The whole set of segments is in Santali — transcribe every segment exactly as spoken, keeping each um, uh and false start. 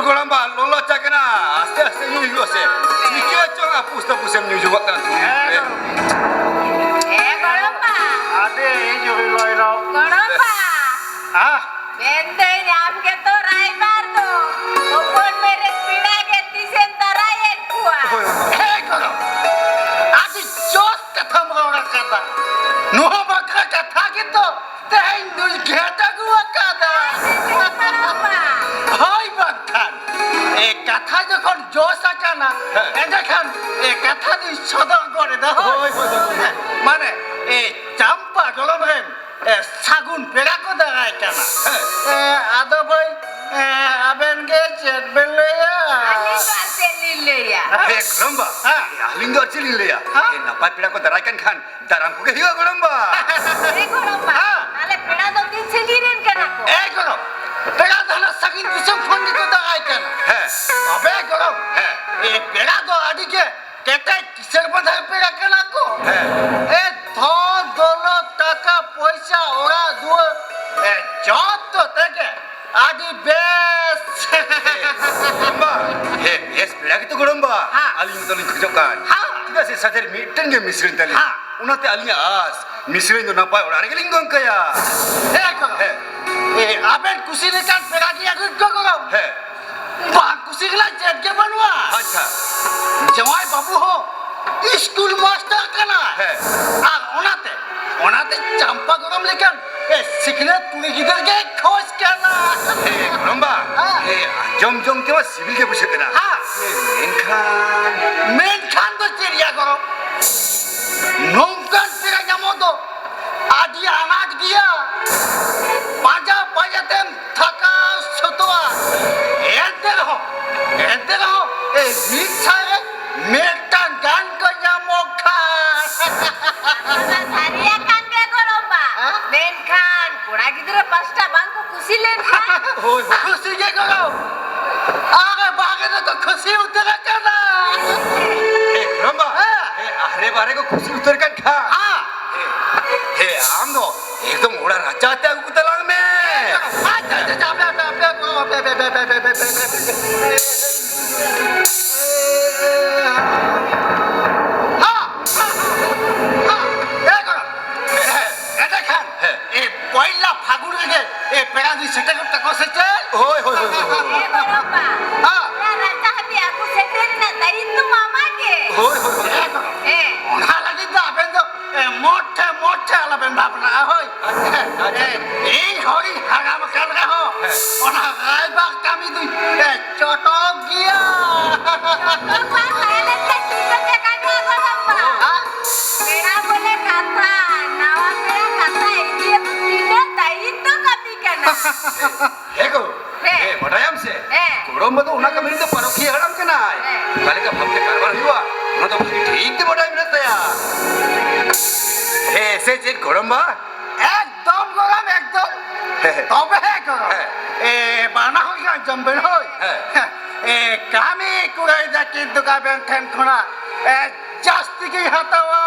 ᱜᱚᱲᱚᱢᱵᱟ, ᱞᱚᱞᱚ ᱪᱟ ᱠᱟᱱᱟ, ᱟᱥᱛᱮ ᱟᱥᱛᱮ ᱧᱩᱭ ᱦᱩᱭᱩᱜᱼᱟ ᱥᱮ᱾ ᱪᱤᱠᱟᱹ ᱪᱚᱝ ᱟᱯᱩᱥ ᱛᱟᱯᱩᱥ ᱮᱢ ᱧᱩ ᱡᱚᱝᱟᱜ ᱠᱟᱱᱟ ᱛᱩᱞᱩᱡ ᱨᱮ᱾ ᱮ ᱜᱚᱲᱚᱢᱵᱟ᱾ ᱟᱫᱮ, ᱮ ᱡᱚᱦᱤ ᱞᱚᱭᱨᱚ᱾ ᱜᱚᱲᱚᱢᱵᱟ᱾ ᱦᱟ? ᱢᱮᱱᱫᱟᱹᱧ, ᱟᱢ ᱜᱮᱛᱚ ᱨᱟᱭᱵᱟᱨ ᱫᱚ᱾ ᱦᱚᱯᱚᱱ ᱢᱮᱨᱮ ᱯᱮᱲᱟ ᱜᱮ ᱛᱤᱥᱮᱢ ᱫᱟᱨᱟᱭᱮᱫ ᱠᱚᱣᱟ? ᱦᱳᱭ, ᱦᱳᱭ᱾ ᱦᱮ ᱜᱚᱲᱚᱢ, ᱟᱹᱰᱤ ᱡᱚᱥ ᱠᱟᱛᱷᱟᱢ ᱨᱚᱲ ᱟᱠᱟᱫᱟ᱾ ᱱᱚᱣᱟ ᱵᱟᱠᱷᱨᱟ ᱠᱟᱛᱷᱟ ᱜᱮᱛᱚ ᱛᱮᱦᱮᱧ ᱫᱩᱧ ᱜᱷᱮᱴ ᱟᱹᱜᱩ ᱟᱠᱟᱫᱟ᱾ ᱦᱳᱭ ᱵᱟᱝᱠᱷᱟᱱ, ᱮ ᱠᱟᱛᱷᱟ ᱡᱚᱠᱷᱚᱱ ᱡᱚᱥ ᱟᱠᱟᱱᱟ, ᱦᱮᱸ᱾ ᱮᱸᱰᱮᱠᱷᱟᱱ ᱮ ᱠᱟᱛᱷᱟ ᱫᱩᱧ ᱥᱚᱫᱚᱨ ᱜᱚᱫ ᱮᱫᱟ᱾ ᱦᱳᱭ᱾ ᱦᱳᱭ, ᱦᱳᱭ, ᱦᱳᱭ᱾ ᱢᱟᱱᱮ, ᱮ ᱪᱟᱢᱯᱟ ᱜᱚᱲᱚᱢ ᱨᱮᱱ ᱮ, ᱥᱟᱹᱜᱩᱱ ᱯᱮᱲᱟ ᱠᱚ ᱫᱟᱨᱟᱭ ᱠᱟᱱᱟ᱾ ᱦᱮᱸ᱾ ᱮ, ᱟᱫᱚ ᱵᱷᱟᱹᱭ, ᱮ, ᱟᱵᱮᱱ ᱜᱮ ᱪᱮᱫ ᱵᱮᱱ ᱞᱟᱹᱭᱟ? ᱟᱹᱞᱤᱧ ᱫᱚ ᱟᱨ ᱪᱮᱫ ᱞᱤᱧ ᱞᱟᱹᱭᱟ? ᱦᱮᱸ, ᱜᱚᱲᱚᱢᱵᱟ᱾ ᱦᱮᱸ᱾ ᱟᱹᱞᱤᱧ ᱫᱚ ᱟᱨ ᱪᱮᱫ ᱞᱤᱧ ᱞᱟᱹᱭᱟ? ᱦᱮᱸ? ᱮ, ᱱᱟᱯᱟᱭ ᱯᱮᱲᱟ ᱠᱚ ᱫᱟᱨᱟᱭ ᱠᱟᱱ ᱠᱷᱟᱱ ᱫᱟᱨᱟᱢ ᱠᱚᱜᱮ ᱦᱩᱭᱩᱜᱼᱟ, ᱜᱚᱲᱚᱢᱵᱟ᱾ ᱦᱮᱸ, ᱜᱚᱲᱚᱢᱵᱟ᱾ ᱦᱮᱸ᱾ ᱛᱟᱦᱞᱮ ᱯᱮᱲᱟ ᱫᱚ ᱛᱤᱱ ᱥᱟᱺᱜᱤᱧ ᱨᱮᱱ ᱠᱟᱱᱟ ᱠᱚ? ᱮ, ᱜᱚᱲᱚᱢ, ᱯᱮᱲᱟ ᱫᱚ ᱦᱟᱱᱟ ᱥᱟᱺᱜᱤᱧ ᱫᱤᱥᱚᱢ ᱠᱷᱚᱱ ᱜᱮᱠᱚ ᱫᱟᱨᱟᱭ ᱠᱟᱱᱟ᱾ ᱦᱮᱸ᱾ ᱛᱚᱵᱮ, ᱜᱚᱲᱚᱢ, ᱦᱮᱸ᱾ ᱮ, ᱯᱮᱲᱟ ᱫᱚ ᱟᱹᱰᱤ ᱜᱮ ᱠᱮᱴᱮᱡ ᱠᱤᱥᱟᱹᱬ ᱵᱟᱫᱷᱟ ᱯᱮᱲᱟ ᱠᱟᱱᱟ ᱠᱚ᱾ ᱦᱮᱸ᱾ ᱮ, ᱫᱷᱚᱱ ᱫᱚᱞᱚᱛ, ᱴᱟᱠᱟ ᱯᱚᱭᱥᱟ, ᱚᱲᱟᱜ ᱫᱩᱣᱟᱹᱨ, ᱮ, ᱡᱚᱛᱚ ᱛᱮᱜᱮ ᱟᱹᱰᱤ ᱵᱮᱥ᱾ ᱜᱚᱲᱚᱢᱵᱟ, ᱦᱮᱸ, ᱵᱮᱥ ᱯᱮᱲᱟ ᱜᱮᱛᱚ ᱜᱚᱲᱚᱢᱵᱟ᱾ ᱦᱮᱸ᱾ ᱟᱹᱞᱤᱧ ᱫᱚᱞᱤᱧ ᱠᱷᱚᱡᱚᱜ ᱠᱟᱱ᱾ ᱦᱮᱸ᱾ ᱪᱮᱫᱟᱜ ᱥᱮ ᱥᱟᱛᱮ ᱨᱮ ᱢᱤᱫᱴᱮᱱ ᱜᱮ ᱢᱤᱥᱨᱟᱧ ᱛᱟᱹᱞᱤᱧ᱾ ᱦᱮᱸ᱾ ᱚᱱᱟᱛᱮ ᱟᱹᱞᱤᱧᱟᱜ ᱟᱥ, ᱢᱤᱥᱨᱟᱧ ᱫᱚ ᱱᱟᱯᱟᱭ ᱚᱲᱟᱜ ᱨᱮᱜᱮᱞᱤᱧ ᱜᱚᱝ ᱠᱟᱭᱟ᱾ ᱦᱮᱸ, ᱜᱚᱲᱚᱢ᱾ ᱦᱮᱸ᱾ ᱮ, ᱟᱵᱮᱱ ᱠᱩᱥᱤ ᱞᱮᱠᱟᱱ ᱯᱮᱲᱟ ᱜᱮ ᱟᱹᱜᱩᱭ ᱠᱚ, ᱜᱚᱲᱚᱢ᱾ ᱦᱮᱸ᱾ ᱵᱟᱝ ᱠᱩᱥᱤ ᱨᱮᱱᱟᱜ ᱪᱮᱫ ᱜᱮ ᱵᱟᱹᱱᱩᱜᱼᱟ᱾ ᱟᱪᱪᱷᱟ᱾ ᱡᱟᱶᱟᱭ ᱵᱟᱹᱵᱩ ᱦᱚᱸ ᱤᱥᱠᱩᱞ ᱢᱟᱥᱴᱟᱨ ᱠᱟᱱᱟᱭ᱾ ᱦᱮᱸ᱾ ᱟᱨ ᱚᱱᱟᱛᱮ, ᱚᱱᱟᱛᱮ ᱪᱟᱢᱯᱟ ᱜᱚᱲᱚᱢ ᱞᱮᱠᱟᱱ, ᱮ, ᱥᱤᱠᱷᱱᱟᱹᱛ ᱠᱩᱲᱤ ᱜᱤᱫᱟᱹᱨ ᱜᱮ ᱠᱷᱚᱡᱽ ᱠᱟᱱᱟ᱾ ᱮ, ᱜᱚᱲᱚᱢᱵᱟ, ᱦᱮᱸ᱾ ᱮ, ᱟᱸᱡᱚᱢ ᱡᱚᱝ ᱛᱮᱢᱟ ᱥᱤᱵᱤᱞ ᱜᱮ ᱵᱩᱡᱷᱟᱹᱜ ᱠᱟᱱᱟ᱾ ᱦᱮᱸ᱾ ᱮ, ᱢᱮᱱᱠᱷᱟᱱ? ᱢᱮᱱᱠᱷᱟᱱ ᱫᱚ ᱪᱮᱫ ᱭᱟ ᱜᱚᱲᱚᱢ? ᱱᱚᱝᱠᱟᱱ ᱯᱮᱲᱟ ᱧᱟᱢᱚᱜ ᱫᱚ ᱟᱹᱰᱤ ᱟᱱᱟᱴ ᱜᱮᱭᱟ᱾ ᱯᱟᱸᱡᱟ ᱯᱟᱸᱡᱟ ᱛᱮᱢ ᱛᱷᱟᱠᱟᱣ ᱥᱟᱹᱛᱚᱜᱼᱟ᱾ ᱮᱱᱛᱮ ᱨᱮᱦᱚᱸ, ᱮᱱᱛᱮ ᱨᱮᱦᱚᱸ, ᱮ, ᱢᱤᱫ ᱥᱟᱭ ᱨᱮ ᱢᱤᱫᱴᱟᱝ ᱜᱟᱱ ᱠᱚ ᱧᱟᱢᱚᱜ ᱠᱷᱟᱱ᱾ ᱚᱱᱟ ᱥᱟᱹᱨᱤ ᱟᱠᱟᱱ ᱜᱮ ᱜᱚᱲᱚᱢᱵᱟ᱾ ᱦᱮᱸ? ᱢᱮᱱᱠᱷᱟᱱ ᱠᱚᱲᱟ ᱜᱤᱫᱽᱨᱟᱹ ᱯᱟᱥᱴᱟ ᱵᱟᱝ ᱠᱚ ᱠᱩᱥᱤ ᱞᱮᱱᱠᱷᱟᱱ? ᱦᱳᱭ, ᱦᱳᱭ᱾ ᱠᱩᱥᱤ ᱜᱮ ᱜᱚᱲᱚᱢ᱾ ᱟᱨ ᱵᱟᱦᱨᱮ ᱨᱮᱠᱚ ᱠᱩᱥᱤ ᱩᱛᱟᱹᱨ ᱟᱠᱟᱱᱟ᱾ ᱮ, ᱜᱚᱲᱚᱢᱵᱟ᱾ ᱦᱮᱸ᱾ ᱮ, ᱟᱦᱨᱮ ᱵᱟᱦᱨᱮ ᱠᱚ ᱠᱩᱥᱤ ᱩᱛᱟᱹᱨ ᱠᱟᱱ ᱠᱷᱟᱱ᱾ ᱦᱮᱸ᱾ ᱮ, ᱮ, ᱟᱢ ᱫᱚ ᱮᱠᱫᱚᱢ ᱚᱲᱟᱜ ᱨᱟᱪᱟ ᱛᱮ ᱟᱹᱜᱩ ᱠᱚ ᱛᱟᱞᱟᱝ ᱢᱮ᱾ ᱟᱪᱪᱷᱟ, ᱟᱪᱪᱷᱟ, ᱟᱪᱪᱷᱟ, ᱟᱯᱮ, ᱟᱯᱮ, ᱟᱯᱮ, ᱟᱯᱮ, ᱮᱸᱰᱮᱠᱷᱟᱱ, ᱦᱮᱸ᱾ ᱮ, ᱯᱚᱭᱞᱟ ᱯᱷᱟᱹᱜᱩᱱ ᱨᱮᱜᱮ, ᱮ, ᱯᱮᱲᱟ ᱫᱚᱭ ᱥᱮᱴᱮᱨᱚᱜ ᱛᱟᱠᱚ ᱥᱮ ᱪᱮᱫ? ᱦᱳᱭ, ᱦᱳᱭ, ᱦᱳᱭ, ᱦᱳᱭ, ᱦᱳᱭ᱾ ᱮ ᱜᱚᱲᱚᱢᱵᱟ, ᱦᱮᱸ᱾ ᱚᱱᱟ ᱨᱟᱪᱟ ᱦᱟᱹᱵᱤᱡ ᱟᱹᱜᱩ ᱥᱮᱴᱮᱨ ᱨᱮᱱᱟᱜ ᱫᱟᱭᱤᱛᱛᱚ ᱢᱟ ᱟᱢᱟᱜ ᱜᱮ᱾ ᱦᱳᱭ, ᱦᱳᱭ, ᱦᱳᱭ, ᱦᱳᱭ᱾ ᱦᱮᱸ᱾ ᱚᱱᱟ ᱞᱟᱹᱜᱤᱫ ᱫᱚ ᱟᱵᱮᱱ ᱫᱚ, ᱮ, ᱢᱚᱴᱷᱮ, ᱢᱚᱴᱷᱮ ᱟᱞᱚᱵᱮᱱ ᱵᱷᱟᱵᱽᱱᱟᱜᱼᱟ, ᱦᱳᱭ᱾ ᱟᱪᱪᱷᱟ, ᱟᱪᱪᱷᱟ᱾ ᱮ, ᱤᱧ ᱦᱚᱲᱤᱧ ᱦᱟᱲᱟᱢ ᱟᱠᱟᱱ ᱨᱮᱦᱚᱸ, ᱦᱮᱸ᱾ ᱚᱱᱟ ᱨᱟᱭᱵᱟᱨ ᱠᱟᱹᱢᱤ ᱫᱩᱧ, ᱮ, ᱪᱚᱴᱚᱠ ᱜᱮᱭᱟ᱾ ᱪᱚᱴᱚᱠ ᱵᱟᱝ ᱛᱟᱦᱮᱸ ᱞᱮᱱᱠᱷᱟᱱ ᱪᱤᱠᱟᱹᱛᱮ ᱠᱟᱹᱢᱤ ᱟᱵᱚᱱ ᱟᱵᱚ? ᱦᱮᱸ? ᱯᱮᱲᱟ ᱵᱚᱞᱮ ᱠᱟᱛᱷᱟ, ᱱᱟᱣᱟ ᱯᱮᱲᱟ ᱠᱟᱛᱷᱟ ᱤᱫᱤ ᱟᱹᱜᱩ ᱛᱤᱱᱟᱹᱜ ᱫᱟᱭᱤᱛᱛᱚ ᱠᱟᱹᱢᱤ ᱠᱟᱱᱟ᱾ ᱦᱮᱸ ᱜᱚ, ᱦᱮᱸ᱾ ᱦᱮᱸ, ᱵᱟᱰᱟᱭᱟᱢ ᱥᱮ? ᱦᱮᱸ᱾ ᱜᱚᱲᱚᱢ ᱵᱟ ᱫᱚ ᱚᱱᱟ ᱠᱟᱹᱢᱤ ᱨᱮᱫᱚ ᱯᱟᱨᱚᱠᱷᱤᱭᱟᱹ ᱦᱟᱲᱟᱢ ᱠᱟᱱᱟᱭ᱾ ᱦᱮᱸ᱾ ᱚᱠᱟ ᱞᱮᱠᱟ ᱵᱷᱟᱵᱽᱛᱮ ᱠᱟᱨᱵᱟᱨ ᱦᱩᱭᱩᱜᱼᱟ, ᱚᱱᱟ ᱫᱚ ᱵᱷᱟᱹᱜᱤ ᱴᱷᱤᱠ ᱛᱮ ᱵᱟᱰᱟᱭ ᱢᱮᱱᱟᱜ ᱛᱟᱭᱟ᱾ ᱦᱮᱸ, ᱥᱮ ᱪᱮᱫ ᱜᱚᱲᱚᱢ ᱵᱟ? ᱮᱠᱫᱚᱢ ᱜᱚᱲᱚᱢ, ᱮᱠᱫᱚᱢ᱾ ᱦᱮᱸ, ᱦᱮᱸ᱾ ᱛᱚᱵᱮ ᱦᱮᱸ ᱜᱚᱲᱚᱢ᱾ ᱦᱮᱸ᱾ ᱮ, ᱵᱟᱱᱟ ᱦᱚᱲ ᱜᱮ ᱟᱸᱡᱚᱢ ᱵᱮᱱ, ᱦᱳᱭ᱾ ᱦᱮᱸ᱾ ᱮ, ᱠᱟᱹᱢᱤ ᱠᱩᱲᱟᱹᱭ ᱫᱟ ᱠᱤᱱᱛᱩ ᱟᱵᱮᱱ ᱴᱷᱮᱱ ᱠᱷᱚᱱᱟᱜ, ᱮ, ᱡᱟᱹᱥᱛᱤ ᱜᱮᱭ ᱦᱟᱛᱟᱣᱟ᱾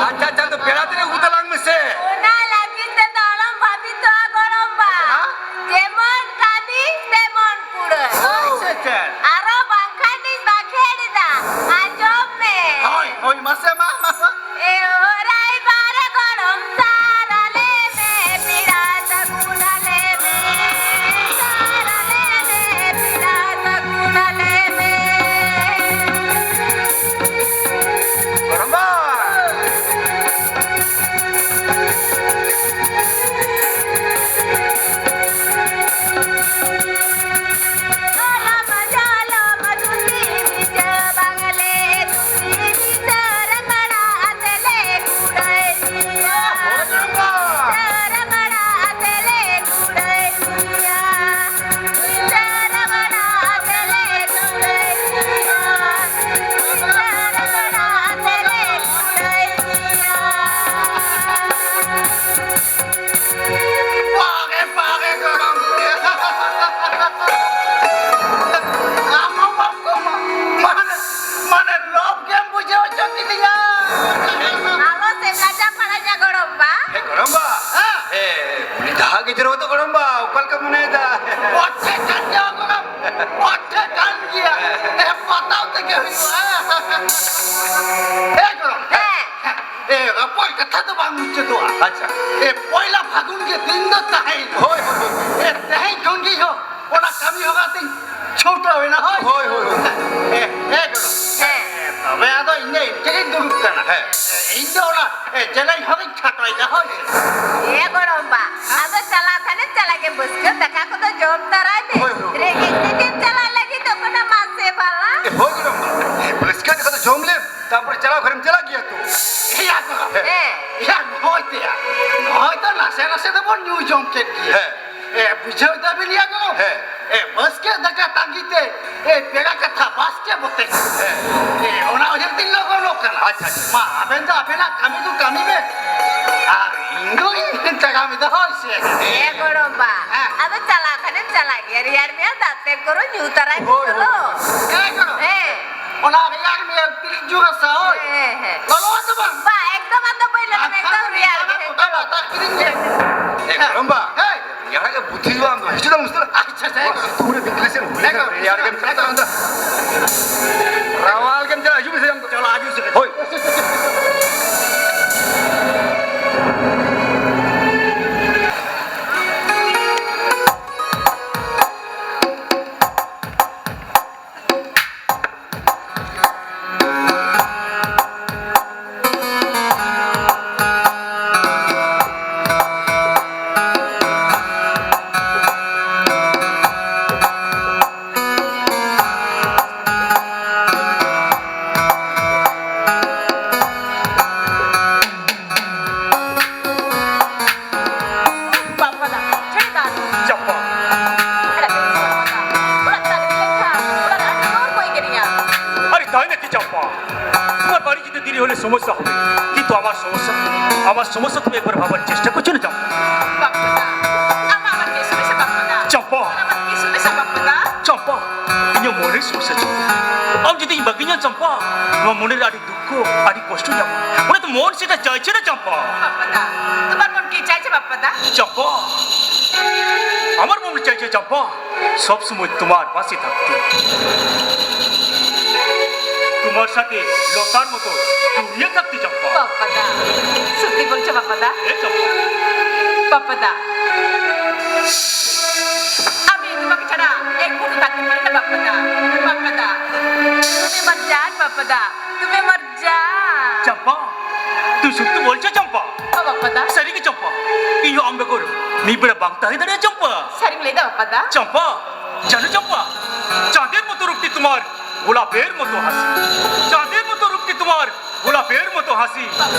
ᱟᱪᱪᱷᱟ, ᱟᱪᱪᱷᱟ, ᱟᱫᱚ ᱯᱮᱲᱟ ᱛᱤᱱᱟᱹᱜ ᱩᱠᱩ ᱛᱟᱞᱟᱝ ᱢᱮᱥᱮ᱾ ᱚᱱᱟ ᱞᱟᱹᱜᱤᱫ ᱛᱮᱫᱚ ᱟᱞᱚᱢ ᱵᱷᱟᱵᱤᱛᱚᱜᱼᱟ ᱜᱚᱲᱚᱢ ᱵᱟ᱾ ᱦᱮᱸ? ᱡᱮᱢᱚᱱ ᱠᱟᱹᱢᱤ, ᱛᱮᱢᱚᱱ ᱠᱩᱲᱟᱹᱭ᱾ ᱦᱳᱭ ᱥᱮ ᱪᱮᱫ? ᱟᱨᱚ ᱵᱟᱝᱠᱷᱟᱱ ᱤᱧ ᱵᱟᱠᱷᱮᱲ ᱮᱫᱟ᱾ ᱟᱸᱡᱚᱢ ᱢᱮ᱾ ᱦᱳᱭ, ᱦᱳᱭ, ᱢᱟᱥᱮ ᱢᱟ, ᱢᱟ, ᱢᱟ᱾ ᱮ ᱦᱚᱨᱟᱭ ᱵᱟᱨ ᱜᱚᱲᱚᱢ ᱥᱟᱨ ᱟᱞᱮ ᱢᱮ, ᱯᱮᱲᱟ ᱛᱟᱠᱩᱱ ᱟᱞᱮ ᱢᱮ᱾ ᱥᱟᱨ ᱟᱞᱮ ᱢᱮ, ᱯᱮᱲᱟ ᱛᱟᱠᱩᱱ ᱟᱞᱮ ᱢᱮ᱾ ᱜᱚᱲᱚᱢ ᱵᱟ᱾ ᱯᱟᱴᱷᱟ ᱠᱟᱱ ᱜᱮᱭᱟ᱾ ᱮ, ᱯᱟᱛᱟᱣ ᱛᱮᱜᱮ ᱦᱩᱭᱩᱜᱼᱟ᱾ ᱮ, ᱜᱚᱲᱚᱢ᱾ ᱦᱮᱸ᱾ ᱮ, ᱚᱠᱚᱭ ᱠᱟᱛᱷᱟ ᱫᱚ ᱵᱟᱝ ᱢᱩᱪᱟᱹᱫᱚᱜᱼᱟ᱾ ᱟᱪᱪᱷᱟ᱾ ᱮ, ᱯᱚᱭᱞᱟ ᱯᱷᱟᱹᱜᱩᱱ ᱜᱮ ᱫᱤᱱ ᱫᱚ ᱛᱟᱦᱮᱸᱭᱮᱱᱟ᱾ ᱦᱳᱭ, ᱦᱳᱭ, ᱦᱳᱭ᱾ ᱮ, ᱛᱮᱦᱮᱧ ᱠᱷᱚᱱ ᱜᱮ ᱤᱧ ᱦᱚᱸ ᱚᱱᱟ ᱠᱟᱹᱢᱤ ᱦᱚᱨᱟ ᱛᱤᱧ ᱪᱷᱩᱴᱟᱹᱣ ᱮᱱᱟ᱾ ᱦᱳᱭ᱾ ᱦᱳᱭ, ᱦᱳᱭ, ᱦᱳᱭ᱾ ᱮ, ᱮ, ᱜᱚᱲᱚᱢ᱾ ᱦᱮᱸ᱾ ᱮ, ᱛᱚᱵᱮ ᱟᱫᱚ ᱤᱧ ᱫᱚ ᱤᱧ ᱴᱷᱮᱱ ᱤᱧ ᱫᱩᱲᱩᱵ ᱠᱟᱱᱟ᱾ ᱦᱮᱸ᱾ ᱮ, ᱤᱧ ᱫᱚ ᱚᱱᱟ, ᱮ, ᱡᱮᱞᱮᱧ ᱦᱚᱨᱤᱧ ᱠᱷᱟᱴᱚᱭᱮᱫᱟ, ᱦᱳᱭ᱾ ᱮ ᱜᱚᱲᱚᱢ ᱵᱟ, ᱟᱫᱚ ᱪᱟᱞᱟᱣ ᱠᱷᱟᱱᱮᱢ ᱪᱟᱞᱟᱜ ᱜᱮ, ᱵᱟᱹᱥᱠᱟᱹ ᱫᱟᱠᱟ ᱠᱚᱫᱚ ᱡᱚᱢ ᱛᱟᱨᱟᱭ ᱢᱮ᱾ ᱦᱳᱭ, ᱦᱳᱭ᱾ ᱨᱮᱸᱜᱮᱡ ᱛᱮᱜᱮᱢ ᱪᱟᱞᱟᱜ ᱞᱟᱹᱜᱤᱫ ᱫᱚ ᱠᱟᱱᱟ, ᱢᱟᱥᱮ ᱵᱟᱞᱟ᱾ ᱮ, ᱦᱳᱭ ᱜᱚᱲᱚᱢ ᱵᱟ, ᱮ, ᱵᱟᱹᱥᱠᱟᱹ ᱫᱟᱠᱟ ᱫᱚ ᱡᱚᱢ ᱞᱮᱢ, ᱛᱟᱨᱯᱚᱨᱮ ᱪᱟᱞᱟᱣ ᱠᱷᱟᱱᱮᱢ ᱪᱟᱞᱟᱜ ᱜᱮᱭᱟ ᱛᱚ᱾ ᱮᱭᱟ ᱜᱚᱲᱚᱢ᱾ ᱦᱮᱸ᱾ ᱮᱭᱟ ᱱᱚᱜᱼᱚᱭ ᱛᱮᱭᱟ, ᱱᱚᱜᱼᱚᱭ ᱛᱚ ᱱᱟᱥᱮ ᱱᱟᱥᱮ ᱫᱚᱵᱚᱱ ᱧᱩ ᱡᱚᱢ ᱠᱮᱫ ᱜᱮᱭᱟ᱾ ᱦᱮᱸ᱾ ᱮ, ᱵᱩᱡᱷᱟᱹᱣ ᱫᱟᱵᱤᱱ ᱭᱟ ᱜᱚᱲᱚᱢ? ᱦᱮᱸ᱾ ᱮ, ᱵᱟᱥᱠᱮ ᱫᱟᱠᱟ ᱛᱟᱺᱜᱤ ᱛᱮ, ᱮ, ᱯᱮᱲᱟ ᱠᱟᱛᱷᱟ ᱵᱟᱥᱠᱮ ᱵᱚᱛᱮ᱾ ᱦᱮᱸ᱾ ᱮ, ᱚᱱᱟ ᱩᱭᱦᱟᱹᱨ ᱛᱤᱧ ᱞᱚᱜᱚᱱᱚᱜ ᱠᱟᱱᱟ᱾ ᱟᱪᱪᱷᱟ, ᱟᱪᱪᱷᱟ᱾ ᱢᱟ, ᱟᱵᱮᱱ ᱫᱚ ᱟᱵᱮᱱᱟᱜ ᱠᱟᱹᱢᱤ ᱫᱚ ᱠᱟᱹᱢᱤ ᱵᱮᱱ᱾ ᱟᱨ ᱤᱧ ᱫᱚ ᱤᱧ ᱛᱟᱲᱟᱢ ᱮᱫᱟ, ᱦᱳᱭ ᱥᱮ᱾ ᱦᱮᱸ, ᱜᱚᱲᱚᱢ ᱵᱟ᱾ ᱦᱮᱸ᱾ ᱟᱫᱚ ᱪᱟᱞᱟᱣ ᱠᱷᱟᱱᱮᱢ ᱪᱟᱞᱟᱜ ᱜᱮᱭᱟ, ᱨᱮᱭᱟᱲ ᱢᱮᱭᱟ, ᱫᱟᱛᱮ ᱠᱚᱨᱮ ᱧᱩ ᱛᱟᱨᱟᱭ ᱢᱮ, ᱦᱳᱭ, ᱦᱳᱭ, ᱪᱚᱞᱚ᱾ ᱦᱳᱭ᱾ ᱦᱮᱸ, ᱜᱚᱲᱚᱢ᱾ ᱦᱮᱸ᱾ ᱚᱱᱟ ᱨᱮᱭᱟᱲ ᱢᱮᱭᱟ, ᱯᱤᱞᱪᱩ ᱨᱟᱥᱟ, ᱦᱳᱭ᱾ ᱦᱮᱸ, ᱦᱮᱸ᱾ ᱞᱚᱞᱚᱣᱟᱜ ᱫᱚ ᱵᱟᱝ᱾ ᱵᱟ, ᱮᱠᱫᱚᱢ ᱟᱫᱚ ᱵᱟᱹᱧ ᱞᱚᱞᱚ, ᱮᱠᱫᱚᱢ ᱨᱮᱭᱟᱲ ᱜᱮ᱾ ᱜᱚᱴᱟ ᱵᱟᱛᱟ ᱠᱤᱨᱤᱧ ᱜᱮ᱾ ᱮ, ᱜᱚᱲᱚᱢ ᱵᱟ᱾ ᱦᱮᱸ᱾ ᱨᱮᱭᱟᱲ ᱜᱮ ᱵᱩᱫᱷᱤ ᱵᱟᱝ ᱫᱚ, ᱦᱤᱡᱩᱜ ᱛᱟᱢ ᱩᱥᱛᱟᱹᱨ᱾ ᱟᱪᱪᱷᱟ, ᱟᱪᱪᱷᱟ, ᱦᱮᱸ᱾ ᱥᱤᱛᱩᱝ ᱨᱮ ᱫᱤᱱ ᱥᱮᱫ ᱦᱩᱭ ᱞᱮᱠᱷᱟᱱ ᱨᱮᱭᱟᱲ ᱜᱮᱢ ᱪᱟᱞᱟᱜ ᱠᱟᱱᱟ᱾ ᱨᱟᱣᱟᱞ ᱜᱮᱢ ᱪᱟᱞᱟᱜ, ᱦᱤᱡᱩᱜ ᱢᱮᱥᱮ ᱟᱢ ᱫᱚ᱾ ᱪᱟᱞᱟᱜ ᱦᱤᱡᱩᱜ ᱥᱮ᱾ ᱦᱳᱭ᱾ ᱵᱟᱯᱞᱟ ᱫᱟ, ᱪᱷᱟᱹᱲ ᱫᱟ᱾ ᱪᱟᱢᱯᱟ᱾ ᱟᱲᱟᱜ ᱫᱟᱹᱧ ᱵᱟᱯᱞᱟ ᱫᱟ᱾ ᱚᱲᱟᱜ ᱛᱟᱞᱮ ᱞᱮᱠᱷᱟᱱ ᱚᱲᱟᱜ ᱨᱮ ᱟᱹᱰᱤ ᱡᱳᱨ ᱠᱚ ᱮᱜᱮᱨᱤᱧᱟ᱾ আরে তাই নাকি চাম্পা? তোমার বাড়ি যেতে দেরি হলে সমস্যা হবে, কিন্তু আমার সমস্যা, আমার সমস্যা তুমি একবার ভাবার চেষ্টা করছো না চাম্পা? ᱵᱟᱯᱞᱟ ᱫᱟ᱾ ᱟᱢᱟᱜ ᱟᱵᱟᱨ ᱪᱮᱫ ᱥᱚᱢᱚᱥᱥᱟ ᱵᱟᱯᱞᱟ ᱫᱟ? ᱪᱟᱢᱯᱟ᱾ ᱟᱢᱟᱜ ᱪᱮᱫ ᱥᱚᱢᱚᱥᱥᱟ ᱵᱟᱯᱞᱟ ᱫᱟ? ᱪᱟᱢᱯᱟ, ᱤᱧᱟᱹᱜ ᱢᱚᱱᱮᱨ ᱥᱚᱢᱚᱥᱥᱟ ᱪᱟᱢᱯᱟ᱾ ᱟᱢ ᱡᱩᱫᱤ ᱤᱧ ᱵᱟᱹᱜᱤᱧᱟ ᱪᱟᱢᱯᱟ, ᱱᱚᱣᱟ ᱢᱚᱱᱮᱨᱮ ᱟᱹᱰᱤ ᱫᱩᱠᱠᱷᱚ, ᱟᱹᱰᱤ ᱠᱚᱥᱴᱚ ᱧᱟᱢᱟ᱾ ᱚᱱᱟᱛᱮ ᱢᱚᱱ ᱥᱮᱴᱟ ᱪᱟᱭᱪᱮ ᱪᱟᱢᱯᱟ᱾ ᱵᱟᱯᱞᱟ ᱫᱟ᱾ তোমার মন কি চাইছে বাপ্পাদা? চাম্পা, আমার মন চাইছে চাম্পা, সব সময় তোমার পাশে থাকতে, তোমার সাথে লতার মতো জড়িয়ে থাকতে, চম্পা। বাপ্পাদা, সত্যি বলছো বাপ্পাদা? এ চম্পা। বাপ্পাদা, আমি তোমাকে ছাড়া এক মুহূর্ত থাকতে পারি না বাপ্পাদা। বাপ্পাদা, তুমি আমার জান বাপ্পাদা, তুমি আমার জান। চম্পা, তুমি সত্যি বলছো চম্পা? ᱦᱳᱭ ᱵᱟᱯᱟᱫᱟ᱾ ᱥᱟᱹᱨᱤ ᱜᱮ ᱪᱚᱢᱯᱟ? ᱤᱧ ᱦᱚᱸ ᱟᱢ ᱵᱮᱜᱚᱨ ᱢᱤᱫ ᱵᱮᱲᱟ ᱵᱟᱝ ᱛᱟᱦᱮᱸ ᱫᱟᱲᱮᱭᱟᱜᱼᱟ ᱪᱚᱢᱯᱟ᱾ ᱥᱟᱹᱨᱤᱢ ᱞᱟᱹᱭᱫᱟ ᱵᱟᱯᱟᱫᱟ? চম্পা, জানো চম্পা, চাঁদের মতো রূপটি তোমার, গোলাপের মতো হাসি। চাঁদের মতো রূপটি তোমার, গোলাপের মতো হাসি।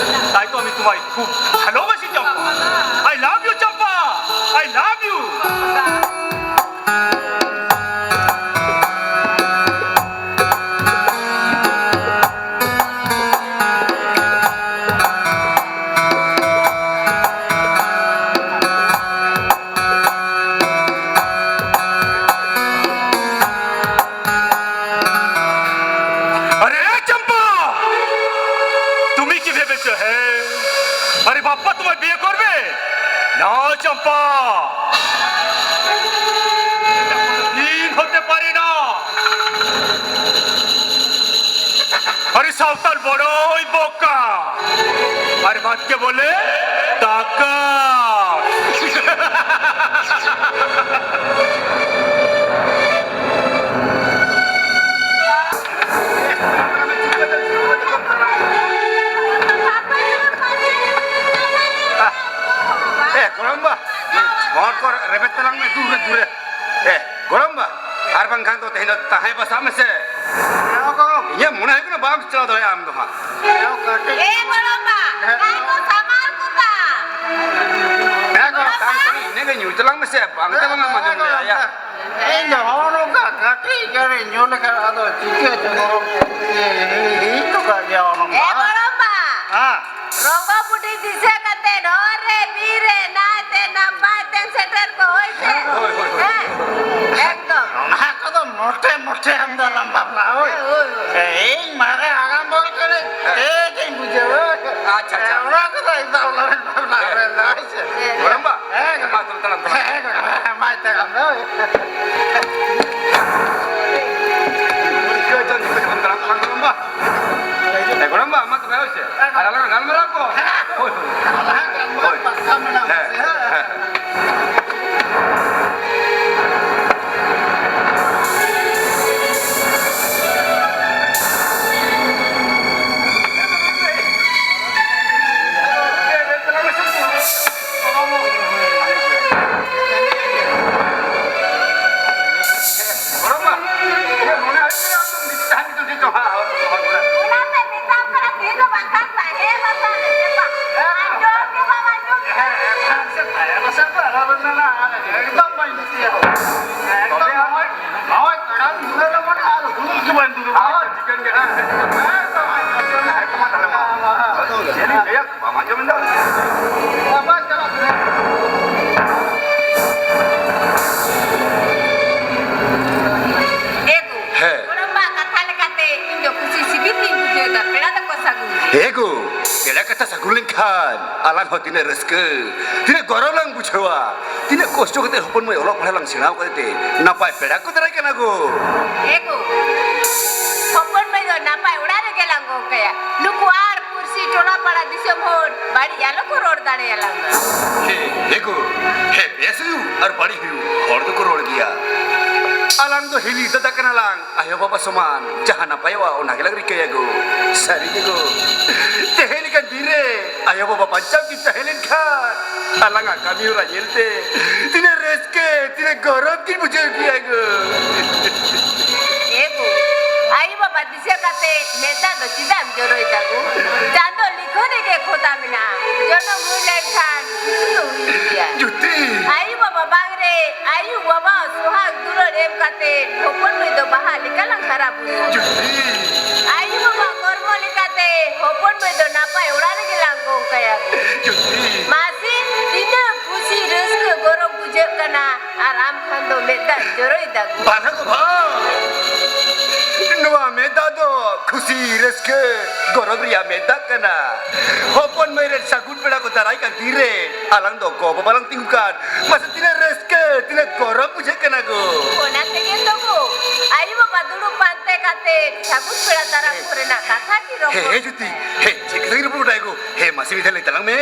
তাই তো আমি তোমায় খুব ভালোবাসি চম্পা। I love you Champa, I love you। আরে চম্পা, তুমি কি ভেবেছো? হ্যাঁ, আরে বাপ্পা তোমায় বিয়ে করবে? না চম্পা, দিন হতে পারে না। আরে সাঁওতাল বড়ই বোকা, আর ভাতকে বলে টাকা। ᱮ, ᱜᱚᱲᱚᱢᱵᱟ, ᱦᱚᱲ ᱠᱚ ᱨᱮᱵᱮᱫ ᱛᱟᱞᱟᱝ ᱢᱮ, ᱫᱩᱨ ᱨᱮ, ᱫᱩᱨ ᱨᱮ᱾ ᱮ, ᱜᱚᱲᱚᱢᱵᱟ, ᱟᱨ ᱵᱟᱝᱠᱷᱟᱱ ᱫᱚ ᱛᱮᱦᱮᱧ ᱫᱚ ᱛᱟᱦᱮᱸ ᱵᱟᱥᱟᱜ ᱢᱮᱥᱮ᱾ ᱦᱮᱸ ᱜᱚᱲᱚᱢ᱾ ᱤᱧᱟᱹᱜ ᱢᱚᱱᱮ ᱦᱩᱭᱩᱜ ᱠᱟᱱᱟ ᱵᱟᱢ ᱪᱟᱞᱟᱣ ᱫᱟᱲᱮᱭᱟᱜᱼᱟ ᱟᱢ ᱫᱚ ᱦᱟᱸᱜ᱾ ᱦᱮᱸ ᱜᱚᱲᱚᱢᱵᱟ, ᱦᱮᱸ᱾ ᱫᱟᱭ ᱠᱚ ᱥᱟᱢᱟᱞ ᱠᱚᱛᱟ᱾ ᱦᱮᱸ ᱜᱚᱲᱚᱢ, ᱛᱟᱦᱮᱸ ᱠᱟᱹᱱᱟᱹᱧ, ᱤᱱᱟᱹᱜᱮ ᱧᱩᱭ ᱛᱟᱞᱟᱝ ᱢᱮᱥᱮ, ᱵᱟᱝ ᱛᱟᱞᱟᱝ ᱮᱢ ᱟᱸᱡᱚᱢ ᱫᱟᱲᱮᱭᱟᱜᱼᱟ᱾ ᱤᱧ ᱫᱚ ᱦᱚᱸᱜᱼᱚ ᱱᱚᱝᱠᱟ ᱠᱟᱹᱴᱤᱡ ᱜᱟᱱᱤᱧ ᱧᱩ ᱞᱮᱠᱷᱟᱱ ᱟᱫᱚ ᱪᱤᱠᱟᱹ ᱪᱚ ᱜᱚᱲᱚᱢ, ᱦᱤᱡᱩᱜ ᱠᱟᱱ ᱜᱮᱭᱟ ᱜᱚᱲᱚᱢ᱾ ᱮ ᱜᱚᱲᱚᱢᱵᱟ᱾ ᱦᱮᱸ᱾ ᱨᱚᱝᱜᱚ ᱵᱩᱰᱷᱤ ᱫᱤᱥᱟᱹ ᱠᱟᱛᱮ ᱦᱚᱨ ᱨᱮ ᱵᱤᱨ ᱨᱮ ᱱᱟᱭᱛᱮ ᱱᱟᱯᱟᱭ ᱛᱮ ᱥᱮᱴᱮᱨ ᱠᱚ ᱦᱳᱭ ᱥᱮ᱾ ᱦᱳᱭ, ᱦᱳᱭ, ᱦᱳᱭ᱾ ᱦᱮᱸ, ᱮᱠᱫᱚᱢ᱾ ᱚᱱᱟ ᱠᱚᱫᱚ ᱢᱚᱴᱷᱮ ᱢᱚᱴᱷᱮ ᱟᱢ ᱫᱚ ᱟᱞᱚᱢ ᱵᱟᱯᱞᱟ, ᱦᱳᱭ᱾ ᱦᱳᱭ, ᱦᱳᱭ᱾ ᱤᱧ ᱢᱟᱨᱮ ᱟᱜᱟᱢ ᱵᱚᱞ ᱠᱟᱹᱱᱟᱹᱧ, ᱦᱮᱸ᱾ ᱴᱷᱤᱠ ᱤᱧ ᱵᱩᱡᱷᱟᱹᱣᱟ᱾ ᱟᱪᱪᱷᱟ, ᱟᱪᱪᱷᱟ᱾ ᱚᱱᱟ ᱠᱚᱫᱚ ᱮᱠᱫᱚᱢ ᱟᱞᱚᱵᱮᱱ ᱵᱟᱯᱞᱟ, ᱦᱮᱸ᱾ ᱦᱳᱭ ᱥᱮ᱾ ᱦᱮᱸ᱾ ᱜᱚᱲᱚᱢᱵᱟ, ᱦᱮᱸ, ᱢᱟ ᱛᱚᱵᱮ ᱛᱟᱦᱞᱮ ᱦᱮᱸ, ᱜᱚᱲᱚᱢᱵᱟ, ᱢᱟ᱾ ᱟᱡ ᱛᱮ ᱜᱟᱱ ᱫᱚ᱾ ᱤᱠᱟᱹ ᱪᱚᱝ ᱡᱚᱛᱚ ᱡᱚᱠᱷᱚᱱ ᱫᱟᱬᱟᱱ ᱠᱟᱱᱟ ᱜᱚᱲᱚᱢ ᱵᱟ᱾ ᱮ ᱜᱚᱲᱚᱢ ᱵᱟ, ᱢᱟ ᱛᱚᱵᱮ ᱦᱳᱭ ᱥᱮ᱾ ᱟᱨ ᱟᱞᱟᱝ ᱜᱟᱞᱢᱟᱨᱟᱣ ᱠᱚ᱾ ᱦᱳᱭ, ᱦᱳᱭ᱾ ᱟᱞᱟᱝ ᱜᱟᱞᱢᱟᱨᱟᱣ ᱦᱮᱸ, ᱯᱟᱥᱟ ᱢᱮᱱᱟᱜᱼᱟ ᱦᱮᱸ, ᱥᱮ? ᱦᱮᱸ᱾ ᱚᱱᱟᱛᱮ ᱢᱮᱛᱟᱢ ᱠᱟᱱᱟ, ᱛᱮᱦᱮᱧ ᱫᱚ ᱵᱟᱝᱠᱷᱟᱱ ᱛᱟᱦᱮᱸ ᱢᱟᱥᱟ ᱨᱮ ᱪᱮᱯᱟ᱾ ᱟᱸᱡᱚᱢ ᱜᱮ ᱵᱟᱢ ᱟᱸᱡᱚᱢ ᱠᱟᱱᱟ᱾ ᱮᱠᱫᱚᱢ ᱵᱟᱹᱧ ᱠᱩᱥᱤᱭᱟᱜᱼᱟ᱾ ᱮᱠᱫᱚᱢ ᱵᱟᱹᱧ ᱠᱩᱥᱤᱭᱟᱜᱼᱟ᱾ ᱦᱳᱭ, ᱛᱟᱲᱟᱢ ᱫᱩᱲᱩᱵ ᱨᱮ ᱢᱟᱱᱮ ᱟᱨ ᱫᱩᱲᱩᱵ ᱜᱮ ᱵᱟᱹᱧ ᱫᱩᱲᱩᱵᱼᱟ᱾ ᱦᱳᱭ, ᱴᱷᱤᱠᱟᱹᱱ ᱜᱮ ᱦᱟᱸᱜ᱾ ᱦᱮᱸ, ᱛᱚ, ᱦᱮᱸ, ᱛᱚ, ᱢᱟ ᱛᱟᱦᱞᱮ ᱢᱟ᱾ ᱪᱮᱫ ᱤᱧ ᱞᱟᱹᱭᱟ? ᱵᱟᱢ ᱟᱸᱡᱚᱢ ᱮᱫᱟ? ᱵᱟᱵᱟ ᱪᱟᱞᱟᱜ ᱠᱟᱱᱟ᱾ ᱮ ᱜᱳ, ᱦᱮᱸ᱾ ᱜᱚᱲᱚᱢᱵᱟ ᱠᱟᱛᱷᱟ ᱞᱮᱠᱟᱛᱮ ᱤᱧ ᱫᱚ ᱠᱩᱥᱤ ᱥᱤᱵᱤᱞ ᱜᱤᱧ ᱵᱩᱡᱷᱟᱹᱣ ᱮᱫᱟ, ᱯᱮᱲᱟ ᱫᱚᱠᱚ ᱥᱟᱹᱜᱩᱱ᱾ ᱮ ᱜᱳ, ᱯᱮᱲᱟ ᱠᱟᱛᱷᱟ ᱥᱟᱹᱜᱩᱱ ᱞᱮᱱᱠᱷᱟᱱ ᱟᱞᱟᱝ ᱦᱚᱸ ᱛᱤᱱᱟᱹᱜ ᱨᱟᱹᱥᱠᱟᱹ, ᱛᱤᱱᱟᱹᱜ ᱜᱚᱨᱚᱵᱽ ᱞᱟᱝ ᱵᱩᱡᱷᱟᱹᱣᱟ᱾ ᱛᱤᱱᱟᱹᱜ ᱠᱚᱥᱴᱚ ᱠᱟᱛᱮ ᱦᱚᱯᱚᱱ ᱢᱟᱹᱭ ᱚᱞᱚᱜ ᱯᱟᱲᱦᱟᱜ ᱞᱟᱝ ᱥᱮᱬᱟ ᱟᱠᱟᱫᱮ ᱛᱮ ᱱᱟᱯᱟᱭ ᱯᱮᱲᱟ ᱠᱚ ᱫᱟᱨᱟᱭ ᱠᱟᱱᱟ ᱜᱳ᱾ ᱮ ᱜᱳ, ᱦᱚᱯᱚᱱ ᱢᱟᱹᱭ ᱫᱚ ᱱᱟᱯᱟᱭ ᱚᱲᱟᱜ ᱨᱮᱜᱮ ᱞᱟᱝ ᱜᱚᱝ ᱠᱟᱭᱟ᱾ ᱱᱩᱠᱩ ᱟᱨ ᱯᱩᱲᱥᱤ ᱴᱚᱞᱟ ᱯᱟᱲᱟ ᱫᱤᱥᱚᱢ ᱦᱚᱲ ᱵᱟᱹᱲᱤᱡ ᱟᱞᱚ ᱠᱚ ᱨᱚᱲ ᱫᱟᱲᱮᱭᱟᱞᱟᱝ ᱢᱟ᱾ ᱦᱮᱸ, ᱮ ᱜᱳ, ᱦᱮᱸ, ᱵᱮᱥ ᱦᱩᱭᱩᱜ ᱟᱨ ᱵᱟᱹᱲᱤᱡ ᱦᱩᱭᱩᱜ, ᱦᱚᱲ ᱫᱚᱠᱚ ᱨᱚᱲ ᱜᱮᱭᱟ᱾ ᱟᱞᱟᱝ ᱫᱚ ᱦᱤᱞᱤ ᱫᱟᱫᱟ ᱠᱟᱱᱟ ᱞᱟᱝ, ᱟᱭᱳ ᱵᱟᱵᱟ ᱥᱚᱢᱟᱱ᱾ ᱡᱟᱦᱟᱸ ᱱᱟᱯᱟᱭᱚᱜᱼᱟ, ᱚᱱᱟ ᱜᱮᱞᱟᱝ ᱨᱤᱠᱟᱹᱭᱟ ᱜᱳ᱾ ᱥᱟᱹᱨᱤ ᱜᱮ ᱜᱳ, ᱛᱮᱦᱮᱧ ᱞᱮᱠᱟᱱ ᱫᱤᱱ ᱨᱮ ᱟᱭᱳ ᱵᱟᱵᱟ ᱵᱟᱧᱪᱟᱣ ᱠᱤᱱ ᱛᱟᱦᱮᱸ ᱞᱮᱱᱠᱷᱟᱱ ᱟᱞᱟᱝᱟᱜ ᱠᱟᱹᱢᱤ ᱦᱚᱨᱟ ᱧᱮᱞᱛᱮ ᱛᱤᱱᱟᱹᱜ ᱨᱟᱹᱥᱠᱟᱹ, ᱛᱤᱱᱟᱹᱜ ᱜᱚᱨᱚᱵᱽ ᱠᱤᱱ ᱵᱩᱡᱷᱟᱹᱣ ᱠᱮᱭᱟ ᱜᱳ᱾ ᱮ ᱜᱳ, ᱟᱭᱳ ᱵᱟᱵᱟ ᱫᱤᱥᱟᱹ ᱠᱟᱛᱮ ᱢᱮᱫ ᱫᱟᱜ ᱫᱚ ᱪᱮᱫᱟᱜ ᱮᱢ ᱡᱚᱨᱚᱭ ᱫᱟᱜᱳ? ᱪᱟᱸᱫᱚ ᱞᱤᱠᱷᱚᱱ ᱨᱮᱜᱮ ᱠᱷᱚᱫᱟ ᱢᱮᱱᱟᱜᱼᱟ, ᱡᱚᱱᱚᱢ ᱦᱩᱭ ᱞᱮᱱᱠᱷᱟᱱ ᱡᱩᱛᱤ ᱫᱚ ᱦᱩᱭᱩᱜ ᱜᱮᱭᱟ᱾ ᱡᱩᱛᱤ᱾ ᱟᱭᱳ ᱵᱟᱵᱟ ᱵᱟᱝ ᱨᱮ, ᱟᱭᱳ ᱵᱟᱵᱟ ᱥᱚᱦᱟᱜ ᱫᱩᱞᱟᱹᱲ ᱮᱢ ᱠᱟᱛᱮ ᱦᱚᱯᱚᱱ ᱢᱟᱹᱭ ᱫᱚ ᱵᱟᱦᱟ ᱞᱮᱠᱟ ᱞᱟᱝ ᱦᱟᱨᱟ ᱵᱩᱨᱩ᱾ ᱡᱩᱛᱤ᱾ ᱟᱭᱳ ᱵᱟᱵᱟ ᱠᱚᱨᱢᱚ ᱞᱮᱠᱟᱛᱮ ᱦᱚᱯᱚᱱ ᱢᱟᱹᱭ ᱫᱚ ᱱᱟᱯᱟᱭ ᱚᱲᱟᱜ ᱨᱮᱜᱮ ᱞᱟᱝ ᱜᱚᱝ ᱠᱟᱭᱟ᱾ ᱡᱩᱛᱤ᱾ ᱢᱟᱥᱮ, ᱛᱤᱱᱟᱹᱜ ᱠᱩᱥᱤ ᱨᱟᱹᱥᱠᱟᱹ ᱜᱚᱨᱚᱵᱽ ᱵᱩᱡᱷᱟᱹᱜ ᱠᱟᱱᱟ, ᱟᱨ ᱟᱢ ᱠᱷᱟᱱ ᱫᱚ ᱢᱮᱫ ᱫᱟᱜ ᱡᱚᱨᱚᱭ ᱫᱟᱜᱳ᱾ ᱵᱟᱝᱟ ᱜᱳ ᱵᱟᱝ, ᱱᱚᱣᱟ ᱢᱮᱫ ᱫᱟᱜ ᱫᱚ ᱠᱷᱩᱥᱤ ᱨᱟᱹᱥᱠᱟᱹ ᱜᱚᱨᱚᱵᱽ ᱨᱮᱭᱟᱜ ᱢᱮᱫ ᱫᱟᱜ ᱠᱟᱱᱟ᱾ ᱦᱚᱯᱚᱱ ᱢᱟᱹᱭ ᱨᱮᱱ ᱥᱟᱹᱜᱩᱱ ᱯᱮᱲᱟ ᱠᱚ ᱫᱟᱨᱟᱭ ᱠᱟᱱ ᱫᱤᱱ ᱨᱮ ᱟᱞᱟᱝ ᱫᱚ ᱜᱚ ᱵᱟᱵᱟ ᱞᱟᱝ ᱛᱤᱸᱜᱩ ᱠᱟᱱ, ᱢᱟᱥᱮ ᱛᱤᱱᱟᱹᱜ ᱨᱟᱹᱥᱠᱟᱹ᱾ ᱛᱤᱱᱟᱹᱜ ᱜᱚᱨᱚᱵᱽ ᱵᱩᱡᱷᱟᱹᱜ ᱠᱟᱱᱟ ᱜᱳ᱾ ᱚᱱᱟ ᱛᱮᱜᱮ ᱛᱚ ᱜᱳ, ᱟᱭᱳ ᱵᱟᱵᱟ ᱫᱩᱲᱩᱵ ᱯᱟᱱᱛᱮ ᱠᱟᱛᱮ ᱥᱟᱹᱜᱩᱱ ᱯᱮᱲᱟ ᱫᱟᱨᱟᱢ ᱠᱚᱨᱮᱱᱟᱜ ᱠᱟᱛᱷᱟ ᱠᱤ ᱦᱮᱸ, ᱨᱚᱯᱚᱲ᱾ ᱦᱮᱸ, ᱡᱩᱛᱤ, ᱦᱮᱸ, ᱪᱮᱫ ᱠᱟᱛᱷᱟ ᱜᱮ ᱨᱚᱯᱚᱲ ᱜᱚᱴᱟᱭ ᱜᱳ᱾ ᱦᱮᱸ, ᱢᱟᱥᱮ ᱢᱤᱫ ᱫᱷᱟᱣ ᱞᱟᱹᱭ ᱛᱟᱞᱟᱝ ᱢᱮ᱾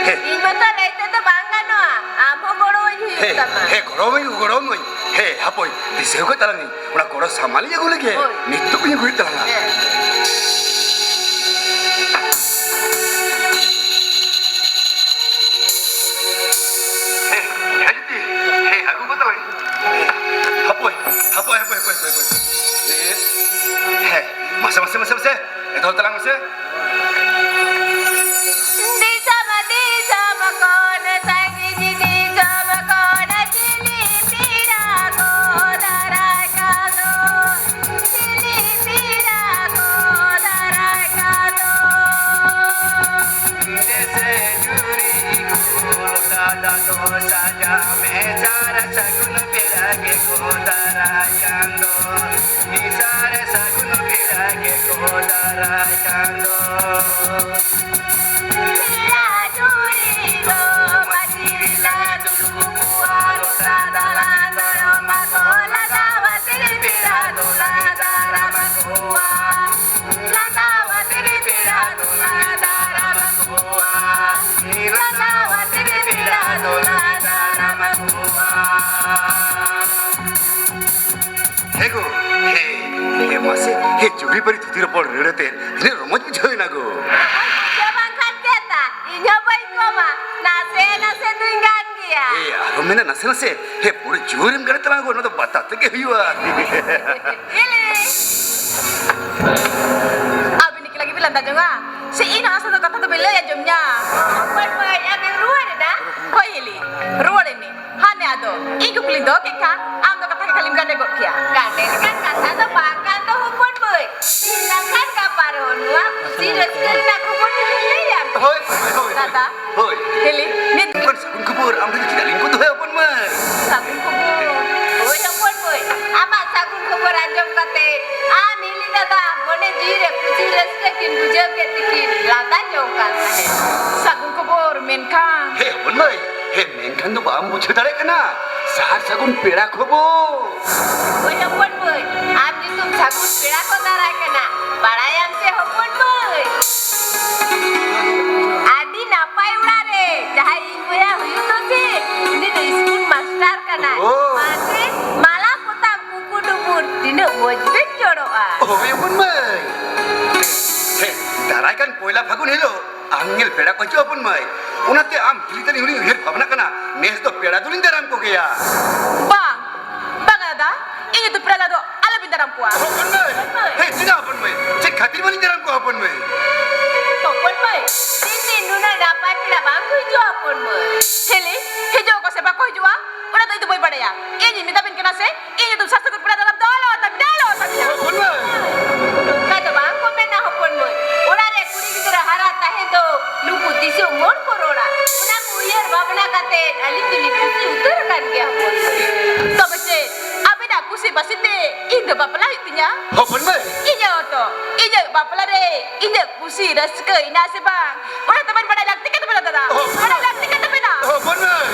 ᱦᱮᱸ᱾ ᱤᱧ ᱢᱚᱛᱚ ᱞᱟᱹᱭ ᱛᱮᱫᱚ ᱵᱟᱝ ᱜᱟᱱᱚᱜᱼᱟ, ᱟᱢ ᱦᱚᱸ ᱜᱚᱲᱚᱣᱟᱹᱧ ᱦᱩᱭᱩᱜ ᱦᱮᱸ, ᱛᱟᱢᱟ᱾ ᱦᱮᱸ, ᱜᱚᱲᱚᱣᱟᱹᱧ, ᱜᱚᱲᱚᱣᱟᱹᱧ᱾ ᱦᱮᱸ, ᱦᱟᱯᱳᱭ, ᱫᱤᱥᱟᱹ ᱟᱠᱟᱫ ᱛᱟᱞᱟᱝ ᱤᱧ᱾ ᱚᱱᱟ ᱜᱚᱲᱚ ᱥᱟᱢᱟᱱ ᱞᱤᱧ ᱟᱹᱜᱩ ᱞᱮᱜᱮ᱾ ᱦᱳᱭ᱾ ᱱᱤᱛᱚᱜ ᱜᱤᱧ ᱟᱹᱜᱩᱭᱮᱫ ᱛᱟᱞᱟᱝᱟ᱾ ᱦᱮᱸ᱾ ᱦᱮᱸ, ᱦᱮᱸ, ᱡᱩᱛᱤ᱾ ᱦᱮᱸ, ᱟᱹᱜᱩ ᱜᱚᱫ ᱛᱟᱞᱟᱝ᱾ ᱦᱟᱯᱳᱭ, ᱦᱟᱯᱳᱭ, ᱦᱟᱯᱳᱭ᱾ ᱦᱮᱸ, ᱢᱟᱥᱮ, ᱢᱟᱥᱮ, ᱢᱟᱥᱮ, ᱢᱟᱥᱮ᱾ ᱮᱛᱚᱦᱚᱵ ᱛᱟᱞᱟᱝ ᱢᱮᱥᱮ᱾ ᱫᱤᱥᱚᱢ, ᱫᱤᱥᱚᱢ ᱠᱷᱚᱱ ᱥᱟᱺᱜᱤᱧ ᱫᱤᱥᱚᱢ ᱠᱷᱚᱱ ᱪᱤᱞᱤ ᱯᱮᱲᱟ ᱠᱚ ᱫᱟᱨᱟᱭ ᱠᱟᱱ ᱫᱚ, ᱪᱤᱞᱤ ᱯᱮᱲᱟ ᱠᱚ ᱫᱟᱨᱟᱭ ᱠᱟᱱ ᱫᱚ᱾ ᱡᱮᱥᱮ ᱡᱩᱨᱤ ᱠᱚ ᱞᱚᱴᱟ ᱫᱟᱜ ᱫᱚ ᱥᱟᱡᱟᱣ ᱢᱮ, ᱥᱟᱨ ᱥᱟᱹᱜᱩᱱ ᱯᱮᱲᱟ ᱜᱮᱠᱚ ᱫᱟᱨᱟᱭ ᱠᱟᱱ ᱫᱚ᱾ ᱢᱤᱫ ᱥᱟᱨ ᱥᱟᱹᱜᱩᱱ ᱯᱮᱲᱟ ᱜᱮᱠᱚ ᱫᱟᱨᱟᱭ ᱠᱟᱱ ᱫᱚ᱾ ᱯᱮᱲᱟ ᱡᱩᱨᱤ ᱫᱚ ᱢᱟᱹᱪᱤ ᱨᱮᱞᱮ ᱫᱩᱲᱩᱵ ᱠᱚᱣᱟ, ᱞᱚᱴᱟ ᱫᱟᱞᱟᱝ ᱫᱚᱨᱚᱢ ᱟᱠᱚ ᱞᱟᱜᱟᱣᱟ, ᱥᱤᱨᱤ ᱯᱮᱲᱟ ᱫᱚᱞᱮ ᱫᱟᱨᱟᱢ ᱠᱚᱣᱟ᱾ ᱞᱟᱜᱟᱣᱟ, ᱥᱤᱨᱤ ᱯᱮᱲᱟ ᱫᱚᱞᱮ ᱫᱟᱨᱟᱢ ᱠᱚᱣᱟ᱾ ᱞᱟᱜᱟᱣᱟ, ᱥᱤᱨᱤ ᱯᱮᱲᱟ ᱫᱚᱞᱮ ᱫᱟᱨᱟᱢ ᱠᱚᱣᱟ᱾ ᱦᱮᱸ ᱜᱳ, ᱦᱮᱸ, ᱦᱮᱸ, ᱢᱟᱥᱮ, ᱦᱮᱸ, ᱡᱩᱨᱤ ᱯᱟᱹᱨᱤ ᱛᱷᱩᱛᱤ ᱨᱚᱯᱚᱲ ᱨᱟᱹᱲ ᱟᱛᱮ ᱛᱤᱱᱟᱹᱜ ᱨᱚᱢᱚᱡᱽ ᱵᱩᱡᱷᱟᱹᱣ ᱮᱱᱟ ᱜᱳ᱾ ᱨᱚᱢᱚᱡᱽ ᱵᱩᱡᱷᱟᱹᱣ ᱵᱟᱝᱠᱷᱟᱱ ᱪᱮᱫ ᱛᱟ? ᱤᱧ ᱦᱚᱸ ᱵᱟᱹᱧ ᱠᱚᱢᱟ, ᱱᱟᱥᱮ ᱱᱟᱥᱮ ᱫᱩᱧ ᱜᱟᱱ ᱜᱮᱭᱟ᱾ ᱦᱮᱸ, ᱟᱨᱦᱚᱸ ᱢᱮᱱᱟ ᱱᱟᱥᱮ ᱱᱟᱥᱮ᱾ ᱦᱮᱸ, ᱯᱩᱨᱟᱹ ᱡᱳᱨᱮᱢ ᱜᱟᱱᱮᱫ ᱛᱟᱞᱟᱝ ᱜᱳ, ᱱᱚᱣᱟ ᱫᱚ ᱵᱟᱛᱟ ᱛᱮᱜᱮ ᱦᱩᱭᱩᱜᱼᱟ᱾ ᱤᱞᱤ᱾ ᱟᱹᱵᱤᱱ ᱮᱠᱞᱟ ᱜᱮᱵᱤᱱ ᱞᱟᱸᱫᱟ ᱡᱚᱝᱟ? ᱥᱮ ᱤᱧ ᱚᱱᱟ ᱥᱟᱶ ᱫᱚ ᱠᱟᱛᱷᱟ ᱫᱚᱵᱤᱱ ᱞᱟᱹᱭ ᱟᱸᱡᱚᱢ ᱧᱟ? ᱦᱳᱭ, ᱦᱳᱭ, ᱟᱢᱮᱢ ᱨᱩᱣᱟᱹᱲ ᱮᱱᱟ? ᱦᱳᱭ, ᱤᱞᱤ, ᱨᱩᱣᱟᱹᱲ ᱮᱱᱟᱹᱧ᱾ ᱦᱟᱱᱮ ᱟᱫᱚ, ᱤᱧ ᱠᱩᱠᱞᱤ ᱫᱚᱦᱚ ᱠᱮᱫ ᱠᱷᱟᱱ, ᱟᱢ ᱫᱚ ᱠᱟᱛᱷᱟ ᱜᱮ ᱠᱷᱟᱹᱞᱤᱢ ᱜᱟᱰᱮ ᱜᱚᱫ ᱠᱮᱭᱟ᱾ ᱜᱟᱰᱮ ᱞᱮᱠᱟᱱ ᱠᱟᱛᱷᱟ ᱫᱚ ᱵᱟᱝ ᱠᱟᱱ ᱫᱚ ᱦᱚᱯᱚᱱ ᱢᱟᱹᱭ᱾ ᱤᱧ ᱱᱟᱜ ᱠᱷᱟᱱ ᱜᱟᱯᱟ ᱨᱮᱦᱚᱸ ᱱᱚᱣᱟ ᱠᱩᱥᱤ ᱨᱟᱹᱥᱠᱟᱹ ᱨᱮᱱᱟᱜ ᱠᱷᱚᱵᱚᱨ ᱤᱧ ᱞᱟᱹᱭᱟ᱾ ᱦᱳᱭ, ᱦᱳᱭ, ᱦᱳᱭ, ᱫᱟᱫᱟ᱾ ᱦᱳᱭ᱾ ᱦᱤᱞᱤ, ᱱᱤᱛ ᱚᱱᱠᱟᱱ ᱥᱟᱹᱜᱩᱱ ᱠᱷᱚᱵᱚᱨ ᱟᱢ ᱴᱷᱮᱱ ᱪᱮᱫᱟᱜ ᱞᱤᱧ ᱜᱚᱫ ᱫᱚᱦᱚᱭᱟ ᱦᱚᱯᱚᱱ ᱢᱟᱹᱭ? ᱥᱟᱹᱜᱩᱱ ᱠᱷᱚᱵᱚᱨ? ᱦᱳᱭ ᱦᱚᱯᱚᱱ ᱢᱟᱹᱭ, ᱟᱢᱟᱜ ᱥᱟᱹᱜᱩᱱ ᱠᱷᱚᱵᱚᱨ ᱟᱸᱡᱚᱢ ᱠᱟᱛᱮ ᱟᱢ ᱦᱤᱞᱤ ᱫᱟᱫᱟ ᱢᱚᱱᱮ ᱡᱤᱣᱤ ᱨᱮ ᱠᱩᱥᱤ ᱨᱟᱹᱥᱠᱟᱹ ᱠᱤᱱ ᱵᱩᱡᱷᱟᱹᱣ ᱠᱮᱫ ᱛᱮᱠᱤᱱ ᱞᱟᱸᱫᱟ ᱡᱚᱝ ᱠᱟᱱ ᱛᱟᱦᱮᱸᱫ᱾ ᱥᱟᱹᱜᱩᱱ ᱠᱷᱚᱵᱚᱨ, ᱢᱮᱱᱠᱷᱟᱱ? ᱦᱮᱸ ᱦᱚᱯᱚᱱ ᱢᱟᱹᱭ, ᱦᱮᱸ ᱢᱮᱱᱠᱷᱟᱱ ᱫᱚ ᱵᱟᱢ ᱵᱩᱡᱷᱟᱹᱣ ᱫᱟᱲᱮᱭᱟᱜ ᱠᱟᱱᱟ? ᱟᱨ ᱥᱟᱹᱜᱩᱱ ᱯᱮᱲᱟ ᱠᱷᱚᱵᱚᱨ᱾ ᱦᱳᱭ ᱦᱚᱯᱚᱱ ᱢᱟᱹᱭ, ᱟᱢ ᱧᱩᱛᱩᱢ ᱥᱟᱹᱜᱩᱱ ᱯᱮᱲᱟ ᱠᱚ ᱫᱟᱨᱟᱭ ᱠᱟᱱᱟ, ᱵᱟᱲᱟᱭᱟᱢ ᱥᱮ ᱦᱚᱯᱚᱱ ᱢᱟᱹᱭ? ᱟᱹᱰᱤ ᱱᱟᱯᱟᱭ ᱚᱲᱟᱜ ᱨᱮ ᱡᱟᱦᱟᱸᱭ ᱤᱧ ᱵᱚᱭᱦᱟ ᱦᱩᱭᱩᱜ ᱫᱚ ᱥᱮ, ᱩᱱᱤ ᱫᱚ ᱤᱥᱠᱩᱞ ᱢᱟᱥᱴᱟᱨ ᱠᱟᱱᱟᱭ᱾ ᱳ᱾ ᱢᱟᱥᱮ, ᱢᱟᱞᱟ ᱯᱚᱛᱟᱢ ᱠᱩᱠᱩ ᱰᱩᱵᱩᱨ, ᱛᱤᱱᱟᱹᱜ ᱢᱚᱡᱽ ᱵᱮᱱ ᱡᱚᱲᱚᱜᱼᱟ᱾ ᱦᱳᱭ ᱦᱚᱯᱚᱱ ᱢᱟᱹᱭ᱾ ᱦᱮ, ᱫᱟᱨᱟᱭ ᱠᱟᱱ ᱯᱚᱭᱞᱟ ᱯᱷᱟᱹᱜᱩᱱ ᱦᱤᱞᱳᱜ ᱟᱢ ᱧᱮᱞ ᱯᱮᱲᱟ ᱠᱚ ᱦᱤᱡᱩᱜᱼᱟ ᱦᱚᱯᱚᱱ ᱢᱟᱹᱭ᱾ ᱚᱱᱟᱛᱮ ᱟᱢ ᱦᱤᱞᱤ ᱛᱟᱹᱞᱤᱧ ᱦᱚᱸᱞᱤᱧ ᱩᱭᱦᱟᱹᱨ ᱵᱷᱟᱵᱽᱱᱟ ᱠᱟᱱᱟ, ᱱᱮᱥ ᱫᱚ ᱯᱮᱲᱟ ᱫᱚᱞᱤᱧ ᱫᱟᱨᱟᱢ ᱠᱚᱜᱮᱭᱟ᱾ ᱵᱟᱝ, ᱵᱟᱝ ᱫᱟᱫᱟ, ᱤᱧ ᱟᱹᱛᱩ ᱯᱮᱲᱟ ᱫᱚ ᱟᱞᱚᱵᱤᱱ ᱫᱟᱨᱟᱢ ᱠᱚᱣᱟ᱾ ᱦᱚᱯᱚᱱ ᱢᱟᱹᱭ! ᱦᱮᱸ, ᱪᱮᱫᱟᱜ ᱦᱚᱯᱚᱱ ᱢᱟᱹᱭ? ᱪᱮᱫ ᱠᱷᱟᱹᱛᱤᱨ ᱵᱟᱹᱞᱤᱧ ᱫᱟᱨᱟᱢ ᱠᱚᱣᱟ ᱦᱚᱯᱚᱱ ᱢᱟᱹᱭ? ᱦᱚᱯᱚᱱ ᱢᱟᱹᱭ, ᱫᱤᱱ ᱫᱤᱱ ᱱᱩᱱᱟᱹᱜ ᱱᱟᱯᱟᱭ ᱯᱮᱲᱟ ᱵᱟᱝ ᱠᱚ ᱦᱤᱡᱩᱜᱼᱟ ᱦᱚᱯᱚᱱ ᱢᱟᱹᱭ᱾ ᱦᱮᱞᱤ, ᱦᱤᱡᱩᱜ ᱟᱠᱚ ᱥᱮ ᱵᱟᱠᱚ ᱦᱤᱡᱩᱜᱼᱟ, ᱚᱱᱟ ᱫᱚ ᱤᱧ ᱫᱚ ᱵᱟᱹᱧ ᱵᱟᱲᱟᱭᱟ᱾ ᱤᱧ ᱧᱩᱛᱩᱢ ᱥᱟᱨ ᱥᱟᱹᱜᱩᱱ ᱯᱮᱲᱟ ᱫᱟᱨᱟᱢ ᱫᱚ ᱟᱞᱚ ᱟᱛᱟᱢ, ᱟᱞᱚ ᱟᱛᱟᱢ᱾ ᱦᱚᱯᱚᱱ ᱢᱟᱹᱭ! ᱱᱚᱝᱠᱟ ᱫᱚ ᱵᱟᱝ ᱠᱚ ᱢᱮᱱᱟ ᱦᱚᱯᱚᱱ ᱢᱟᱹᱭ᱾ ᱚᱲᱟᱜ ᱨᱮ ᱠᱩᱲᱤ ᱜᱤᱫᱽᱨᱟᱹ ᱦᱟᱨᱟ ᱛᱟᱦᱮᱸ ᱫᱚ ᱱᱩᱠᱩ ᱫᱤᱥᱚᱢ ᱦᱚᱲ ᱠᱚ ᱨᱚᱲᱟ᱾ ᱚᱱᱟ ᱠᱚ ᱩᱭᱦᱟᱹᱨ ᱵᱷᱟᱵᱽᱱᱟ ᱠᱟᱛᱮ ᱟᱹᱞᱤᱧ ᱫᱚᱞᱤᱧ ᱠᱩᱥᱤ ᱩᱛᱟᱹᱨ ᱟᱠᱟᱱ ᱜᱮᱭᱟ ᱦᱚᱯᱚᱱ ᱢᱟᱹᱭ᱾ ᱛᱚᱵᱮ ᱪᱮᱫ ᱟᱵᱮᱱᱟᱜ ᱠᱩᱥᱤ ᱵᱟᱹᱥᱤ ᱛᱮ ᱤᱧ ᱫᱚ ᱵᱟᱯᱞᱟ ᱦᱩᱭᱩᱜ ᱛᱤᱧᱟ? ᱦᱚᱯᱚᱱ ᱢᱟᱹᱭ! ᱤᱧᱟᱹᱜ ᱦᱚᱸᱛᱚ, ᱤᱧᱟᱹᱜ ᱵᱟᱯᱞᱟ ᱨᱮ ᱤᱧᱟᱹᱜ ᱠᱩᱥᱤ ᱨᱟᱹᱥᱠᱟᱹ ᱦᱮᱱᱟᱜ ᱥᱮ ᱵᱟᱝ, ᱚᱱᱟ ᱛᱟᱵᱮᱱ ᱵᱟᱰᱟᱭ ᱞᱟᱹᱠᱛᱤ ᱠᱟᱱ ᱛᱟᱵᱮᱱᱟ ᱫᱟᱫᱟ᱾ ᱦᱚᱯᱚᱱ ᱵᱟᱰᱟᱭ ᱞᱟᱹᱠᱛᱤ ᱠᱟᱱ ᱛᱟᱵᱮᱱᱟ᱾ ᱦᱚᱯᱚᱱ ᱢᱟᱹᱭ!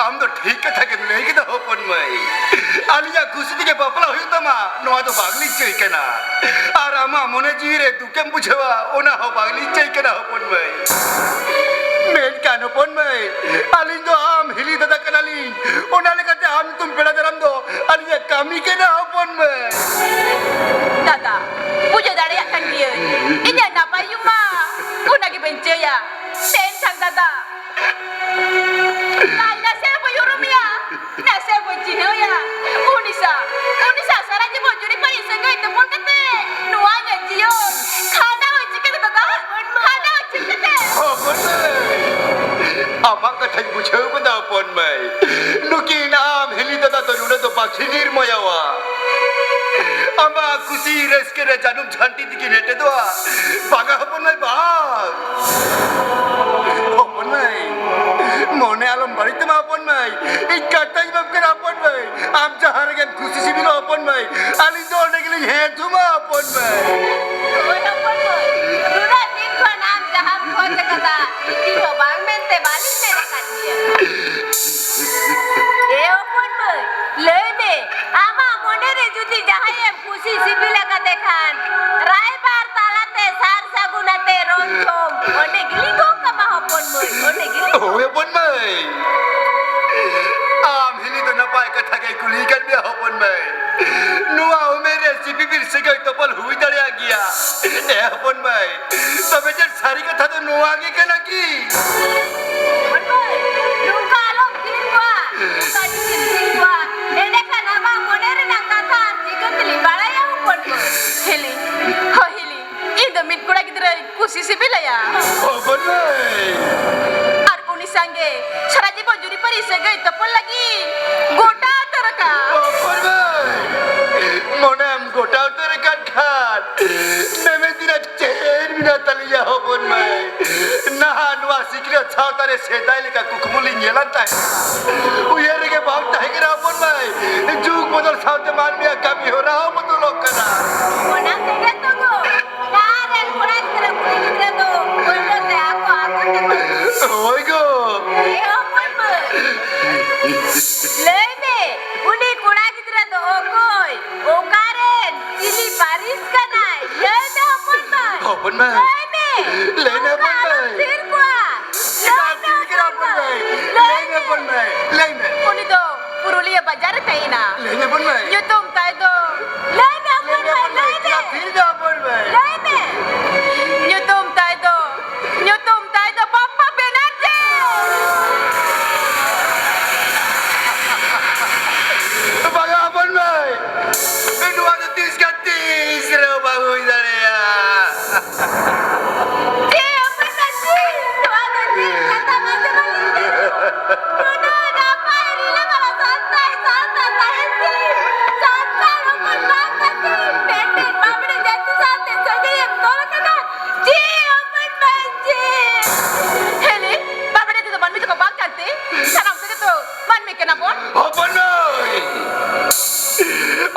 ᱟᱢ ᱫᱚ ᱴᱷᱤᱠ ᱠᱟᱛᱷᱟ ᱜᱮᱢ ᱞᱟᱹᱭ ᱠᱮᱫᱟ ᱦᱚᱯᱚᱱ ᱢᱟᱹᱭ᱾ ᱟᱹᱞᱤᱧᱟᱜ ᱠᱩᱥᱤ ᱛᱮᱜᱮ ᱵᱟᱯᱞᱟ ᱦᱩᱭᱩᱜ ᱛᱟᱢᱟ, ᱱᱚᱣᱟ ᱫᱚ ᱵᱟᱝᱞᱤᱧ ᱪᱟᱹᱭ ᱠᱟᱱᱟ᱾ ᱟᱨ ᱟᱢᱟᱜ ᱢᱚᱱᱮ ᱡᱤᱣᱤ ᱨᱮ ᱫᱩᱠᱮᱢ ᱵᱩᱡᱷᱟᱹᱣᱟ, ᱚᱱᱟ ᱦᱚᱸ ᱵᱟᱝᱞᱤᱧ ᱪᱟᱹᱭ ᱠᱟᱱᱟ ᱦᱚᱯᱚᱱ ᱢᱟᱹᱭ᱾ ᱢᱮᱱᱠᱷᱟᱱ ᱦᱚᱯᱚᱱ ᱢᱟᱹᱭ, ᱟᱹᱞᱤᱧ ᱫᱚ ᱟᱢ ᱦᱤᱞᱤ ᱫᱟᱫᱟ ᱠᱟᱱᱟᱞᱤᱧ, ᱚᱱᱟ ᱞᱮᱠᱟᱛᱮ ᱟᱢ ᱧᱩᱛᱩᱢ ᱯᱮᱲᱟ ᱫᱟᱨᱟᱢ ᱫᱚ ᱟᱹᱞᱤᱧᱟᱜ ᱠᱟᱹᱢᱤ ᱠᱟᱱᱟ ᱦᱚᱯᱚᱱ ᱢᱟᱹᱭ᱾ ᱫᱟᱫᱟ, ᱵᱩᱡᱷᱟᱹᱣ ᱫᱟᱲᱮᱭᱟᱜ ᱠᱟᱱ ᱜᱤᱭᱟᱹᱧ, ᱤᱧᱟᱹᱜ ᱱᱟᱯᱟᱭ ᱧᱩᱢ ᱢᱟ ᱚᱱᱟ ᱜᱮ ᱵᱟᱹᱧ ᱪᱟᱹᱭᱟ᱾ ᱢᱮᱱᱠᱷᱟᱱ ᱫᱟᱫᱟ, ᱛᱟᱭ ᱱᱟᱥᱮ ᱦᱚᱸ ᱵᱟᱹᱧ ᱩᱨᱩᱢᱮᱭᱟ, ᱱᱟᱥᱮ ᱦᱚᱸ ᱵᱟᱹᱧ ᱪᱤᱱᱦᱟᱹᱣᱮᱭᱟ᱾ ᱩᱱᱤ ᱥᱟᱶ, ᱩᱱᱤ ᱥᱟᱶ ᱥᱟᱨᱟ ᱡᱤᱵᱚᱱ ᱡᱩᱨᱤᱯᱟᱹᱨᱤ ᱥᱟᱹᱜᱟᱹᱭ ᱛᱚᱯᱚᱞ ᱠᱟᱛᱮ ᱱᱚᱣᱟ ᱤᱧᱟᱹᱜ ᱡᱤᱭᱚᱱ ᱠᱷᱟᱸᱰᱟᱣ ᱟᱹᱧ ᱪᱤᱠᱟᱹᱛᱮ ᱫᱟᱫᱟ? ᱠᱷᱟᱸᱰᱟᱣ ᱟᱹᱧ ᱪᱤᱠᱟᱹᱛᱮ? ᱦᱚᱯᱚᱱ ᱢᱟᱹᱭ, ᱟᱢᱟᱜ ᱠᱟᱛᱷᱟᱧ ᱵᱩᱡᱷᱟᱹᱣ ᱠᱮᱫᱟ ᱦᱚᱯᱚᱱ ᱢᱟᱹᱭ᱾ ᱱᱩᱠᱤᱱ ᱟᱢ ᱦᱤᱞᱤ ᱫᱟᱫᱟ ᱫᱚ ᱱᱚᱰᱮ ᱫᱚ ᱵᱟᱹᱠᱤᱱ ᱧᱤᱨ ᱢᱟᱭᱟᱣᱟ᱾ ᱟᱢᱟᱜ ᱠᱩᱥᱤ ᱨᱟᱹᱥᱠᱟᱹ ᱨᱮ ᱡᱟᱹᱱᱩᱢ ᱡᱷᱟᱹᱱᱴᱤ ᱛᱮᱠᱤᱱ ᱮᱴᱮᱫᱚᱜᱼᱟ᱾ ᱵᱟᱝᱟ ᱦᱚᱯᱚᱱ ᱢᱟᱹᱭ, ᱵᱟᱝ᱾ ᱦᱚᱯᱚᱱ ᱢᱟᱹᱭ, ᱢᱚᱱᱮ ᱟᱞᱚᱢ ᱵᱟᱹᱲᱤᱡ ᱛᱟᱢᱟ ᱦᱚᱯᱚᱱ ᱢᱟᱹᱭ᱾ ᱤᱧ ᱠᱟᱛᱷᱟᱧ ᱮᱢᱟᱢ ᱠᱟᱱᱟ ᱦᱚᱯᱚᱱ ᱢᱟᱹᱭ᱾ ᱟᱢ ᱡᱟᱦᱟᱸ ᱨᱮᱜᱮᱢ ᱠᱩᱥᱤ ᱥᱤᱵᱤᱞᱚᱜ ᱦᱚᱯᱚᱱ ᱢᱟᱹᱭ, ᱟᱹᱞᱤᱧ ᱫᱚ ᱚᱸᱰᱮ ᱜᱮᱞᱤᱧ ᱦᱮᱡ ᱛᱷᱩᱢᱟ ᱦᱚᱯᱚᱱ ᱢᱟᱹᱭ᱾ ᱦᱳᱭ ᱦᱚᱯᱚᱱ ᱢᱟᱹᱭ, ᱱᱩᱱᱟᱹᱜ ᱫᱤᱱ ᱠᱷᱚᱱ ᱟᱢ ᱡᱟᱦᱟᱸᱢ ᱠᱷᱚᱡᱽ ᱟᱠᱟᱫᱟ, ᱤᱧ ᱦᱚᱸ ᱵᱟᱝ ᱢᱮᱱᱛᱮ ᱵᱟᱹᱞᱤᱧ ᱢᱮᱱ ᱟᱠᱟᱫ ᱢᱮᱭᱟ᱾ ᱥᱤᱥᱤᱯᱤ ᱞᱮᱠᱟᱛᱮ ᱠᱷᱟᱱ ᱨᱟᱭᱵᱟᱨ ᱛᱟᱞᱟᱛᱮ ᱥᱟᱨ ᱥᱟᱹᱜᱩᱱ ᱟᱛᱮ ᱨᱚᱲ ᱡᱚᱢ ᱚᱸᱰᱮ ᱜᱮᱞᱤᱧ ᱜᱚᱜ ᱠᱟᱢᱟ ᱦᱚᱯᱚᱱ ᱢᱟᱹᱭ, ᱚᱸᱰᱮ ᱜᱮᱞᱤᱧ ᱜᱚᱜ ᱦᱳᱭ ᱦᱚᱯᱚᱱ ᱢᱟᱹᱭ, ᱟᱢ ᱦᱤᱞᱤ ᱫᱚ ᱱᱟᱯᱟᱭ ᱠᱟᱛᱷᱟ ᱜᱮ ᱠᱩᱞᱤ ᱠᱟᱫ ᱢᱮᱭᱟ ᱦᱚᱯᱚᱱ ᱢᱟᱹᱭ᱾ ᱱᱚᱣᱟ ᱩᱢᱮᱨ ᱨᱮ ᱥᱤᱯᱤᱵᱤᱞ ᱥᱟᱹᱜᱟᱹᱭ ᱛᱚᱯᱚᱞ ᱦᱩᱭ ᱫᱟᱲᱮᱭᱟᱜ ᱜᱮᱭᱟ᱾ ᱮ ᱦᱚᱯᱚᱱ ᱢᱟᱹᱭ, ᱛᱚᱵᱮ ᱪᱮᱫ ᱥᱟᱹᱨᱤ ᱠᱟᱛᱷᱟ ᱫᱚ ᱱᱚᱣᱟ ᱜᱮ ᱠᱟᱱᱟ ᱠᱤ? ᱦᱚᱯᱚᱱ ᱢᱟᱹᱭ, ᱱᱚᱝᱠᱟ ᱟᱞᱚᱢ ᱛᱷᱤᱨ ᱠᱚᱣᱟ, ᱱᱚᱝᱠᱟ ᱡᱩᱫᱤᱢ ᱛᱷᱤᱨ ᱠᱚᱣᱟ, ᱮᱸᱰᱮᱠᱷᱟᱱ ᱟᱢᱟᱜ ᱢᱚᱱᱮ ᱨᱮᱱᱟᱜ ᱠᱟᱛᱷᱟ ᱪᱤᱠᱟᱹ ᱛᱮᱞᱤᱧ ᱵᱟᱲᱟᱭᱟ ᱦᱚᱯᱚᱱ ᱢᱟᱹᱭ? ᱦᱤᱞᱤ, ᱦᱳ ᱦᱤᱞᱤ, ᱤᱧ ᱫᱚ ᱢᱤᱫ ᱠᱚᱲᱟ ᱜᱤᱫᱽᱨᱟᱹᱧ ᱠᱩᱥᱤ ᱥᱤᱵᱤᱞᱟᱭᱟ᱾ ᱦᱚᱯᱚᱱ ᱢᱟᱹᱭ᱾ ᱟᱨ ᱩᱱᱤ ᱥᱟᱝᱜᱮ ᱥᱟᱨᱟ ᱡᱤᱵᱚᱱ ᱡᱩᱨᱤᱯᱟᱹᱨᱤ ᱥᱟᱹᱜᱟᱹᱭ ᱛᱚᱯᱚᱞ ᱞᱟᱹᱜᱤᱫ ᱜᱚᱴᱟ ᱩᱛᱟᱹᱨ ᱟᱠᱟᱫ᱾ ᱦᱚᱯᱚᱱ ᱢᱟᱹᱭ᱾ ᱢᱚᱱᱮᱢ ᱜᱚᱴᱟ ᱩᱛᱟᱹᱨ ᱟᱠᱟᱫ ᱠᱷᱟᱱ ᱢᱮᱢᱮᱱ ᱫᱤᱱᱟᱜ ᱪᱮᱫ ᱢᱮᱱᱟᱜ ᱛᱟᱞᱤᱧᱟ ᱦᱚᱯᱚᱱ ᱢᱟᱹᱭ᱾ ᱱᱟᱦᱟᱜ ᱱᱚᱣᱟ ᱥᱤᱠᱷᱱᱟᱹᱛ ᱥᱟᱶᱛᱟ ᱨᱮ ᱥᱮᱫᱟᱭ ᱞᱮᱠᱟ ᱠᱩᱠᱢᱩ ᱞᱤᱧ ᱧᱮᱞᱟᱱ ᱛᱟᱦᱮᱸ᱾ ᱩᱭᱦᱟᱹᱨ ᱨᱮᱜᱮ ᱵᱟᱝ ᱛᱟᱦᱮᱸ ᱠᱟᱱᱟ ᱦᱚᱯᱚᱱ ᱢᱟᱹᱭ᱾ ᱡᱩᱜᱽ ᱵᱚᱫᱚᱞ ᱥᱟᱶᱛᱮ ᱢᱟᱹᱱᱢᱤᱭᱟᱜ ᱠᱟᱹᱢᱤ ᱦᱚᱨᱟ ᱦᱚᱸ ᱵᱚᱫᱚᱞᱚᱜ ᱠᱟᱱᱟ᱾ ᱚᱱᱟ ᱛᱮᱜᱮ ᱛᱚ ᱜᱚ, ᱱᱟᱦᱟᱜ ᱨᱮᱱ ᱠᱚᱲᱟ ᱜᱤᱫᱽᱨᱟᱹ ᱠᱩᱲᱤ ᱜᱤᱫᱽᱨᱟᱹ ᱫᱚ ᱯᱳᱭᱞᱳ ᱛᱮ ᱟᱠᱚ ᱟᱠᱚ ᱛᱮᱠᱚ ᱦᱳᱭ ᱜᱚ᱾ ᱮ ᱦᱚᱯᱚᱱ ᱢᱟᱹᱭ᱾ ᱞᱟᱹᱭ ᱢᱮ, ᱩᱱᱤ ᱠᱚᱲᱟ ᱜᱤᱫᱽᱨᱟᱹ ᱫᱚ ᱚᱠᱚᱭ? ᱚᱠᱟᱨᱮᱱ? ᱪᱤᱞᱤ ᱯᱟᱹᱨᱤᱥ ᱠᱟᱱᱟᱭ? ᱞᱟᱹᱭ ᱢᱮ ᱦᱚᱯᱚᱱ ᱢᱟᱹᱭ᱾ ᱦᱚᱯᱚᱱ ᱢᱟᱹᱭ᱾ ᱞᱟᱹᱭ ᱢᱮ᱾ ᱞᱟᱹᱭ ᱢᱮ ᱦᱚᱯᱚᱱ ᱢᱟᱹᱭ᱾ ᱛᱷᱤᱨ ᱠᱚᱣᱟ᱾ ᱞᱟᱹᱭ ᱢᱮ ᱦᱚᱯᱚᱱ ᱢᱟᱹᱭ᱾ ᱞᱟᱹᱭ ᱢᱮ ᱦᱚᱯᱚᱱ ᱢᱟᱹᱭ᱾ ᱞᱟᱹᱭ ᱢᱮ᱾ ᱩᱱᱤ ᱫᱚ ᱯᱩᱨᱩᱞᱤᱭᱟᱹ ᱵᱟᱡᱟᱨ ᱨᱮ ᱛᱟᱦᱮᱸᱭᱮᱱᱟ᱾ ᱞᱟᱹᱭ ᱢᱮ ᱦᱚᱯᱚᱱ ᱢᱟᱹᱭ᱾ ᱧᱩᱛᱩᱢ ᱛᱟᱭ ᱫᱚ᱾ ᱞᱟᱹᱭ ᱢᱮ ᱦᱚᱯᱚᱱ ᱢᱟᱹᱭ᱾ ᱞᱟᱹᱭ ᱢᱮ᱾ ᱛᱷᱤᱨ ᱢᱮ ᱦᱚᱯᱚᱱ ᱢᱟᱹᱭ᱾ ᱞᱟᱹᱭ ᱢᱮ᱾ ᱧᱩᱛᱩᱢ ᱛᱟᱭ ᱫᱚ, ᱧᱩᱛᱩᱢ ᱛᱟᱭ ᱫᱚ ᱵᱟᱯᱯᱟ ᱵᱮᱱᱟᱨᱡᱤ᱾ ᱵᱟᱝᱟ ᱦᱚᱯᱚᱱ ᱢᱟᱹᱭ, ᱱᱚᱣᱟ ᱫᱚ ᱛᱤᱥ ᱠᱟᱱ ᱛᱤᱥ ᱨᱮᱦᱚᱸ ᱵᱟᱝ ᱦᱩᱭ ᱫᱟᱲᱮᱭᱟᱜᱼᱟ᱾ ᱪᱮᱫ ᱦᱚᱯᱚᱱ ᱢᱟᱹᱭ, ᱪᱮᱫ? ᱱᱚᱣᱟ ᱫᱚ ᱪᱮᱫ ᱠᱟᱛᱷᱟ ᱢᱟᱥᱮ ᱵᱟᱹᱞᱤᱧ ᱵᱩᱡᱷᱟᱹᱣ? ᱱᱩᱱᱟᱹᱜ ᱱᱟᱯᱟᱭ ᱨᱤᱞᱟᱹᱢᱟᱞᱟ ᱥᱟᱱᱛᱟᱲ ᱥᱟᱶᱛᱟ ᱛᱟᱦᱮᱱ ᱛᱮ ᱥᱟᱱᱛᱟᱲ ᱦᱚᱯᱚᱱ ᱵᱟᱝ ᱠᱟᱛᱮ ᱢᱤᱫᱴᱮᱱ ᱵᱟᱢᱲᱮ ᱡᱟᱹᱛᱤ ᱥᱟᱶᱛᱮ ᱥᱟᱹᱜᱟᱹᱭᱮᱢ ᱛᱚᱞ ᱠᱟᱫᱟ᱾ ᱪᱮᱫ ᱦᱚᱯᱚᱱ ᱢᱟᱹᱭ ᱪᱮᱫ? ᱦᱮᱞᱮ, ᱵᱟᱢᱲᱮ ᱡᱟᱹᱛᱤ ᱫᱚ ᱢᱟᱹᱱᱢᱤ ᱫᱚᱠᱚ ᱵᱟᱝ ᱠᱟᱱᱛᱮ ᱥᱟᱱᱟᱢ ᱛᱮᱜᱮ ᱛᱚ ᱢᱟᱹᱱᱢᱤ ᱠᱟᱱᱟ ᱵᱚᱱ᱾ ᱦᱚᱯᱚᱱ ᱢᱟᱹᱭ,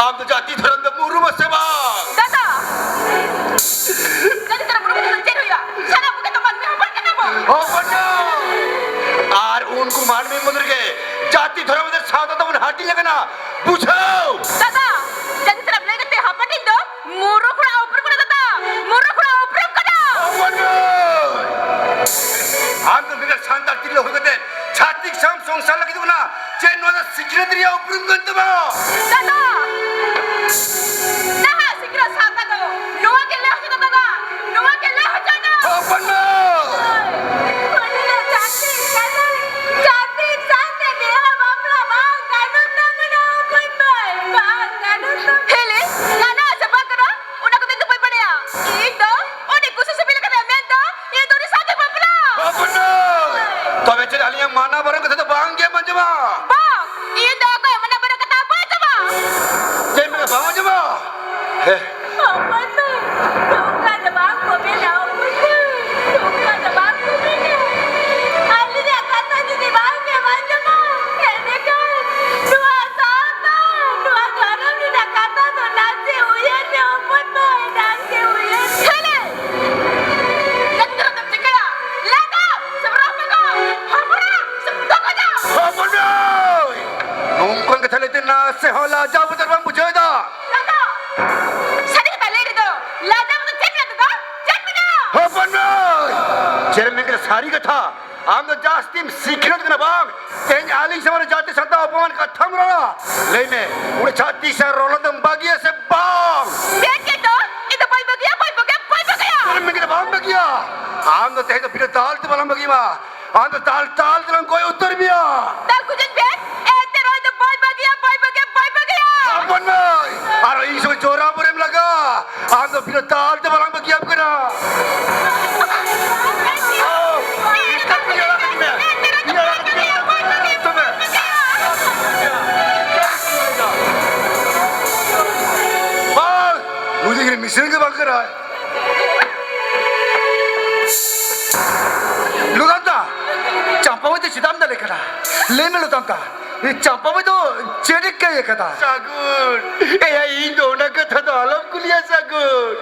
ᱟᱢ ᱫᱚ ᱡᱟᱹᱛᱤ ᱫᱷᱚᱨᱚᱢ ᱫᱚᱢ ᱩᱨᱩᱢᱟ ᱥᱮ ᱵᱟᱝ? ᱫᱟᱫᱟ, ᱡᱟᱹᱛᱤ ᱫᱷᱚᱨᱚᱢ ᱩᱨᱩᱢ ᱠᱟᱛᱮ ᱪᱮᱫ ᱦᱩᱭᱩᱜᱼᱟ? ᱥᱟᱱᱟᱢ ᱠᱚᱜᱮ ᱛᱚ ᱢᱟᱹᱱᱢᱤ ᱦᱚᱯᱚᱱ ᱠᱟᱱᱟ ᱵᱚᱱ᱾ ᱦᱚᱯᱚᱱ ᱢᱟᱹᱭ, ᱟᱨ ᱩᱱᱠᱩ ᱢᱟᱹᱱᱢᱤ ᱢᱩᱫᱽ ᱨᱮᱜᱮ ᱡᱟᱹᱛᱤ ᱫᱷᱚᱨᱚᱢ ᱟᱛᱮ ᱥᱟᱶᱛᱟ ᱫᱚᱵᱚᱱ ᱦᱟᱹᱴᱤᱧ ᱟᱠᱟᱱᱟ, ᱵᱩᱡᱷᱟᱹᱣ? ᱫᱟᱫᱟ, ᱡᱟᱹᱛᱤ ᱫᱷᱚᱨᱚᱢ ᱞᱟᱹᱭ ᱠᱟᱛᱮ ᱦᱟᱯᱮ ᱩᱯᱨᱩᱢ ᱠᱟᱱ ᱛᱟᱢᱟ᱾ ᱫᱟᱫᱟ! ᱱᱟᱦᱟᱜ ᱥᱤᱠᱲᱟ ᱥᱟᱶᱛᱟ ᱫᱚ ᱱᱚᱣᱟ ᱜᱮ ᱞᱟᱹᱭ ᱦᱚᱪᱚᱭ ᱫᱟ ᱫᱟᱫᱟ, ᱱᱚᱣᱟ ᱜᱮ ᱞᱟᱹᱭ ᱦᱚᱪᱚᱭ ᱫᱟ᱾ ᱦᱚᱯᱚᱱ ᱵᱟ! ᱩᱱᱤ ᱫᱚ ᱪᱷᱟᱹᱛᱤᱠ ᱠᱟᱱᱟᱭ᱾ ᱪᱷᱟᱹᱛᱤᱠ ᱥᱟᱶᱛᱮ ᱵᱤᱦᱟᱹ ᱵᱟᱯᱞᱟ ᱵᱟᱝ ᱜᱟᱱᱚᱜ ᱛᱟᱵᱚᱱᱟ ᱦᱚᱯᱚᱱ ᱵᱟ, ᱵᱟᱝ ᱜᱟᱱᱚᱜ ᱛᱟᱵᱚᱱᱟ᱾ ᱦᱮᱞᱮ, ᱜᱟᱱᱚᱜᱼᱟ ᱥᱮ ᱵᱟᱝ ᱜᱟᱱᱚᱜᱼᱟ, ᱚᱱᱟ ᱠᱚᱫᱚ ᱤᱧ ᱫᱚ ᱵᱟᱹᱧ ᱵᱟᱲᱟᱭᱟ᱾ ᱤᱧ ᱫᱚ ᱩᱱᱤ ᱠᱩᱥᱤ ᱥᱤᱵᱤᱞ ᱠᱟᱫᱮᱭᱟ ᱢᱮᱱᱛᱮ ᱤᱧ ᱫᱚ ᱩᱱᱤ ᱥᱟᱶᱛᱮ ᱵᱟᱯᱞᱟ᱾ ᱦᱚᱯᱚᱱ ᱵᱟ! ᱛᱚᱵᱮ ᱪᱮᱫ ᱟᱹᱞᱤᱧᱟᱜ ᱢᱟᱱᱟ ᱵᱟᱨᱚᱱ ᱠᱟᱛᱷᱟ ᱫᱚ ᱵᱟᱝ ᱜᱮᱢ ᱟᱸᱡᱚᱢᱟ? ᱵᱟᱝ, ᱤᱧ ᱫᱚ ᱚᱠᱚᱭ ᱢᱟᱱᱟ ᱵᱟᱨᱚᱱ ᱠᱟᱛᱷᱟ ᱵᱟᱹᱧ ᱟᱸᱡᱚᱢᱟ᱾ ᱪᱮᱫ ᱢᱮᱱᱟ ᱵᱟᱢ ᱟᱸᱡᱚᱢᱟ? ᱦᱮᱸ᱾ ᱦᱚᱯᱚᱱ ᱵᱟ, ᱱᱚᱝᱠᱟ ᱫᱚ ᱵᱟᱝ ᱠᱚ ᱢᱮᱱᱟ, ᱦᱚᱯᱚᱱ ᱵᱟ, ᱱᱚᱝᱠᱟ ᱫᱚ ᱵᱟᱝ ᱠᱚ ᱢᱮᱱᱟ᱾ ᱟᱹᱞᱤᱧᱟᱜ ᱠᱟᱛᱷᱟ ᱡᱩᱫᱤ ᱵᱟᱝ ᱜᱮᱢ ᱟᱸᱡᱚᱢᱟ, ᱮᱸᱰᱮᱠᱷᱟᱱ ᱱᱚᱣᱟ ᱥᱟᱶᱛᱟ, ᱱᱚᱣᱟ ᱫᱷᱚᱨᱚᱢ ᱨᱮᱱᱟᱜ ᱠᱟᱛᱷᱟ ᱫᱚ ᱱᱟᱥᱮ ᱩᱭᱦᱟᱹᱨ ᱢᱮ, ᱦᱚᱯᱚᱱ ᱵᱟ, ᱱᱟᱥᱮ ᱩᱭᱦᱟᱹᱨ ᱢᱮ᱾ ᱦᱮᱞᱮ! ᱪᱮᱫ ᱠᱟᱱᱟ ᱫᱚᱢ ᱪᱤᱠᱟᱹᱭᱟ? ᱞᱟᱫᱟ ᱥᱮ ᱨᱚᱯᱚᱜᱟ? ᱦᱚᱯᱚᱱᱟ ᱥᱮ ᱛᱚᱜᱚᱡᱟ? ᱦᱚᱯᱚᱱ ᱵᱟ! ᱱᱚᱝᱠᱟᱱ ᱠᱟᱛᱷᱟ ᱞᱟᱹᱭᱛᱮ ᱱᱟᱥᱮ ᱦᱚᱸ ᱞᱟᱡᱟᱣ ᱵᱚᱛᱚᱨ ᱵᱟᱢ ᱵᱩᱡᱷᱟᱹᱣ ᱮᱫᱟ? ᱫᱟᱫᱟ, ᱥᱟᱹᱨᱤ ᱠᱟᱛᱷᱟ ᱞᱟᱹᱭ ᱨᱮᱫᱚ ᱞᱟᱡᱟᱣ ᱵᱚᱛᱚᱨ ᱪᱮᱫ ᱢᱮᱱᱟᱜ ᱛᱟᱫᱚ? ᱪᱮᱫ ᱢᱮᱱᱟᱜᱼᱟ? ᱦᱚᱯᱚᱱ ᱵᱟ! ᱪᱮᱫ ᱮᱢ ᱢᱮᱱ ᱠᱮᱫᱟ? ᱥᱟᱹᱨᱤ ᱠᱟᱛᱷᱟ᱾ ᱟᱢ ᱫᱚ ᱡᱟᱹᱥᱛᱤᱢ ᱥᱤᱠᱷᱱᱟᱹᱛ ᱠᱟᱱᱟ ᱵᱟᱝ? ᱛᱮᱦᱮᱧ ᱟᱹᱞᱤᱧ ᱥᱟᱢᱟᱝ ᱨᱮ ᱡᱟᱹᱛᱤ ᱥᱟᱶᱛᱟ ᱚᱯᱚᱢᱟᱱ ᱠᱟᱛᱷᱟᱢ ᱨᱚᱲᱟ? ᱞᱟᱹᱭ ᱢᱮ, ᱩᱱᱤ ᱪᱷᱟᱹᱛᱤᱠ ᱥᱟᱶ ᱨᱚᱲ ᱫᱚᱢ ᱵᱟᱹᱜᱤᱭᱟ ᱥᱮ ᱵᱟᱝ? ᱪᱮᱫ ᱪᱮᱫ ᱫᱚ? ᱤᱧ ᱫᱚ ᱵᱟᱹᱧ ᱵᱟᱹᱜᱤᱭᱟ, ᱵᱟᱹᱧ ᱵᱟᱹᱜᱤᱭᱟ, ᱵᱟᱹᱧ ᱵᱟᱹᱜᱤᱭᱟ᱾ ᱪᱮᱫ ᱮᱢ ᱢᱮᱱ ᱠᱮᱫᱟ ᱵᱟᱢ ᱵᱟᱹᱜᱤᱭᱟ? ᱟᱢ ᱫᱚ ᱛᱮᱦᱮᱧ ᱫᱚ ᱵᱤᱱᱟᱹ ᱫᱟᱞ ᱛᱮ ᱵᱟᱞᱟᱝ ᱵᱟᱹᱜᱤᱭᱟᱢᱟ᱾ ᱟᱢ ᱫᱚ ᱫᱟᱞ ᱫᱟᱞ ᱛᱮᱞᱟᱝ ᱜᱚᱡ ᱩᱛᱟᱹᱨ ᱢᱮᱭᱟ᱾ ᱫᱟᱞ ᱜᱚᱡᱟᱹᱧ ᱯᱮ, ᱮᱱᱛᱮ ᱨᱮᱦᱚᱸ ᱤᱧ ᱫᱚ ᱵᱟᱹᱧ ᱵᱟᱹᱜᱤᱭᱟ, ᱵᱟᱹᱧ ᱵᱟᱹᱜᱤᱭᱟ, ᱵᱟᱹᱧ ᱵᱟᱹᱜᱤᱭᱟ᱾ ᱦᱚᱯᱚᱱ ᱵᱟ, ᱟᱨ ᱤᱧ ᱥᱚᱸᱜᱮ ᱡᱳᱨᱟᱢᱵᱳᱨᱤᱢ ᱞᱟᱜᱟ, ᱟᱢ ᱫᱚ ᱵᱤᱱᱟᱹ ᱫᱟᱞ ᱛᱮ ᱵᱟᱞᱟᱝ ᱵᱟᱹᱜᱤᱭᱟᱢ ᱠᱟᱱᱟ᱾ ᱵᱟᱝ, ᱱᱩᱭ ᱫᱚ ᱤᱧ ᱨᱮᱱ ᱢᱤᱥᱨᱟ ᱜᱮ ᱵᱟᱝ ᱠᱟᱱᱟᱭ᱾ ᱞᱚᱫᱟᱢ ᱫᱟ, ᱪᱟᱢᱯᱟ ᱢᱟᱹᱭ ᱫᱚ ᱪᱮᱫᱟᱜ ᱮᱢ ᱫᱟᱞᱮ ᱠᱟᱱᱟ? ᱞᱟᱹᱭ ᱢᱮ ᱞᱚᱫᱟᱢ ᱫᱟ, ᱪᱟᱢᱯᱟ ᱢᱟᱹᱭ ᱫᱚ ᱪᱮᱫ ᱮ ᱠᱟᱹᱭ ᱠᱟᱫᱟ? ᱥᱟᱹᱜᱩᱱ, ᱮᱭᱟ, ᱤᱧ ᱫᱚ ᱚᱱᱟ ᱠᱟᱛᱷᱟ ᱫᱚ ᱟᱞᱚᱢ ᱠᱩᱞᱤᱭᱟ ᱥᱟᱹᱜᱩᱱ᱾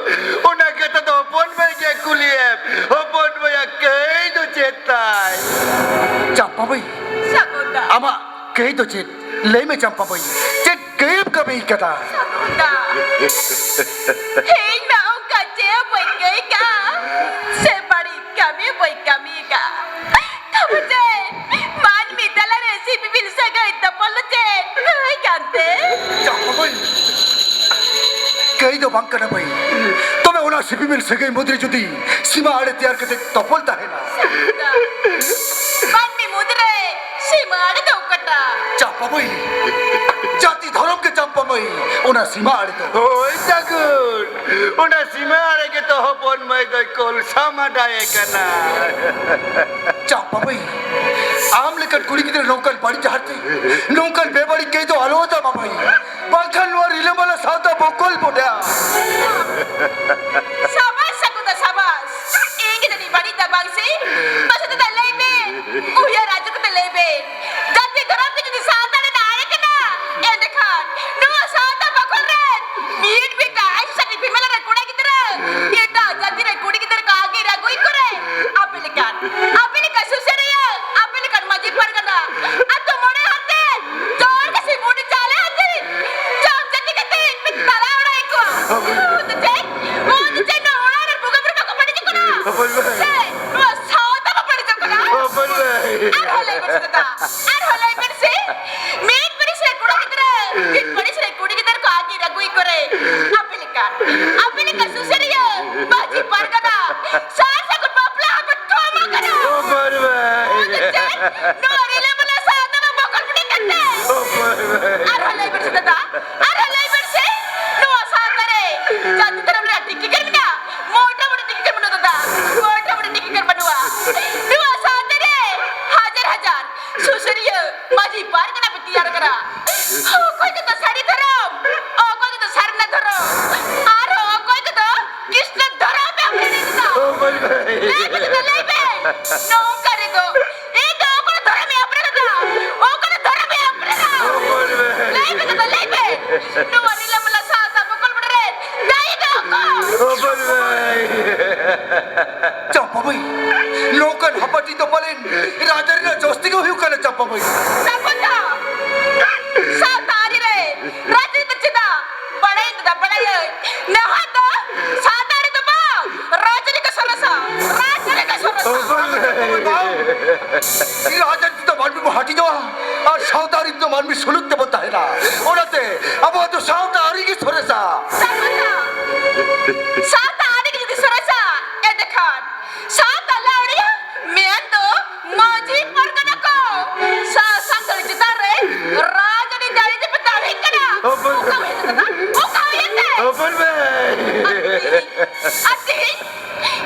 ᱚᱱᱟ ᱠᱟᱛᱷᱟ ᱫᱚ ᱦᱚᱯᱚᱱ ᱵᱟᱹᱭ ᱜᱮ ᱠᱩᱞᱤᱭᱮᱢ᱾ ᱦᱚᱯᱚᱱ ᱵᱟᱹᱭᱟᱜ ᱠᱟᱹᱭ ᱫᱚ ᱪᱮᱫ ᱛᱟᱭ? ᱪᱟᱢᱯᱟ ᱢᱟᱹᱭ, ᱥᱟᱹᱜᱩᱱ ᱫᱟ᱾ ᱟᱢᱟᱜ ᱠᱟᱹᱭ ᱫᱚ ᱪᱮᱫ? ᱞᱟᱹᱭ ᱢᱮ ᱪᱟᱢᱯᱟ ᱢᱟᱹᱭ, ᱪᱮᱫ ᱠᱟᱹᱭᱮᱢ ᱠᱟᱹᱢᱤ ᱠᱟᱫᱟ? ᱥᱟᱹᱜᱩᱱ ᱫᱟ, ᱤᱧ ᱢᱟ ᱚᱱᱠᱟ ᱪᱮᱫ ᱦᱚᱸ ᱵᱟᱹᱧ ᱠᱟᱹᱭ ᱠᱟᱜᱼᱟ, ᱥᱮ ᱵᱟᱹᱲᱤᱡ ᱠᱟᱹᱢᱤ ᱵᱟᱹᱧ ᱠᱟᱹᱢᱤ ᱠᱟᱜᱼᱟ᱾ ᱛᱚᱵᱮ ᱪᱮᱫ ᱢᱟᱹᱱᱢᱤ ᱛᱟᱞᱟᱨᱮ ᱥᱤᱯᱤᱵᱤᱞ ᱥᱟᱹᱜᱟᱹᱭ ᱛᱚᱯᱚᱞ ᱫᱚ ᱪᱮᱫ? ᱫᱚ ᱵᱟᱝ ᱠᱟᱱᱟ ᱢᱟᱹᱭ᱾ ᱛᱚᱵᱮ ᱚᱱᱟ ᱥᱤᱯᱤᱵᱤᱞ ᱥᱟᱹᱜᱟᱹᱭ ᱢᱩᱫᱽᱨᱮ ᱡᱩᱫᱤ ᱥᱤᱢᱟ ᱟᱲᱮ ᱛᱮᱭᱟᱨ ᱠᱟᱛᱮ ᱛᱚᱯᱚᱞ ᱛᱟᱦᱮᱱᱟ᱾ ᱥᱟᱹᱨᱤ ᱠᱟᱛᱷᱟ᱾ ᱢᱟᱹᱱᱢᱤ ᱢᱩᱫᱽᱨᱮ ᱥᱤᱢᱟ ᱟᱲᱮ ᱫᱚ ᱚᱠᱟᱴᱟᱜ? ᱪᱟᱢᱯᱟ ᱢᱟᱹᱭ, ᱡᱟᱹᱛᱤ ᱫᱷᱚᱨᱚᱢ ᱜᱮ ᱪᱟᱢᱯᱟ ᱢᱟᱹᱭ, ᱚᱱᱟ ᱥᱤᱢᱟ ᱟᱲᱮ ᱫᱚ᱾ ᱦᱳᱭ ᱥᱟᱹᱜᱩᱱ, ᱚᱱᱟ ᱥᱤᱢᱟ ᱟᱲᱮ ᱜᱮᱛᱚ ᱦᱚᱯᱚᱱ ᱢᱟᱹᱭ ᱫᱚᱭ ᱠᱚᱞᱥᱟ ᱢᱟᱰᱟᱭᱮ ᱠᱟᱱᱟ᱾ ᱪᱟᱢᱯᱟ ᱢᱟᱹᱭ, ᱟᱢ ᱞᱮᱠᱟᱱ ᱠᱩᱲᱤ ᱜᱤᱫᱽᱨᱟᱹ ᱱᱚᱝᱠᱟᱱ ᱵᱟᱹᱲᱤᱡ ᱰᱟᱦᱟᱨ ᱛᱮ, ᱱᱚᱝᱠᱟᱱ ᱵᱮᱵᱟᱹᱲᱤᱡ ᱠᱟᱹᱭ ᱫᱚ ᱟᱞᱚ ᱟᱛᱟᱢᱟ ᱢᱟᱹᱭ, ᱵᱟᱝᱠᱷᱟᱱ ᱱᱚᱣᱟ ᱨᱤᱞᱟᱹᱢᱟᱞᱟ ᱥᱟᱶᱛᱟ ᱵᱚᱠᱚᱞ ᱵᱚᱰᱟ᱾ ᱥᱟᱵᱟᱥ ᱥᱟᱹᱜᱩᱱ ᱫᱟ, ᱥᱟᱵᱟᱥ᱾ ᱤᱧ ᱜᱮ ᱡᱟᱹᱱᱤᱡ ᱵᱟᱹᱲᱤᱡ ᱫᱟ ᱵᱟᱝ ᱥᱮ? ᱢᱟᱥᱮ ᱫᱟᱫᱟ ᱞᱟᱹᱭ ᱢᱮ, ᱩᱭᱦᱟᱹᱨ ᱟᱸᱡᱚᱢ ᱠᱟᱛᱮ ᱞᱟᱹᱭ ᱢᱮ᱾ ᱡᱟᱹᱛᱤ ᱫᱷᱚᱨᱚᱢ ᱜᱮ ᱡᱩᱫᱤ ᱥᱟᱶᱛᱟ ᱨᱮᱱᱟᱜ ᱟᱹᱨᱤ ᱠᱟᱱᱟ, ᱮᱸᱰᱮᱠᱷᱟᱱ ᱱᱚᱣᱟ ᱥᱟᱶᱛᱟ ᱵᱟᱠᱷᱚᱞ ᱨᱮᱱ ᱢᱤᱫ ᱢᱤᱫᱴᱟᱝ ᱟᱭᱩᱥᱟᱱᱤ ᱯᱷᱤᱢᱮᱞ ᱨᱮ ᱠᱚᱲᱟ ᱜᱤᱫᱽᱨᱟᱹ ᱮᱴᱟᱜ ᱡᱟᱹᱛᱤ ᱨᱮ ᱠᱩᱲᱤ ᱜᱤᱫᱽᱨᱟᱹ ᱠᱚ ᱟᱸᱜᱤᱨ ᱟᱹᱜᱩᱭ ᱠᱚᱨᱮ ᱟᱯᱮ ᱞᱮᱠᱟᱱ, ᱟᱯᱮ ᱞᱮᱠᱟᱱ ᱥᱩᱥᱟᱹᱨᱤᱭᱟᱹ, ᱟᱯᱮ ᱞᱮᱠᱟᱱ ᱢᱟᱹᱡᱷᱤ ᱯᱟᱨᱜᱟᱱᱟ, ᱟᱛᱳ ᱢᱚᱬᱮ ᱦᱚᱲ ᱛᱮ ᱡᱚᱦᱟᱨ ᱠᱟᱹᱥᱤ ᱵᱩᱰᱤ ᱪᱟᱣᱞᱮ ᱟᱛᱮ ᱡᱚᱢ ᱡᱟᱹᱛᱤ ᱠᱟᱛᱮ ᱯᱮ ᱛᱟᱞᱟ ᱚᱲᱟᱜ ᱮᱫ ᱠᱚᱣᱟ᱾ ᱩᱱ ᱫᱚ ᱪᱮᱫ? ᱩᱱ ᱫᱚ ᱪᱮᱫ ᱱᱚᱣᱟ ᱚᱲᱟᱜ ᱨᱮ ᱵᱚᱸᱜᱟ ᱵᱩᱨᱩ ᱵᱟᱠᱚ ᱵᱟᱹᱲᱤᱡᱚᱜ ᱠᱟᱱᱟ? ᱦᱚᱯᱚᱱ ᱢᱟᱹᱭ᱾ ᱥᱮ ᱱᱚᱣᱟ ᱥᱟᱶᱛᱟ ᱵᱟᱠᱚ ᱵᱟᱹᱲᱤᱡᱚᱜ ᱠᱟᱱᱟ? ᱦᱚᱯᱚᱱ ᱢᱟᱹᱭ᱾ ᱟᱨᱦᱚᱸ ᱞᱟᱹᱭ ᱵᱮᱱ ᱥᱮ ᱫᱟ, ᱟᱨᱦᱚᱸ ᱞᱟᱹᱭ ᱵᱮᱱ ᱥᱮ, ᱢᱤᱫ ᱯᱟᱹᱨᱤᱥ ᱨᱮ ᱠᱚᱲᱟ ᱜᱤᱫᱽᱨᱟᱹ, ᱢᱤᱫ ᱯᱟᱹᱨᱤᱥ ᱨᱮ ᱠᱩᱲᱤ ᱜᱤᱫᱽᱨᱟᱹ ᱠᱚ ᱟᱸᱜᱤᱨ ᱟᱹᱜᱩᱭ ᱠᱚᱨᱮ ᱟᱯᱮ ᱞᱮᱠᱟ, ᱟᱯᱮ ᱞᱮᱠᱟ ᱥᱩᱥᱟᱹᱨᱤᱭᱟᱹ, ᱢᱟᱹᱡᱷᱤ ᱯᱟᱨᱜᱟᱱᱟ, ᱥᱟᱨ ᱥᱟᱹᱜᱩᱱ ᱵᱟᱯᱞᱟ ᱦᱚᱸᱯᱮ ᱛᱷᱩᱢ ᱟᱠᱟᱱᱟ᱾ ᱦᱚᱯᱚᱱ ᱢᱟᱹᱭ᱾ ᱚᱱᱟ ᱪᱮᱫ? ᱱᱚᱣᱟ ᱨᱤᱞᱟᱹᱢᱟᱞᱟ ᱥᱟᱶᱛᱟ ᱫᱚ ᱵᱚᱠᱚᱞ ᱵᱩᱰᱤ ᱠᱟᱛᱮ᱾ ᱦᱚᱯᱚᱱ ᱢᱟᱹᱭ᱾ ᱟᱨᱦᱚᱸ ᱞᱟᱹᱭ ᱵᱮᱱ ᱥᱮ ᱫᱟᱫᱟ, ᱟᱨᱦᱚᱸ ᱞᱟᱹᱭ ᱵᱮᱱ ᱥᱮ, ᱱᱚᱣᱟ ᱥᱟᱶᱛᱟ ᱨᱮ ᱡᱟᱹᱛᱤ ᱫᱷᱚᱨᱚᱢ ᱨᱮᱭᱟᱜ ᱴᱷᱤᱠ ᱴᱷᱤᱠᱟᱹᱱ ᱢᱮᱱᱟᱜᱼᱟ? ᱢᱚᱴᱟᱢᱩᱴᱤ ᱴᱷᱤᱠ ᱴᱷᱤᱠᱟᱹᱱ ᱵᱟᱹᱱᱩᱜᱼᱟ ᱫᱟᱫᱟ, ᱢᱚᱴᱟᱢᱩᱴᱤ ᱴᱷᱤᱠ ᱴᱷᱤᱠᱟᱹᱱ ᱵᱟᱹᱱᱩᱜᱼᱟ᱾ ᱱᱚᱣᱟ ᱥᱟᱶᱛᱟ ᱨᱮ ᱦᱟᱡᱟᱨ ᱦᱟᱡᱟᱨ ᱥᱩᱥᱟᱹᱨᱤᱭᱟᱹ, ᱢᱟᱹᱡᱷᱤ ᱯᱟᱨᱜᱟᱱᱟ ᱯᱮ ᱛᱮᱭᱟᱨ ᱟᱠᱟᱫᱟ᱾ ᱚᱠᱚᱭ ᱠᱚᱫᱚ ᱥᱟᱹᱨᱤ ᱫᱷᱚᱨᱚᱢ, ᱚᱠᱚᱭ ᱠᱚᱫᱚ ᱥᱟᱨᱱᱟ ᱫᱷᱚᱨᱚᱢ, ᱟᱨᱦᱚᱸ ᱚᱠᱚᱭ ᱠᱚᱫᱚ ᱠᱨᱤᱥᱱᱚ ᱫᱷᱚᱨᱚᱢ ᱯᱮ ᱟᱯᱱᱟᱨ ᱟᱠᱟᱫᱟ᱾ ᱦᱚᱯᱚᱱ ᱢᱟᱹᱭ᱾ ᱞᱟᱹᱭ ᱯᱮ ᱫᱟᱫᱟ, ᱞᱟᱹᱭ ᱯᱮ᱾ ᱱᱚᱝᱠᱟ ᱨᱮᱫᱚ ᱤᱧ ᱫᱚ ᱚᱠᱚᱭ ᱫᱷᱚᱨᱚᱢ ᱤᱧ ᱟᱯᱱᱟᱨ ᱟᱠᱟᱫᱟ? ᱚᱠᱚᱭ ᱫᱷᱚᱨᱚᱢ ᱤᱧ ᱟᱯᱱᱟᱨᱟ? ᱦᱚᱯᱚᱱ ᱢᱟᱹᱭ᱾ ᱞᱟᱹᱭ ᱯᱮ ᱫᱟᱫᱟ, ᱞᱟᱹᱭ ᱯᱮ᱾ ᱱᱚᱣᱟ ᱨᱤᱞᱟᱹᱢᱟᱞᱟ ᱥᱟᱶᱛᱟ ᱵᱚᱠᱚᱞ ᱵᱚᱰᱮ ᱨᱮ ᱫᱟᱹᱭᱤ ᱫᱚ ᱚᱠᱚᱭ? ᱦᱚᱯᱚᱱ ᱢᱟᱹᱭ᱾ ᱪᱟᱢᱯᱟ ᱢᱟᱹᱭ, ᱱᱚᱝᱠᱟᱱ ᱦᱟᱯᱟᱴᱤ ᱫᱚ ᱯᱟᱞᱮᱱ ᱨᱟᱡᱽᱟᱹᱨᱤ ᱨᱮᱱᱟᱜ ᱡᱟᱹᱥᱛᱤ ᱜᱮ ᱦᱩᱭᱩᱜ ᱠᱟᱱᱟ ᱪᱟᱢᱯᱟ ᱢᱟᱹᱭ᱾ ᱥᱟᱹᱜᱩᱱ ᱫᱟ, ᱥᱟᱶᱛᱟ ᱟᱹᱨᱤ ᱨᱮ ᱨᱟᱡᱽᱟᱹᱨᱤ ᱫᱚ ᱪᱮᱫᱟᱜ? ᱵᱟᱲᱟᱭᱟᱹᱧ ᱫᱟᱫᱟ, ᱵᱟᱲᱟᱭᱟᱹᱧ᱾ ᱱᱟᱦᱟᱜ ᱫᱚ ᱥᱟᱶᱛᱟ ᱟᱹᱨᱤ ᱫᱚ ᱵᱟᱝ, ᱨᱟᱡᱽᱟᱹᱨᱤ ᱠᱚ ᱥᱚᱨᱮᱥᱟ, ᱨᱟᱡᱽᱟᱹᱨᱤ ᱠᱚ ᱥᱚᱨᱮᱥᱟ᱾ ᱵᱟᱝ, ᱨᱟᱡᱽᱟᱹᱨᱤ ᱫᱚ ᱢᱟᱹᱱᱢᱤ ᱵᱚ ᱦᱟᱹᱴᱤᱧᱚᱜᱼᱟ ᱟᱨ ᱥᱟᱶᱛᱟ ᱟᱹᱨᱤ ᱫᱚ ᱢᱟᱹᱱᱢᱤ ᱥᱩᱞᱩᱠ ᱛᱮᱵᱚ ᱛᱟᱦᱮᱱᱟ᱾ ᱚᱱᱟᱛᱮ ᱟᱵᱚᱣᱟᱜ ᱫᱚ ᱥᱟᱶᱛᱟ ᱟᱹᱨᱤ ᱜᱮ ᱥᱚᱨᱮᱥᱟ᱾ ᱥᱟᱹᱜᱩᱱ ᱫᱟ, ᱚᱠᱟ ᱦᱩᱭᱮᱱ ᱛᱟᱢᱟ? ᱚᱠᱟ ᱦᱩᱭᱮᱱ ᱛᱮ? ᱦᱚᱯᱚᱱ ᱵᱷᱟᱹᱭ᱾ ᱟᱨ ᱛᱤᱦᱤᱧ? ᱟᱨ ᱛᱤᱦᱤᱧ?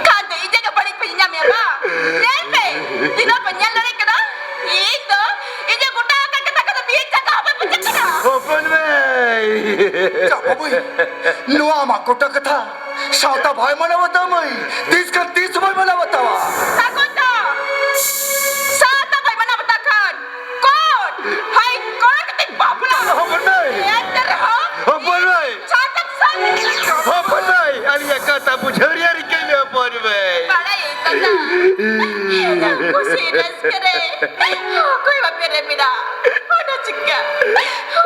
ᱠᱷᱟᱱ ᱫᱚ ᱤᱧ ᱡᱟᱭᱜᱟ ᱵᱟᱹᱲᱤᱡ ᱯᱮ ᱧᱟᱢᱮᱭᱟ ᱵᱟ? ᱧᱮᱞ ᱯᱮ, ᱛᱤᱱᱟᱹᱜ ᱯᱮ ᱧᱮᱞ ᱫᱟᱲᱮᱭᱟᱜ ᱠᱟᱱᱟ? ᱤᱧ ᱫᱚ ᱤᱧᱟᱹᱜ ᱜᱚᱴᱟ ᱟᱠᱟᱱ ᱠᱟᱛᱷᱟ ᱠᱚᱫᱚ ᱵᱤᱭᱟᱹᱧ ᱡᱟᱸᱜᱟ ᱦᱚᱸ ᱵᱟᱹᱧ ᱯᱟᱸᱡᱟ ᱠᱟᱱᱟ᱾ ᱦᱚᱯᱚᱱ ᱵᱷᱟᱹᱭ᱾ ᱪᱟᱯᱟ ᱵᱟᱹᱭ, ᱱᱚᱣᱟ ᱟᱢᱟᱜ ᱜᱚᱴᱟ ᱠᱟᱛᱷᱟ ᱥᱟᱶᱛᱟ ᱵᱟᱭ ᱢᱟᱱᱟᱣ ᱵᱟᱛᱟᱣᱟ ᱢᱟᱹᱭ᱾ ᱛᱤᱥ ᱠᱷᱟᱱ ᱛᱤᱥ ᱵᱟᱭ ᱢᱟᱱᱟᱣ ᱵᱟᱛᱟᱣᱟ᱾ ᱥᱟᱹᱜᱩᱱ ᱫᱚ ᱥᱟᱶᱛᱟ ᱵᱟᱭ ᱢᱟᱱᱟᱣ ᱵᱟᱛᱟᱣ ᱠᱷᱟᱱ ᱠᱳᱨᱴ, ᱦᱟᱭ ᱠᱳᱨᱴ ᱠᱟᱛᱮᱧ ᱵᱟᱯᱞᱟᱜᱼᱟ᱾ ᱦᱚᱯᱚᱱ ᱵᱷᱟᱹᱭ᱾ ᱮᱱᱛᱮ ᱨᱮᱦᱚᱸ ᱦᱚᱯᱚᱱ ᱵᱷᱟᱹᱭ᱾ ᱥᱟᱶᱛᱟ ᱥᱟᱶᱛᱟ ᱦᱚᱯᱚᱱ ᱵᱷᱟᱹᱭ, ᱟᱹᱞᱤᱧᱟᱜ ᱠᱟᱛᱷᱟ ᱵᱩᱡᱷᱟᱹᱣ ᱨᱮᱭᱟᱜ ᱨᱤᱠᱟᱹᱭ ᱢᱮ ᱦᱚᱯᱚᱱ ᱵᱷᱟᱹᱭ᱾ ᱵᱟᱲᱟᱭᱟᱹᱧ ᱫᱟᱫᱟ, ᱤᱧᱟᱹᱜ ᱠᱩᱥᱤ ᱨᱟᱹᱥᱠᱟᱹ ᱨᱮ ᱚᱠᱚᱭ ᱵᱟᱯᱮ ᱨᱮᱵᱮᱱᱟ? ᱚᱱᱟ ᱪᱤᱠᱟᱹ?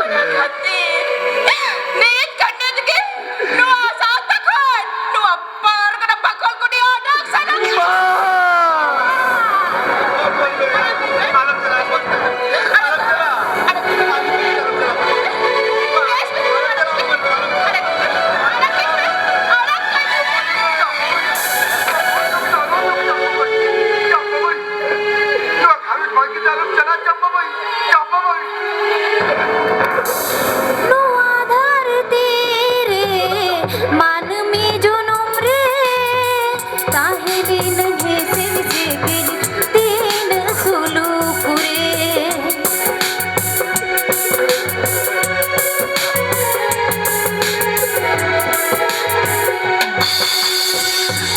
ᱚᱱᱟ ᱠᱷᱟᱹᱛᱤᱨ ᱱᱤᱛ ᱠᱷᱟᱱ ᱱᱤᱛ ᱜᱮ ᱱᱚᱣᱟ ᱥᱟᱶᱛᱟ ᱠᱷᱚᱱ, ᱱᱚᱣᱟ ᱯᱟᱨᱜᱟᱱᱟ ᱵᱟᱠᱷᱳᱞ ᱠᱩᱲᱤ ᱚᱰᱚᱠ ᱥᱟᱱᱟ ᱠᱟᱱᱟ᱾ ᱵᱟ! ᱟᱞᱚᱢ ᱪᱟᱞᱟᱜᱼᱟ, ᱟᱞᱚᱢ ᱪᱟᱞᱟᱜᱼᱟ᱾ ᱱᱚᱣᱟ ᱜᱷᱟᱨᱚᱸᱡᱽ ᱵᱟᱹᱜᱤ ᱠᱟᱛᱮ ᱟᱞᱚᱢ ᱪᱟᱞᱟᱜᱼᱟ, ᱪᱟᱢᱯᱟ ᱢᱟᱹᱭ, ᱪᱟᱢᱯᱟ ᱢᱟᱹᱭ᱾ ᱱᱚᱣᱟ ᱫᱷᱟᱹᱨᱛᱤ ᱨᱮ ᱢᱟᱹᱱᱢᱤ ᱡᱚᱱᱚᱢ ᱨᱮ ᱛᱟᱦᱮᱸ ᱞᱤᱱᱟᱹᱧ ᱦᱮᱸᱥᱮ ᱡᱮᱜᱮᱧ ᱛᱤᱱᱟᱹᱜ ᱥᱩᱞᱩᱠ ᱨᱮ᱾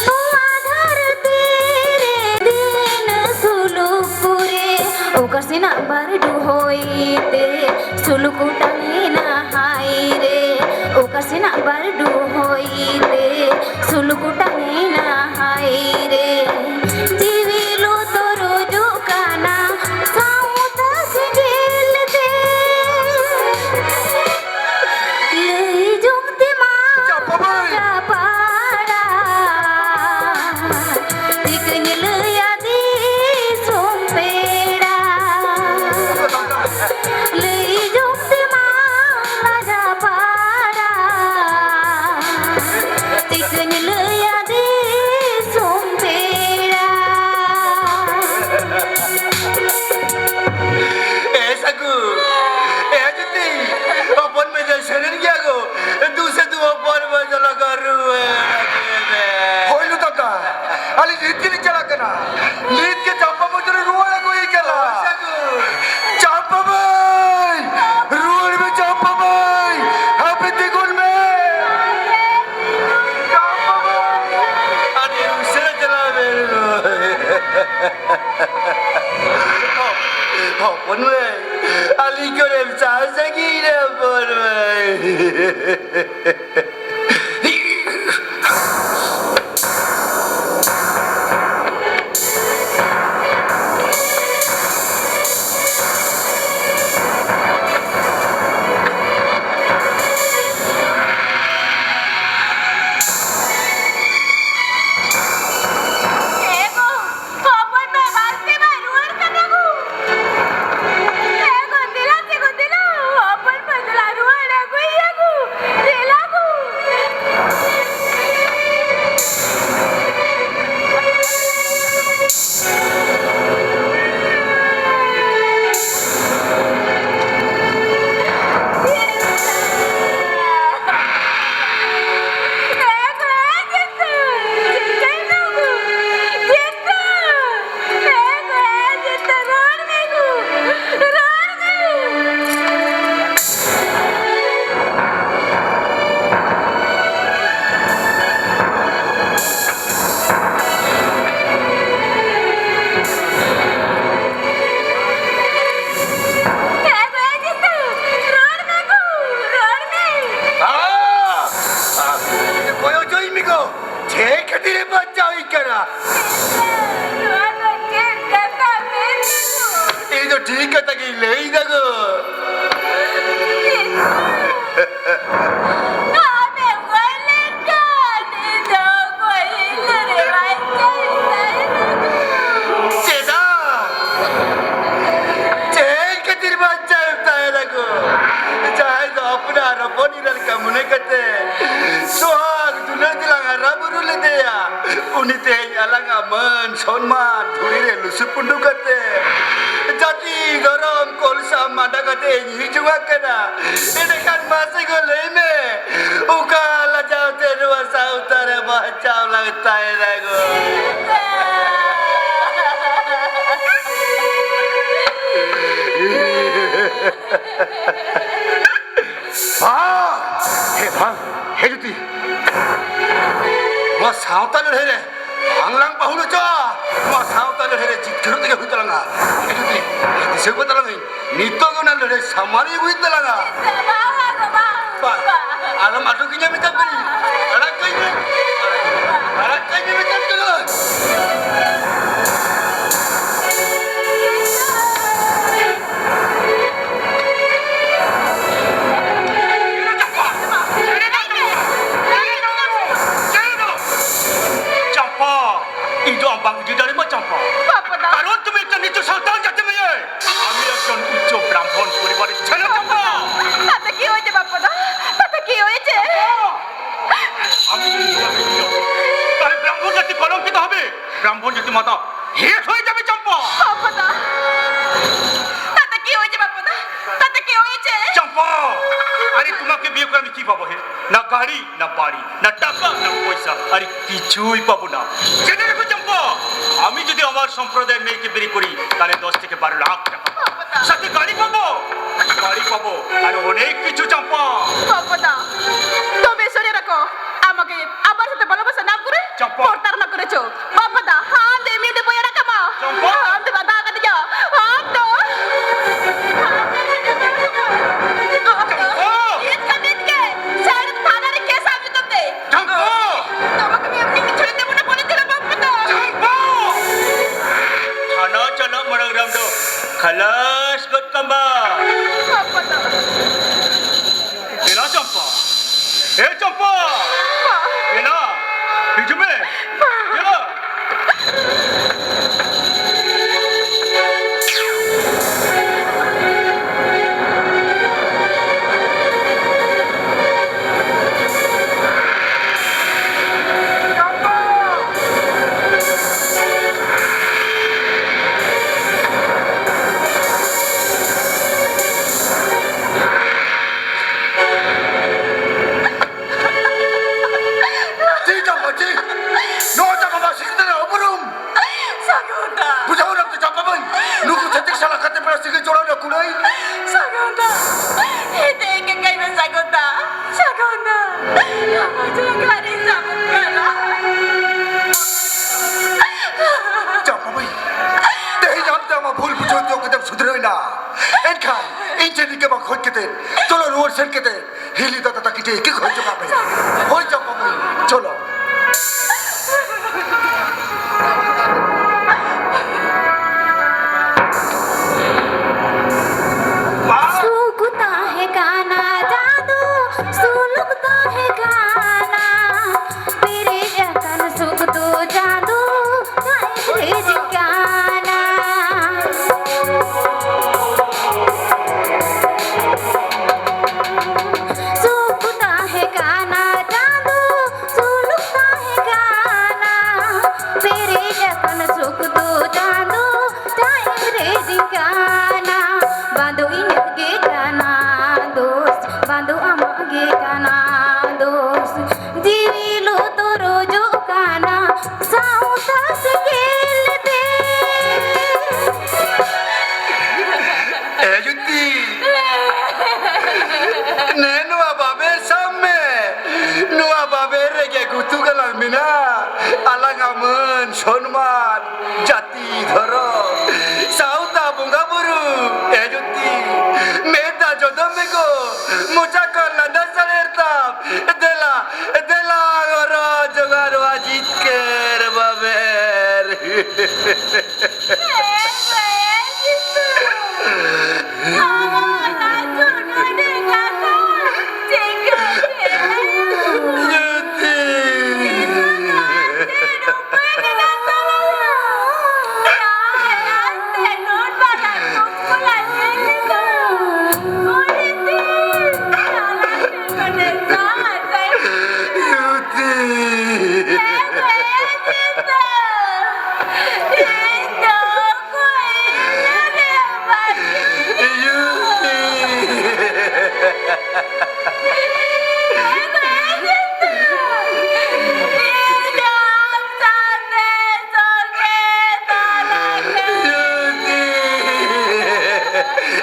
ᱱᱚᱣᱟ ᱫᱷᱟᱹᱨᱛᱤ ᱨᱮ ᱫᱤᱱ ᱥᱩᱞᱩᱠ ᱨᱮ ᱚᱠᱟ ᱥᱮᱱᱟᱜ ᱵᱟᱹᱨᱰᱩ ᱦᱚᱭ ᱛᱮ ᱥᱩᱞᱩᱠ ᱚᱴᱟᱝ ᱮᱱᱟ ᱦᱟᱭ ᱨᱮ᱾ ᱚᱠᱟ ᱥᱮᱱᱟᱜ ᱵᱟᱹᱨᱰᱩ ᱦᱚᱭ ᱛᱮ ᱥᱩᱞᱩᱠ ᱚᱴᱟᱝ ᱮᱱᱟ ᱦᱟᱭ ᱨᱮ᱾ ᱡᱤᱣᱤ ᱞᱚ ᱛᱚᱨᱚᱡᱚᱜ ᱠᱟᱱᱟ ᱥᱟᱶᱛᱟ ᱥᱮᱸᱜᱮᱞ ᱛᱮ᱾ ᱞᱟᱹᱭ ᱡᱚᱝ ᱛᱮᱢᱟ ᱪᱟᱯᱟ ᱵᱟᱹᱭ᱾ ᱪᱟᱯᱟᱲᱟ᱾ ᱴᱷᱤᱠᱟᱹᱧ ᱞᱟᱹᱭᱟ ᱫᱤᱥᱚᱢ ᱯᱮᱲᱟ᱾ ᱞᱟᱹᱭ ᱡᱚᱝ ᱛᱮᱢᱟ ᱞᱟᱡᱟ ᱯᱟᱲᱟ᱾ ᱴᱷᱤᱠᱟᱹᱧ ᱞᱟᱹᱭᱟ ᱦᱚᱯᱚᱱ ᱢᱟᱹᱭ, ᱟᱹᱞᱤᱧ ᱠᱚᱨᱮᱢ ᱥᱟᱶ ᱥᱟᱺᱜᱤᱧ ᱨᱮ ᱦᱚᱯᱚᱱ ᱢᱟᱹᱭ᱾ ᱮ ᱜᱚ, ᱦᱚᱯᱚᱱ ᱢᱟ ᱵᱟᱨ ᱯᱮ ᱵᱟᱨ ᱨᱩᱣᱟᱹᱲ ᱠᱟᱱᱟ ᱜᱚ᱾ ᱮ ᱜᱚ, ᱫᱮᱞᱟ ᱥᱮ ᱜᱚ, ᱫᱮᱞᱟ, ᱦᱚᱯᱚᱱ ᱢᱟ ᱫᱮᱞᱟ ᱨᱩᱣᱟᱹᱲ ᱟᱹᱜᱩᱭᱮᱭᱟ ᱜᱚ, ᱫᱮᱞᱟ ᱜᱚ᱾ ᱚᱠᱚᱭ ᱚᱪᱚᱭ ᱢᱮ ᱜᱚ? ᱪᱮᱫ ᱠᱷᱟᱹᱛᱤᱨ ᱮ ᱵᱟᱧᱪᱟᱣ ᱤᱧ ᱠᱟᱱᱟ? ᱱᱚᱣᱟ ᱫᱚ ᱪᱮᱫ ᱠᱟᱛᱷᱟ ᱢᱮᱱ ᱫᱟᱠᱚ? ᱤᱧ ᱫᱚ ᱴᱷᱤᱠ ᱠᱟᱛᱷᱟ ᱜᱤᱧ ᱞᱟᱹᱭ ᱫᱟ ᱜᱚ᱾ ᱟᱢᱮᱢ ᱜᱚᱡ ᱞᱮᱱᱠᱷᱟᱱ ᱤᱧ ᱫᱚ ᱚᱠᱚᱭ ᱤᱧ ᱫᱚ ᱨᱮ ᱵᱟᱧᱪᱟᱣ ᱤᱧ ᱛᱟᱦᱮᱱᱟ᱾ ᱪᱮᱫᱟᱜ? ᱪᱮᱫ ᱠᱷᱟᱹᱛᱤᱨ ᱵᱟᱧᱪᱟᱣ ᱮᱢ ᱛᱟᱦᱮᱱᱟ ᱜᱚ? ᱡᱟᱦᱟᱸᱭ ᱫᱚ ᱟᱯᱱᱟᱨ ᱦᱚᱯᱚᱱ ᱮᱨᱟ ᱞᱮᱠᱟ ᱢᱚᱱᱮ ᱠᱟᱛᱮ ᱥᱚᱦᱟᱜ ᱫᱩᱞᱟᱹᱲ ᱛᱮᱞᱟᱝ ᱦᱟᱨᱟ ᱵᱩᱨᱩ ᱞᱮᱫᱮᱭᱟ, ᱩᱱᱤ ᱛᱮᱦᱮᱧ ᱟᱞᱟᱝᱟᱜ ᱢᱟᱹᱱ ᱥᱚᱱᱢᱟᱱ ᱫᱷᱩᱲᱤ ᱨᱮ ᱞᱩᱥᱩ ᱯᱩᱸᱰᱩ ᱠᱟᱛᱮ, ᱡᱟᱹᱛᱤ ᱫᱷᱚᱨᱚᱢ ᱠᱚᱞᱥᱟ ᱢᱟᱰᱟ ᱠᱟᱛᱮ ᱤᱧ ᱦᱤᱡᱩᱜ ᱠᱟᱱᱟ᱾ ᱮᱸᱰᱮᱠᱷᱟᱱ ᱢᱟᱥᱮ ᱜᱚ ᱞᱟᱹᱭ ᱢᱮ, ᱚᱠᱟ ᱞᱟᱡᱟᱣ ᱛᱮ ᱱᱚᱣᱟ ᱥᱟᱶᱛᱟ ᱨᱮ ᱵᱟᱧᱪᱟᱣ ᱞᱟᱝ ᱛᱟᱦᱮᱱᱟ ᱜᱚ? ᱵᱟᱝ! ᱦᱮ ᱵᱟᱝ! ᱦᱮ ᱡᱩᱛᱤ! ᱱᱚᱣᱟ ᱥᱟᱶᱛᱟ ᱞᱟᱹᱲᱦᱟᱹᱭ ᱨᱮ ᱵᱟᱝᱞᱟᱝ ᱯᱟᱹᱦᱩᱲ ᱦᱚᱪᱚᱜᱼᱟ᱾ ᱱᱚᱣᱟ ᱥᱟᱶᱛᱟ ᱞᱟᱹᱲᱦᱟᱹᱭ ᱨᱮ ᱡᱤᱛᱠᱟᱹᱨᱚᱜ ᱛᱮᱜᱮ ᱦᱩᱭᱩᱜ ᱛᱟᱞᱟᱝᱟ᱾ ᱦᱮᱸ ᱡᱩᱫᱤ ᱫᱤᱥᱟᱹ ᱠᱚ ᱛᱟᱞᱟᱝᱟᱹᱧ, ᱱᱤᱛᱚᱜ ᱜᱮ ᱚᱱᱟ ᱞᱟᱹᱲᱦᱟᱹᱭ ᱥᱟᱢᱟᱨ ᱟᱹᱜᱩᱭ ᱛᱟᱞᱟᱝᱟ᱾ ᱵᱟᱝ, ᱵᱟᱝ, ᱵᱟᱝ᱾ ᱟᱞᱚᱢ ᱟᱴᱚᱠᱤᱧᱟ ᱢᱮᱛᱟᱢ ᱠᱟᱹᱱᱟᱹᱧ᱾ ᱟᱲᱟᱜ ᱠᱟᱹᱧ ᱢᱮ᱾ ᱟᱲᱟᱜ ᱠᱟᱹᱧ ᱢᱮ ᱢᱮᱛᱟᱢ ᱠᱟᱹᱱᱟᱹᱧ᱾ ᱪᱟᱢᱯᱟ, ᱤᱧ ᱫᱚ ᱟᱢ ᱵᱟᱝ ᱤᱫᱤ ᱫᱟᱲᱮᱭᱟᱢᱟ, ᱪᱟᱢᱯᱟ᱾ ᱵᱟᱯᱩ ᱫᱟ᱾ ᱠᱟᱨᱚᱱ ᱛᱩᱢᱤ ᱮᱠᱴᱟ ᱱᱤᱪᱩ ᱥᱟᱱᱛᱟᱱ ᱡᱟᱛᱤ ᱢᱮᱭᱮ᱾ আমি একজন উচ্চ ব্রাহ্মণ পরিবারের ছেলে, ᱪᱟᱢᱯᱟ᱾ ᱛᱟᱛᱮ ᱠᱤ ᱦᱩᱭ ᱪᱮ ᱵᱟᱯᱩ ᱫᱟ? ᱛᱟᱛᱮ ᱠᱤ ᱦᱩᱭ ᱪᱮ? আমি যদি তোমাকে বিয়ে করি, তাহলে ব্রাহ্মণ জাতি কলঙ্কিত হবে। ব্রাহ্মণ জাতি মাতা হেয় হয়ে যাবে, চম্পা। বাবা দা, তাতে কি হয়েছে বাবা দা? তাতে কি হয়েছে? চম্পা, আরে তোমাকে বিয়ে করে আমি কি পাবো হে? না গাড়ি, না বাড়ি, না টাকা, না পয়সা, আরে কিছুই পাবো না। জেনে রেখো চম্পা, আমি যদি আমার সম্প্রদায়ের মেয়েকে বিয়ে করি, তাহলে দশ থেকে বারো লাখ টাকা পাবো। সাথে গাড়ি পাবো, বাড়ি পাবো, আর অনেক কিছু, চম্পা। বাবা দা, তবে শুনে রাখো, আমাকে আমার সাথে ভালোবাসা না করে চম্পা। প্রতারণা করেছো। বাবা দা, হাত দিয়ে মিউটে বইয়ে রাখা মা। চম্পা। হাত দিয়ে বাধা করে দিও। হাত তো। চম্পা। ইসকা দিন কে সাইড থানা রে কেস আমি তো দে। চম্পা। তোমাকে আমি এমনি ছেড়ে দেবো না বলেছিলাম বাবা দা। চম্পা। থানা চালা মরং রাম দো। খালাস গট কামবা। বাবা দা। ᱦᱤᱞᱤ ᱫᱟᱫᱟ ᱛᱟᱹᱠᱤᱱ ᱴᱷᱮᱱ ᱤᱠᱟᱹ ᱠᱚ ᱦᱤᱡᱩᱜ ᱠᱟᱱ ᱛᱟᱹᱠᱤᱱᱟ᱾ ᱦᱳᱭ ᱪᱚ ᱵᱟᱹᱵᱩ, ᱪᱚᱞᱚ᱾ ᱥᱩᱠ ᱛᱟᱦᱮᱸ ᱠᱟᱱᱟ ᱡᱟᱫᱩ, ᱥᱩᱞᱩᱠ ᱛᱟᱦᱮᱸ ᱠᱟᱱᱟ, ᱯᱮᱨᱮᱡ ᱟᱠᱟᱱ ᱥᱩᱠ ᱫᱚ ᱡᱟᱫᱩ ᱛᱟᱦᱮᱸ ᱠᱟᱱᱟ᱾ ᱥᱩᱠ ᱛᱟᱦᱮᱸ ᱠᱟᱱᱟ ᱪᱟᱸᱫᱚ, ᱥᱩᱞᱩᱠ ᱛᱟᱦᱮᱸ ᱠᱟᱱᱟ, ᱯᱮᱨᱮᱡ ᱟᱠᱟᱱ ᱥᱩᱠ ᱫᱚ ᱪᱟᱸᱫᱚ ᱛᱟᱭᱚᱢ ᱨᱮ ᱡᱤᱝᱠᱟᱱᱟ᱾ ᱵᱟᱸᱫᱚ ᱤᱧᱟᱹᱜ ᱜᱮ ᱠᱟᱱᱟ ᱫᱳᱥ, ᱵᱟᱸᱫᱚ ᱟᱢᱟᱜ ᱜᱮ ᱠᱟᱱᱟ ᱫᱳᱥ᱾ ᱡᱤᱣᱤ ᱞᱩᱛᱩᱨ ᱨᱚᱡᱚᱜ ᱠᱟᱱᱟ ᱥᱟᱶᱛᱟ ᱥᱮᱸᱜᱮᱞ ᱛᱮ᱾ ᱮ ᱡᱩᱛᱤ, ᱱᱮ ᱱᱚᱣᱟ ᱵᱟᱵᱮᱨ ᱥᱟᱵ ᱢᱮ᱾ ᱱᱚᱣᱟ ᱵᱟᱵᱮᱨ ᱨᱮᱜᱮ ᱜᱩᱛᱩ ᱜᱟᱞᱟᱝ ᱢᱮᱱᱟᱜᱼᱟ ᱟᱞᱟᱝᱟᱜ ᱢᱟᱹᱱ, ᱥᱚᱱᱢᱟᱱ, ᱡᱟᱹᱛᱤ, ᱫᱷᱚᱨᱚᱢ, ᱥᱟᱶᱛᱟ, ᱵᱚᱸᱜᱟ ᱵᱩᱨᱩ᱾ ᱮ ᱡᱩᱛᱤ, ᱢᱮᱫ ᱫᱟᱜ ᱡᱚᱫᱚᱢ ᱵᱮᱜᱚ, ᱢᱚᱪᱟ ᱠᱷᱚᱱ ᱞᱟᱸᱫᱟ ᱥᱟᱲᱮᱨ ᱛᱟᱢ᱾ ᱫᱮᱞᱟ, ᱫᱮᱞᱟ, ᱜᱚᱨᱚ ᱡᱚᱜᱟᱲᱚᱜᱼᱟ ᱡᱤᱛᱠᱟᱹᱨ ᱵᱟᱵᱮᱨ᱾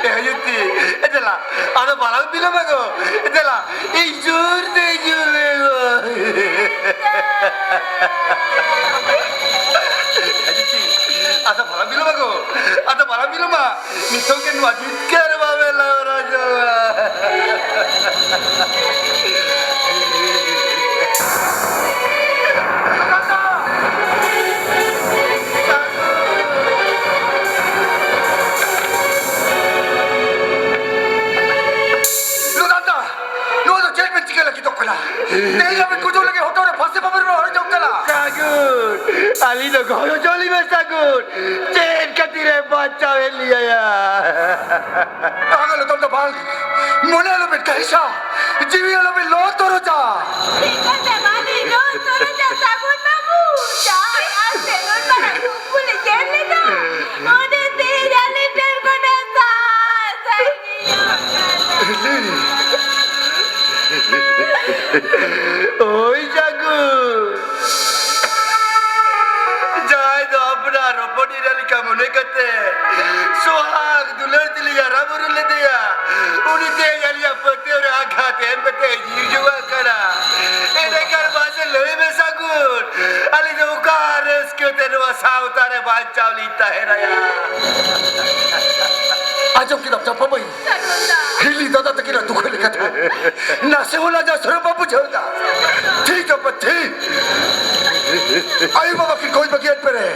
ᱮ ᱡᱩᱛᱤ, ᱮ ᱫᱮᱞᱟ, ᱟᱫᱚ ᱵᱟᱞᱟᱝ ᱵᱤᱞᱚᱢᱟ ᱜᱚ᱾ ᱮ ᱫᱮᱞᱟ, ᱤᱧ ᱡᱳᱨ ᱛᱮ ᱡᱳᱨ ᱢᱮ ᱜᱚ᱾ ᱮ ᱡᱩᱛᱤ, ᱟᱫᱚ ᱵᱟᱞᱟᱝ ᱵᱤᱞᱚᱢᱟ ᱜᱚ᱾ ᱟᱫᱚ ᱵᱟᱞᱟᱝ ᱵᱤᱞᱚᱢᱟ᱾ ᱱᱤᱛᱚᱜ ᱜᱮ ᱱᱚᱣᱟ ᱡᱤᱛᱠᱟᱹᱨ ᱵᱟᱵᱮᱨ ᱞᱟᱝ ᱚᱨᱚᱝ ᱡᱚᱝᱟ᱾ ᱛᱮᱦᱮᱧ ᱟᱵᱤᱱ ᱜᱩᱡᱩᱜ ᱞᱟᱹᱜᱤᱫ ᱦᱚᱴᱚᱜ ᱨᱮ ᱯᱷᱟᱹᱥᱤ ᱵᱟᱵᱮᱱ ᱦᱚᱨᱚᱜ ᱡᱚᱝ ᱠᱟᱱᱟ᱾ ᱥᱟᱹᱜᱩᱱ, ᱟᱹᱞᱤᱧ ᱫᱚ ᱜᱚᱡᱚᱞᱤ ᱢᱮ ᱥᱟᱹᱜᱩᱱ᱾ ᱪᱮᱫ ᱠᱷᱟᱹᱛᱤᱨ ᱮ ᱵᱟᱧᱪᱟᱣ ᱮᱫ ᱞᱤᱧᱟᱭᱟ? ᱵᱟᱝ, ᱟᱞᱚ ᱫᱚ ᱵᱟᱝ᱾ ᱢᱚᱱᱮ ᱟᱞᱚ ᱵᱤᱱ ᱠᱟᱹᱦᱤᱥᱟ, ᱡᱤᱣᱤ ᱟᱞᱚ ᱵᱤᱱ ᱞᱚ ᱛᱚᱨᱚᱡᱟ᱾ ᱪᱮᱫ ᱠᱟᱛᱮ ᱵᱟᱹᱞᱤᱧ ᱞᱚ ᱛᱚᱨᱚᱡᱟ ᱥᱟᱹᱜᱩᱱ ᱵᱟᱹᱵᱩ? ᱡᱟᱦᱟᱸᱭ ᱟᱨ ᱥᱮᱞᱩᱱ ᱢᱟᱨᱟᱝ ᱠᱩᱠᱢᱩ ᱞᱤᱧ ᱧᱮᱞ ᱞᱮᱫᱟ, ᱩᱱᱤ ᱛᱮᱦᱮᱧ ᱟᱹᱞᱤᱧ ᱴᱷᱮᱱ ᱠᱷᱚᱱᱮ ᱥᱟᱦᱟ ᱥᱟᱺᱜᱤᱧᱚᱜ ᱠᱟᱱᱟ᱾ ᱳᱭ ᱡᱟᱹᱜᱩ, ᱡᱟᱦᱟᱸᱭ ᱫᱚ ᱟᱯᱱᱟᱨ ᱦᱚᱯᱚᱱ ᱮᱨᱟ ᱞᱮᱠᱟ ᱢᱚᱱᱮ ᱠᱟᱛᱮ ᱥᱚᱦᱟᱜ ᱫᱩᱞᱟᱹᱲ ᱛᱮᱞᱤᱧ ᱦᱟᱨᱟ ᱵᱩᱨᱩ ᱞᱮᱫᱮᱭᱟ, ᱩᱱᱤ ᱛᱮᱦᱮᱧ ᱟᱹᱞᱤᱧᱟᱜ ᱯᱟᱹᱛᱭᱟᱹᱣ ᱨᱮ ᱟᱜᱷᱟᱛ ᱮᱢ ᱠᱟᱛᱮ ᱡᱤᱣᱤ ᱡᱚᱝᱟᱜ ᱠᱟᱱᱟ᱾ ᱮᱸᱰᱮᱠᱷᱟᱱ ᱢᱟᱥᱮ ᱞᱟᱹᱭ ᱢᱮ ᱥᱟᱹᱜᱩᱱ, ᱟᱹᱞᱤᱧ ᱫᱚ ᱚᱠᱟ ᱨᱟᱹᱥᱠᱟᱹ ᱛᱮ ᱱᱚᱣᱟ ᱥᱟᱶᱛᱟ ᱨᱮ ᱵᱟᱧᱪᱟᱣ ᱞᱤᱧ ᱛᱟᱦᱮᱱᱟᱭᱟ? ᱟᱸᱡᱚᱢ ᱠᱮᱫᱟᱢ ᱪᱟᱢᱯᱟ ᱢᱟᱹᱭ? ᱦᱤᱞᱤ ᱫᱟᱫᱟ ᱛᱟᱹᱠᱤᱱᱟᱜ ᱫᱩᱠᱷ ᱨᱮᱱᱟᱜ ᱠᱟᱛᱷᱟ᱾ ᱱᱟᱥᱮ ᱦᱚᱸ ᱞᱟᱡᱟᱣ ᱥᱚᱨᱚᱢ ᱵᱟᱢ ᱵᱩᱡᱷᱟᱹᱣ ᱮᱫᱟ? ᱛᱷᱤᱨ ᱪᱟᱢᱯᱟ, ᱛᱷᱤᱨ᱾ ᱟᱭᱳ ᱵᱟᱵᱟ ᱠᱤᱱ ᱜᱚᱡ ᱵᱟᱹᱜᱤᱭᱟᱫ ᱯᱮᱨᱮ,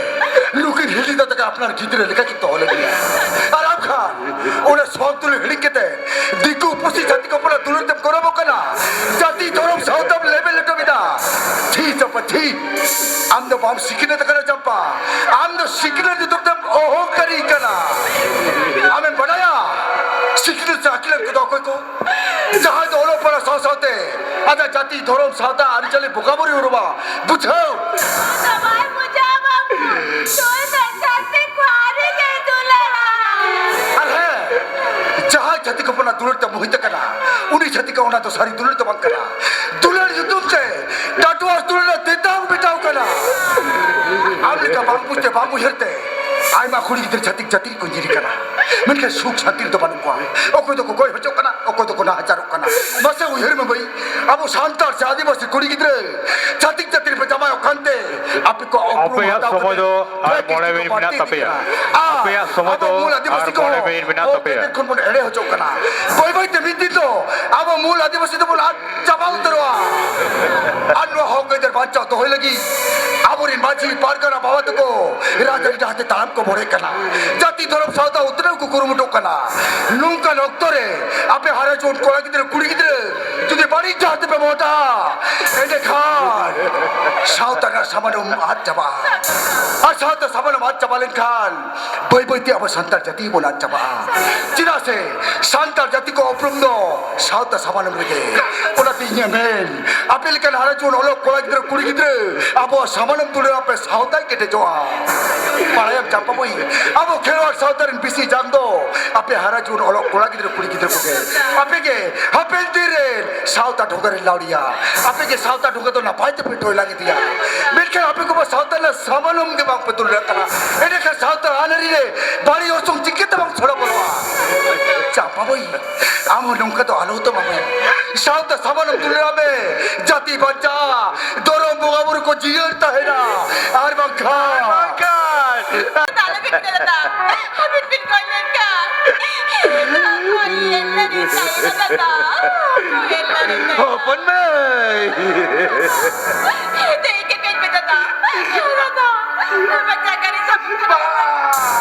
ᱱᱩᱠᱤᱱ ᱦᱤᱞᱤ ᱫᱟᱫᱟ ᱛᱟᱠᱚ ᱟᱯᱱᱟᱨ ᱜᱤᱫᱽᱨᱟᱹ ᱞᱮᱠᱟ ᱠᱤᱱ ᱫᱚᱦᱚ ᱞᱮᱫᱮᱭᱟ᱾ ᱟᱨ ᱟᱢ ᱠᱷᱟᱱ ᱚᱱᱟ ᱥᱚᱠ ᱫᱩᱞᱟᱹᱲ ᱦᱤᱲᱤᱧ ᱠᱟᱛᱮ ᱫᱤᱠᱩ ᱯᱩᱥᱤ ᱡᱟᱹᱛᱤ ᱠᱚ ᱦᱚᱯᱚᱱᱟᱜ ᱫᱩᱞᱟᱹᱲ ᱛᱮᱢ ᱜᱚᱨᱚᱵᱚᱜ ᱠᱟᱱᱟ᱾ ᱡᱟᱹᱛᱤ ᱫᱷᱚᱨᱚᱢ ᱥᱟᱶᱛᱟᱢ ᱞᱮᱵᱮᱫ ᱞᱮᱴᱚ ᱠᱮᱫᱟ᱾ ᱛᱷᱤᱨ ᱪᱟᱢᱯᱟ, ᱛᱷᱤᱨ᱾ ᱟᱢ ᱫᱚ ᱵᱟᱢ ᱥᱤᱠᱷᱱᱟᱹᱛ ᱟᱠᱟᱱᱟ ᱪᱟᱢᱯᱟ᱾ ᱟᱢ ᱫᱚ ᱥᱤᱠᱷᱱᱟᱹᱛ ᱧᱩᱛᱩᱢ ᱛᱮᱢ ᱚᱦᱚᱝᱠᱟᱨᱤ ᱠᱟᱱᱟ᱾ ᱟᱢᱮᱢ ᱵᱟᱰᱟᱭᱟ ᱥᱤᱠᱷᱱᱟᱹᱛ ᱥᱮ ᱟᱹᱠᱤᱞᱟᱱ ᱠᱚᱫᱚ ᱚᱠᱚᱭ ᱠᱚ? ᱡᱟᱦᱟᱸᱭ ᱫᱚ ᱚᱞᱚᱜ ᱯᱟᱲᱦᱟᱜ ᱥᱟᱶ ᱥᱟᱶᱛᱮ ᱟᱡᱟᱜ ᱡᱟᱹᱛᱤ, ᱫᱷᱚᱨᱚᱢ, ᱥᱟᱶᱛᱟ, ᱟᱹᱨᱤᱪᱟᱹᱞᱤ, ᱵᱚᱸᱜᱟ ᱵᱩᱨᱩᱭ ᱩᱨᱩᱢᱟ᱾ ᱵᱩᱡᱷᱟᱹᱣ? ᱚᱱᱟ ᱫᱚ ᱵᱟᱭ ᱵᱩᱡᱷᱟᱹᱣᱟ ᱵᱟᱹᱵᱩ᱾ ᱱᱩᱭ ᱫᱚ ᱪᱷᱟᱹᱛᱤᱠ ᱠᱚ ᱟᱹᱨᱤ ᱜᱮᱭ ᱫᱩᱞᱟᱹᱲᱟ᱾ ᱟᱨ ᱦᱮᱸ, ᱡᱟᱦᱟᱸᱭ ᱪᱷᱟᱹᱛᱤᱠ ᱦᱚᱯᱚᱱᱟᱜ ᱫᱩᱞᱟᱹᱲ ᱛᱮ ᱢᱳᱦᱤᱛ ᱟᱠᱟᱱᱟ, ᱩᱱᱤ ᱪᱷᱟᱹᱛᱤᱠ ᱚᱱᱟ ᱫᱚ ᱥᱟᱹᱨᱤ ᱫᱩᱞᱟᱹᱲ ᱫᱚ ᱵᱟᱝ ᱠᱟᱱᱟ᱾ ᱫᱩᱞᱟᱹᱲ ᱧᱩᱛᱩᱢ ᱛᱮ ᱰᱟᱴᱣᱟᱨ ᱫᱩᱞᱟᱹᱲ ᱨᱮ ᱛᱮᱛᱟᱝ ᱢᱮᱴᱟᱣ ᱠᱟᱱᱟ᱾ ᱟᱢ ᱞᱮᱠᱟ ᱵᱟᱝ ᱵᱩᱡᱽ ᱛᱮ, ᱵᱟᱝ ᱩᱭᱦᱟᱹᱨ ᱛᱮ ᱟᱭᱢᱟ ᱠᱩᱲᱤ ᱜᱤᱫᱽᱨᱟᱹ ᱪᱷᱟᱹᱛᱤᱠ ᱡᱟᱹᱛᱤ ᱨᱮᱠᱚ ᱧᱤᱨ ᱠᱟᱱᱟ, ᱢᱮᱱᱠᱷᱟᱱ ᱥᱩᱠ ᱥᱟᱱᱛᱤ ᱨᱮᱫᱚ ᱵᱟᱹᱱᱩᱜ ᱠᱚᱣᱟ᱾ ᱚᱠᱚᱭ ᱫᱚᱠᱚ ᱜᱚᱡ ᱦᱚᱪᱚᱜ ᱠᱟᱱᱟ, ᱚᱠᱚᱭ ᱫᱚᱠᱚ ᱱᱟᱦᱟᱪᱟᱨᱚᱜ ᱠᱟᱱᱟ᱾ ᱢᱟᱥᱮ ᱩᱭᱦᱟᱹᱨ ᱢᱮ ᱵᱷᱟᱹᱭ, ᱟᱵᱚ ᱥᱟᱱᱛᱟᱲ ᱥᱮ ᱟᱹᱫᱤᱵᱟᱹᱥᱤ ᱠᱩᱲᱤ ᱜᱤᱫᱽᱨᱟᱹ ᱪᱷᱟᱹᱛᱤᱠ ᱡᱟᱹᱛᱤ ᱨᱮᱯᱮ ᱡᱟᱶᱟᱭᱚᱜ ᱠᱟᱱᱛᱮ ᱟᱯᱮ ᱠᱚ ᱩᱯᱨᱩᱢ ᱟᱯᱮᱭᱟᱜ ᱦᱟᱛᱟᱣ ᱥᱚᱢᱚᱭ ᱠᱟᱛᱮ ᱫᱚ ᱟᱨ ᱵᱷᱟᱹᱜᱤ ᱢᱚᱬᱮ ᱴᱷᱤᱠ ᱢᱤᱱᱤᱴ ᱵᱟᱹᱲᱛᱤ ᱢᱮᱱᱟᱜ ᱤᱫᱤᱜ ᱛᱟᱯᱮᱭᱟ᱾ ᱠᱟᱱᱟ᱾ ᱟᱨ ᱟᱯᱮᱭᱟᱜ ᱥᱚᱢᱚᱭ ᱟᱵᱚ ᱫᱚ ᱢᱩᱞ ᱟᱹᱫᱤᱵᱟᱹᱥᱤ ᱟᱨ ᱠᱚᱦᱚᱸ ᱢᱚᱬᱮ ᱢᱤᱱᱤᱴ ᱢᱮᱱᱟᱜ ᱦᱚᱸ ᱛᱟᱯᱮᱭᱟ᱾ ᱵᱮᱛᱮᱨ ᱠᱷᱚᱱ ᱵᱚᱱ ᱮᱲᱮ ᱦᱚᱪᱚᱜ ᱠᱟᱱᱟ᱾ ᱵᱟᱹᱭ ᱵᱟᱹᱭ ᱛᱮ ᱢᱤᱫ ᱫᱤᱱ ᱫᱚ ᱟᱵᱚ ᱢᱩᱞ ᱟᱹᱫᱤᱵᱟᱹᱥᱤ ᱫᱚᱵᱚᱱ ᱟᱫ ᱪᱟᱵᱟ ᱩᱛᱟᱹᱨᱚᱜᱼᱟ᱾ ᱟᱨ ᱱᱚᱣᱟ ᱦᱚᱠ ᱟᱹᱭᱫᱟᱹᱨ ᱵᱟᱧᱪᱟᱣ ᱫᱚᱦᱚᱭ ᱞᱟᱹᱜᱤᱫ ᱟᱵᱚᱨᱮᱱ ᱢᱟᱹᱡᱷᱤ ᱯᱟᱨᱜᱟᱱᱟ ᱵᱟᱵᱟ ᱛᱟᱠᱚ ᱨᱟᱡᱽᱟᱹᱨᱤ ᱰᱟᱦᱟᱨ ᱛᱮ ᱛᱟᱲᱟᱢ ᱠᱚ ᱵᱚᱲᱦᱮᱜ ᱠᱟᱱᱟ᱾ ᱡᱟᱹᱛᱤ ᱫᱷᱚᱨᱚᱢ ᱥᱟᱶᱛᱟ ᱩᱛᱱᱟᱹᱣ ᱠᱚ ᱠᱩᱨᱩᱢᱩᱴᱩᱜ ᱠᱟᱱᱟ᱾ ᱱᱚᱝᱠᱟᱱ ᱚᱠᱛᱚ ᱨᱮ ᱟᱯᱮ ᱦᱟᱨᱟ ᱡᱩᱣᱟᱹᱱ ᱠᱚᱲᱟ ᱜᱤᱫᱽᱨᱟᱹ, ᱠᱩᱲᱤ ᱜᱤᱫᱽᱨᱟᱹ ᱡᱩᱫᱤ ᱵᱟᱹᱲᱤᱡ ᱰᱟᱦᱟᱨ ᱛᱮᱯᱮ ᱢᱚᱦᱰᱟ, ᱮᱸᱰᱮᱠᱷᱟᱱ ᱥᱟᱶᱛᱟ ᱨᱮᱱᱟᱜ ᱥᱟᱢᱟᱱᱚᱢ ᱟᱫ ᱪᱟᱵᱟᱜᱼᱟ᱾ ᱟᱨ ᱥᱟᱶᱛᱟ ᱥᱟᱢᱟᱱᱚᱢ ᱟᱫ ᱪᱟᱵᱟ ᱞᱮᱱᱠᱷᱟᱱ ᱵᱟᱹᱭ ᱵᱟᱹᱭᱛᱮ ᱟᱵᱚ ᱥᱟᱱᱛᱟᱲ ᱡᱟᱹᱛᱤ ᱵᱚᱱ ᱟᱫ ᱪᱟᱵᱟᱜᱼᱟ᱾ ᱪᱮᱫᱟᱜ ᱥᱮ ᱥᱟᱱᱛᱟᱲ ᱡᱟᱹᱛᱤ ᱠᱚ ᱩᱯᱨᱩᱢ ᱫᱚ ᱥᱟᱶᱛᱟ ᱥᱟᱢᱟᱱᱚᱢ ᱨᱮᱜᱮ᱾ ᱚᱱᱟᱛᱮ ᱤᱧᱟᱹᱜ ᱢᱮᱱ, ᱟᱯᱮ ᱞᱮᱠᱟᱱ ᱦᱟᱨᱟ ᱡᱩᱣᱟᱹᱱ ᱚᱞᱚᱜ ᱠᱚᱲᱟ ᱜᱤᱫᱽᱨᱟᱹ ᱠᱩᱲᱤ ᱜᱤᱫᱽᱨᱟᱹ ᱟᱵᱚᱣᱟᱜ ᱥᱟᱢᱟᱱᱚᱢ ᱫᱩᱞᱟᱹᱲ ᱟᱯᱮ ᱥᱟᱶᱛᱟᱭ ᱠᱮᱴᱮᱡᱚᱜᱼᱟ᱾ ᱵᱟᱲᱟᱭᱟᱢ ᱪᱟᱢᱯᱟ ᱢᱟᱹᱭ, ᱟᱵᱚ ᱠᱷᱮᱨᱣᱟᱲ ᱥᱟᱶᱛᱟ ᱨᱮᱱ ᱵᱤᱥᱤ ᱡᱟᱝ ᱫᱚ ᱟᱯᱮ ᱦᱟᱨᱟ ᱡᱩᱣᱟᱹᱱ ᱚᱞᱚᱜ ᱠᱚᱲᱟ ᱜᱤᱫᱽᱨᱟᱹ ᱠᱩᱲᱤ ᱜᱤᱫᱽᱨᱟᱹ ᱠᱚᱜᱮ᱾ ᱟᱯᱮ ᱜᱮ ᱦᱟᱯᱮᱱ ᱫᱤᱱ ᱨᱮᱱ ᱥᱟᱶᱛᱟ ᱰᱷᱚᱸᱜᱟ ᱨᱮᱱ ᱞᱟᱹᱣᱲᱤᱭᱟ᱾ ᱟᱯᱮ ᱜᱮ ᱥᱟᱶᱛᱟ ᱰᱷᱚᱸᱜᱟ ᱫᱚ ᱱᱟᱯᱟᱭ ᱛᱮᱯᱮ ᱴᱚᱭᱞᱟᱝ ᱤᱫᱤᱭᱟ᱾ ᱢᱮᱱᱠᱷᱟᱱ ᱟᱯᱮ ᱠᱚᱢᱟ ᱥᱟᱶᱛᱟ ᱨᱮᱱᱟᱜ ᱥᱟᱢᱟᱱᱚᱢ ᱜᱮ ᱵᱟᱝ ᱯᱮ ᱫᱩᱞᱟᱹᱲ ᱠᱟᱱᱟ᱾ ᱮᱸᱰᱮᱠᱷᱟᱱ ᱥᱟᱶᱛᱟ ᱟᱹᱱ ᱟᱹᱨᱤ ᱨᱮ ᱵᱟᱹᱲᱤᱡ ᱚᱨᱥᱚᱝ ᱪᱤᱠᱟᱹᱛᱮ ᱵᱟᱝ ᱥᱚᱲᱚ ᱵᱚᱞᱚᱜᱼᱟ? ᱪᱟᱢᱯᱟ ᱢᱟᱹᱭ, ᱟᱢ ᱦᱚᱸ ᱱᱚᱝᱠᱟ ᱫᱚ ᱟᱞᱚ ᱦᱚᱛᱚ ᱢᱟᱢᱟᱭ᱾ ᱥᱟᱶᱛᱟ ᱥᱟᱢᱟᱱᱚᱢ ᱫᱩᱞᱟᱹᱲᱟ ᱢᱮ, ᱡᱟᱹᱛᱤ ᱵᱟᱧᱪᱟᱜᱼᱟ, ᱫᱷᱚᱨᱚᱢ ᱵᱚᱸᱜᱟ ᱵᱩᱨᱩ ᱠᱚ ᱡᱤᱭᱟᱹᱲ ᱛᱟᱦᱮᱱᱟ, ᱟᱨ ᱵᱟᱝᱠᱷᱟᱱ ᱵᱟᱝᱠᱷᱟᱱ ᱟᱞᱚᱵᱤᱱ ᱢᱮᱱᱟ ᱫᱟ, ᱟᱹᱵᱤᱱ ᱵᱤᱱ ᱜᱚᱡ ᱞᱮᱱᱠᱷᱟᱱ ᱚᱠᱚᱭ ᱧᱮᱞ ᱞᱟᱹᱜᱤᱫ ᱛᱟᱭ ᱫᱟᱫᱟ? ᱚᱠᱚᱭ ᱧᱮᱞ ᱞᱟᱹᱜᱤᱫ ᱛᱟᱭ? ᱦᱚᱯᱚᱱ ᱢᱟᱹᱭ᱾ ᱫᱮᱡ ᱠᱟᱹᱧ ᱢᱮ ᱫᱟᱫᱟ, ᱫᱟᱫᱟ, ᱟᱢᱟᱜ ᱡᱟᱸᱜᱟ ᱨᱮ ᱥᱟᱵ ᱠᱟᱛᱮ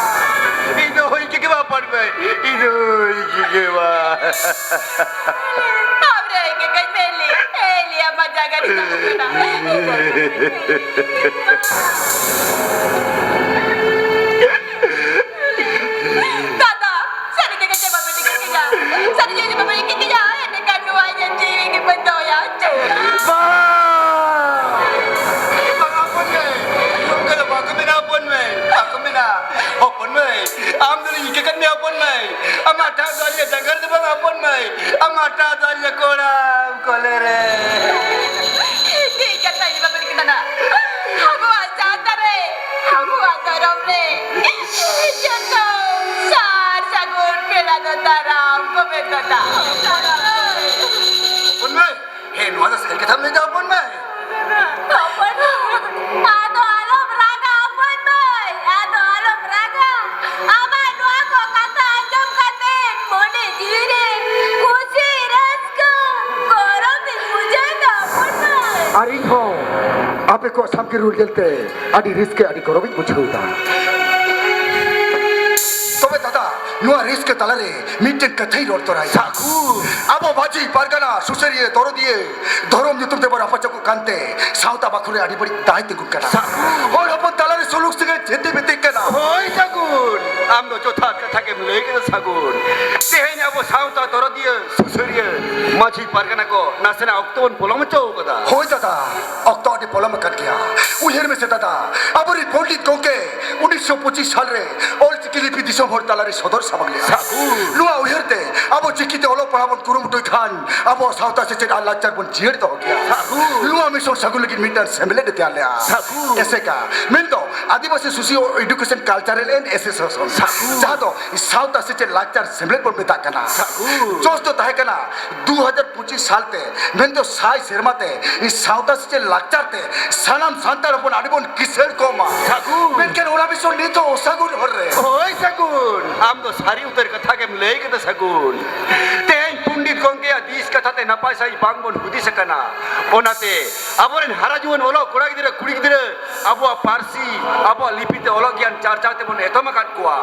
ᱤᱧ ᱫᱚ ᱦᱩᱭ ᱠᱮᱜᱮ ᱵᱟᱯᱟᱨ ᱵᱟᱹᱭ, ᱤᱧ ᱫᱚ ᱦᱩᱭ ᱠᱮᱜᱮ ᱵᱟ᱾ ᱟᱢ ᱨᱮ ᱦᱩᱭ ᱠᱮᱜᱮ ᱢᱮᱞᱤ, ᱮᱞᱤ ᱟᱢᱟᱜ ᱡᱟᱸᱜᱟ ᱨᱮ ᱥᱟᱵ ᱠᱟᱛᱮ᱾ ᱫᱟᱫᱟ, ᱥᱟᱹᱨᱤ ᱛᱮᱜᱮ ᱪᱮ ᱵᱟᱯᱮ ᱴᱷᱤᱠᱟᱹ ᱠᱮᱫᱟ? ᱥᱟᱹᱨᱤ ᱛᱮᱜᱮ ᱪᱮ ᱵᱟᱯᱮ ᱴᱷᱤᱠᱟᱹ ᱠᱮᱫᱟ? ᱮᱸᱰᱮᱠᱷᱟᱱ ᱱᱚᱣᱟ ᱤᱧᱟᱹᱜ ᱡᱤᱣᱤ ᱜᱮ ᱵᱟᱹᱧ ᱫᱚᱦᱚᱭᱟ᱾ ᱵᱟᱝ! ᱵᱟᱝ, ᱦᱚᱯᱚᱱ ᱢᱟᱹᱭ᱾ ᱱᱚᱝᱠᱟ ᱫᱚ ᱵᱟᱠᱚ ᱢᱮᱱᱟ, ᱦᱚᱯᱚᱱ ᱢᱟᱹᱭ᱾ ᱵᱟᱠᱚ ᱢᱮᱱᱟ᱾ ᱦᱚᱯᱚᱱ ᱢᱟᱹᱭ, ᱟᱢ ᱫᱚᱞᱤᱧ ᱤᱠᱟᱹ ᱠᱟᱫ ᱢᱮᱭᱟ, ᱦᱚᱯᱚᱱ ᱢᱟᱹᱭ᱾ ᱟᱢᱟᱜ ᱴᱷᱟᱶ ᱫᱚ ᱟᱹᱞᱤᱧᱟᱜ ᱡᱟᱸᱜᱟ ᱨᱮᱫᱚ ᱵᱟᱝ, ᱦᱚᱯᱚᱱ ᱢᱟᱹᱭ᱾ ᱟᱢᱟᱜ ᱴᱷᱟᱶ ᱫᱚ ᱟᱹᱞᱤᱧᱟᱜ ᱠᱚᱲᱟᱢ ᱠᱚᱞᱮ ᱨᱮ᱾ ᱴᱷᱤᱠ ᱠᱟᱛᱷᱟ ᱜᱮ ᱵᱟᱯᱮ ᱴᱷᱤᱠ ᱠᱟᱫᱟ᱾ ᱟᱵᱚᱣᱟᱜ ᱥᱟᱶᱛᱟ ᱨᱮ, ᱟᱵᱚᱣᱟᱜ ᱫᱷᱚᱨᱚᱢ ᱨᱮ ᱡᱚᱛᱚ ᱥᱟᱨ ᱥᱟᱹᱜᱩᱱ ᱯᱮᱲᱟ ᱫᱚ ᱫᱟᱨᱟᱢ ᱠᱚ ᱢᱮᱛᱟᱜᱼᱟ᱾ ᱦᱚᱯᱚᱱ ᱢᱟᱹᱭ, ᱦᱮᱸ, ᱱᱚᱣᱟ ᱫᱚ ᱥᱟᱹᱨᱤ ᱠᱟᱛᱷᱟᱢ ᱞᱟᱹᱭ ᱫᱟ, ᱦᱚᱯᱚᱱ ᱢᱟᱹᱭ᱾ ᱦᱚᱯᱚᱱ ᱢᱟᱹᱭ, ᱟᱫᱚ ᱟᱞᱚᱢ ᱨᱟᱜᱟ, ᱦᱚᱯᱚᱱ ᱢᱟᱹᱭ, ᱟᱫᱚ ᱟᱞᱚᱢ ᱨᱟᱜᱟ᱾ ᱟᱢᱟᱜ ᱱᱚᱣᱟ ᱠᱚ ᱠᱟᱛᱷᱟ ᱟᱸᱡᱚᱢ ᱠᱟᱛᱮ ᱢᱚᱱᱮ ᱡᱤᱣᱤ ᱨᱮ ᱠᱩᱥᱤ, ᱨᱟᱹᱥᱠᱟᱹ, ᱜᱚᱨᱚᱵᱽ ᱤᱧ ᱵᱩᱡᱷᱟᱹᱣ ᱫᱟ, ᱦᱚᱯᱚᱱ ᱢᱟᱹᱭ᱾ ᱟᱨ ᱤᱧ ᱦᱚᱸ ᱟᱯᱮ ᱠᱚᱣᱟᱜ ᱥᱟᱢᱠᱤᱨ ᱨᱩᱣᱟᱹᱲ ᱧᱮᱞᱛᱮ ᱟᱹᱰᱤ ᱨᱟᱹᱥᱠᱟᱹ, ᱟᱹᱰᱤ ᱜᱚᱨᱚᱵᱽ ᱤᱧ ᱵᱩᱡᱷᱟᱹᱣ ᱫᱟ᱾ ᱛᱚᱵᱮ ᱫᱟᱫᱟ, ᱱᱚᱣᱟ ᱨᱟᱹᱥᱠᱟᱹ ᱛᱟᱞᱟᱨᱮ ᱢᱤᱫᱴᱮᱱ ᱠᱟᱛᱷᱟᱧ ᱨᱚᱲ ᱛᱚᱨᱟᱭᱟ᱾ ᱥᱟᱹᱜᱩᱱ᱾ ᱟᱵᱚ ᱢᱟᱹᱡᱷᱤ ᱯᱟᱨᱜᱟᱱᱟ ᱥᱩᱥᱟᱹᱨᱤᱭᱟᱹ ᱫᱚᱨᱚᱫᱤᱭᱟᱹ ᱫᱷᱚᱨᱚᱢ ᱧᱩᱛᱩᱢ ᱛᱮᱵᱚᱱ ᱨᱟᱯᱟᱪᱟᱜᱚᱜ ᱠᱟᱱᱛᱮ ᱥᱟᱶᱛᱟ ᱵᱟᱠᱷᱳᱞ ᱨᱮ ᱟᱹᱰᱤ ᱵᱟᱹᱲᱤᱡ ᱫᱟᱭ ᱛᱤᱸᱜᱩᱱ ᱠᱟᱱᱟ᱾ ᱥᱟᱹᱜᱩᱱ᱾ ᱦᱚᱲ ᱦᱚᱯᱚᱱ ᱛᱟᱞᱟᱨᱮ ᱥᱩᱞᱩᱠ ᱥᱟᱹᱜᱟᱹᱭ ᱡᱷᱮᱛᱮ ᱵᱮᱛᱮᱜ ᱠᱟᱱᱟ᱾ ᱦᱳᱭ ᱥᱟᱹᱜᱩᱱ, ᱟᱢ ᱫᱚ ᱡᱚᱛᱷᱟᱛ ᱠᱟᱛᱷᱟ ᱜᱮᱢ ᱞᱟᱹᱭ ᱠᱮᱫᱟ ᱥᱟᱹᱜᱩᱱ᱾ ᱛᱮᱦᱮᱧ ᱟᱵᱚ ᱥᱟᱶᱛᱟ ᱫᱚᱨᱚᱫᱤᱭᱟᱹ ᱥᱩᱥᱟᱹᱨᱤᱭᱟᱹ ᱢᱟᱹᱡᱷᱤ ᱯᱟᱨᱜᱟᱱᱟ ᱠᱚ ᱱᱟᱥᱮᱱᱟᱜ ᱚᱠᱛᱚ ᱵᱚᱱ ᱯᱚᱞᱚᱢ ᱦᱚᱪᱚ ᱠᱟᱫᱟ᱾ ᱦᱳᱭ ᱫᱟᱫᱟ, ᱚᱠᱛᱚ ᱟᱹᱰᱤ ᱯᱚᱞᱚᱢ ᱟᱠᱟᱱ ᱜᱮᱭᱟ᱾ ᱩᱭᱦᱟᱹᱨ ᱢᱮᱥᱮ ᱫᱟᱫᱟ, ᱟᱵᱚᱨᱤᱡ ᱯᱚᱱᱰᱤᱛ ᱜᱚᱢᱠᱮ ᱩᱱᱤᱥᱥᱚ ᱯᱚᱸᱪᱤᱥ ᱥᱟᱞ ᱨᱮ ᱚᱞᱪᱤᱠᱤ ᱞᱤᱯᱤ ᱫᱤᱥᱚᱢ ᱦᱚᱲ ᱛᱟᱞᱟᱨᱮ ᱥᱚᱫᱚᱨ ᱥᱟᱢᱟᱝ ᱞᱮᱫᱼᱟ᱾ ᱥᱟᱹᱜᱩᱱ᱾ ᱱᱚᱣᱟ ᱩᱭᱦᱟᱹᱨ ᱛᱮ ᱟᱵᱚ ᱪᱤᱠᱤᱛᱮ ᱚᱞᱚᱜ ᱯᱟᱲᱦᱟᱣ ᱵᱚᱱ ᱠᱩᱨᱩᱢᱩᱴᱩᱭ ᱠᱷᱟᱱ ᱟᱵᱚ ᱥᱟᱶᱛᱟ ᱥᱮᱪᱮᱫ ᱟᱨ ᱞᱟᱠᱪᱟᱨ ᱵᱚᱱ ᱡᱤᱭᱟᱹᱲ ᱫᱚᱦᱚ ᱠᱮᱭᱟ᱾ ᱥᱟᱹᱜᱩᱱ᱾ ᱱᱚᱣᱟ ᱢᱤᱥᱚᱱ ᱥᱟᱹᱜᱩᱱ ᱞᱟᱹᱜᱤᱫ ᱢᱤᱫᱴᱟᱝ ᱥᱮᱢᱞᱮᱫ ᱮ ᱛᱮᱭᱟᱨ ᱞᱮᱫᱼᱟ᱾ ᱥᱟᱹᱜᱩᱱ᱾ ᱮᱥᱮᱠᱟ, ᱢᱮᱱᱫᱚ Adivasi socio education cultural and association, ᱥᱟᱹᱜᱩᱱ᱾ ᱡᱟᱦᱟᱸ ᱫᱚ ᱥᱟᱶᱛᱟ ᱥᱮᱪᱮᱫ ᱞᱟᱠᱪᱟᱨ ᱥᱮᱢᱞᱮᱫ ᱵᱚᱱ ᱢᱮᱛᱟᱜ ᱠᱟᱱᱟ᱾ ᱥᱟᱹᱜᱩᱱ᱾ ᱡᱚᱥ ᱫᱚ ᱛᱟᱦᱮᱸ ᱠᱟᱱᱟ ᱫᱩ ᱦᱟᱡᱟᱨ ᱯᱚᱸᱪᱤᱥ ᱥᱟᱞ ᱛᱮ, ᱢᱮᱱᱫᱚ ᱥᱟᱭ ᱥᱮᱨᱢᱟ ᱛᱮ ᱥᱟᱶᱛᱟ ᱥᱮᱪᱮᱫ ᱞᱟᱠᱪᱟᱨ ᱛᱮ ᱥᱟᱱᱟᱢ ᱥᱟᱱᱛᱟᱲ ᱦᱚᱯᱚᱱ ᱟᱹᱰᱤ ᱵᱚᱱ ᱠᱤᱥᱟᱹᱬ ᱠᱚᱜ ᱢᱟ᱾ ᱥᱟᱹᱜᱩᱱ᱾ ᱢᱮᱱᱠᱷᱟᱱ ᱚᱱᱟ ᱢᱤᱥᱚᱱ ᱱᱤᱛ ᱦᱚᱸ ᱚᱥᱟᱹᱜᱩᱱ ᱦᱚᱨ ᱨᱮ᱾ ᱦᱳᱭ ᱥᱟᱹᱜᱩᱱ, ᱟᱢ ᱫᱚ ᱥᱟᱹᱨᱤ ᱩᱛᱟᱹᱨ ᱠᱟᱛᱷᱟ ᱜᱮᱢ ᱞᱟᱹᱭ ᱠᱮᱫᱟ ᱥᱟᱹᱜᱩᱱ᱾ ᱛᱮᱦᱮᱧ ᱯᱚᱱᱰᱤᱛ ᱜᱚᱢᱠᱮᱭᱟᱜ ᱫᱤᱥ ᱠᱟᱛᱷᱟ ᱛᱮ ᱱᱟᱯᱟᱭ ᱥᱟᱺᱦᱤᱡ ᱵᱟᱝ ᱵᱚᱱ ᱦᱩᱫᱤᱥ ᱟᱠᱟᱱᱟ᱾ ᱚᱱᱟᱛᱮ ᱟᱵᱚᱨᱮᱱ ᱦᱟᱨᱟ ᱡᱩᱣᱟᱹᱱ ᱚᱞᱚᱜ ᱠᱚᱲᱟ ᱜᱤᱫᱽᱨᱟᱹ ᱠᱩᱲᱤ ᱜᱤᱫᱽᱨᱟᱹ ᱟᱵᱚᱣᱟᱜ ᱯᱟᱹᱨᱥᱤ, ᱟᱵᱚᱣᱟᱜ ᱞᱤᱯᱤ ᱛᱮ ᱚᱞᱚᱜ ᱜᱮᱭᱟᱱ ᱪᱟᱨᱪᱟᱣ ᱛᱮᱵᱚᱱ ᱮᱛᱚᱢ ᱟᱠᱟᱫ ᱠᱚᱣᱟ᱾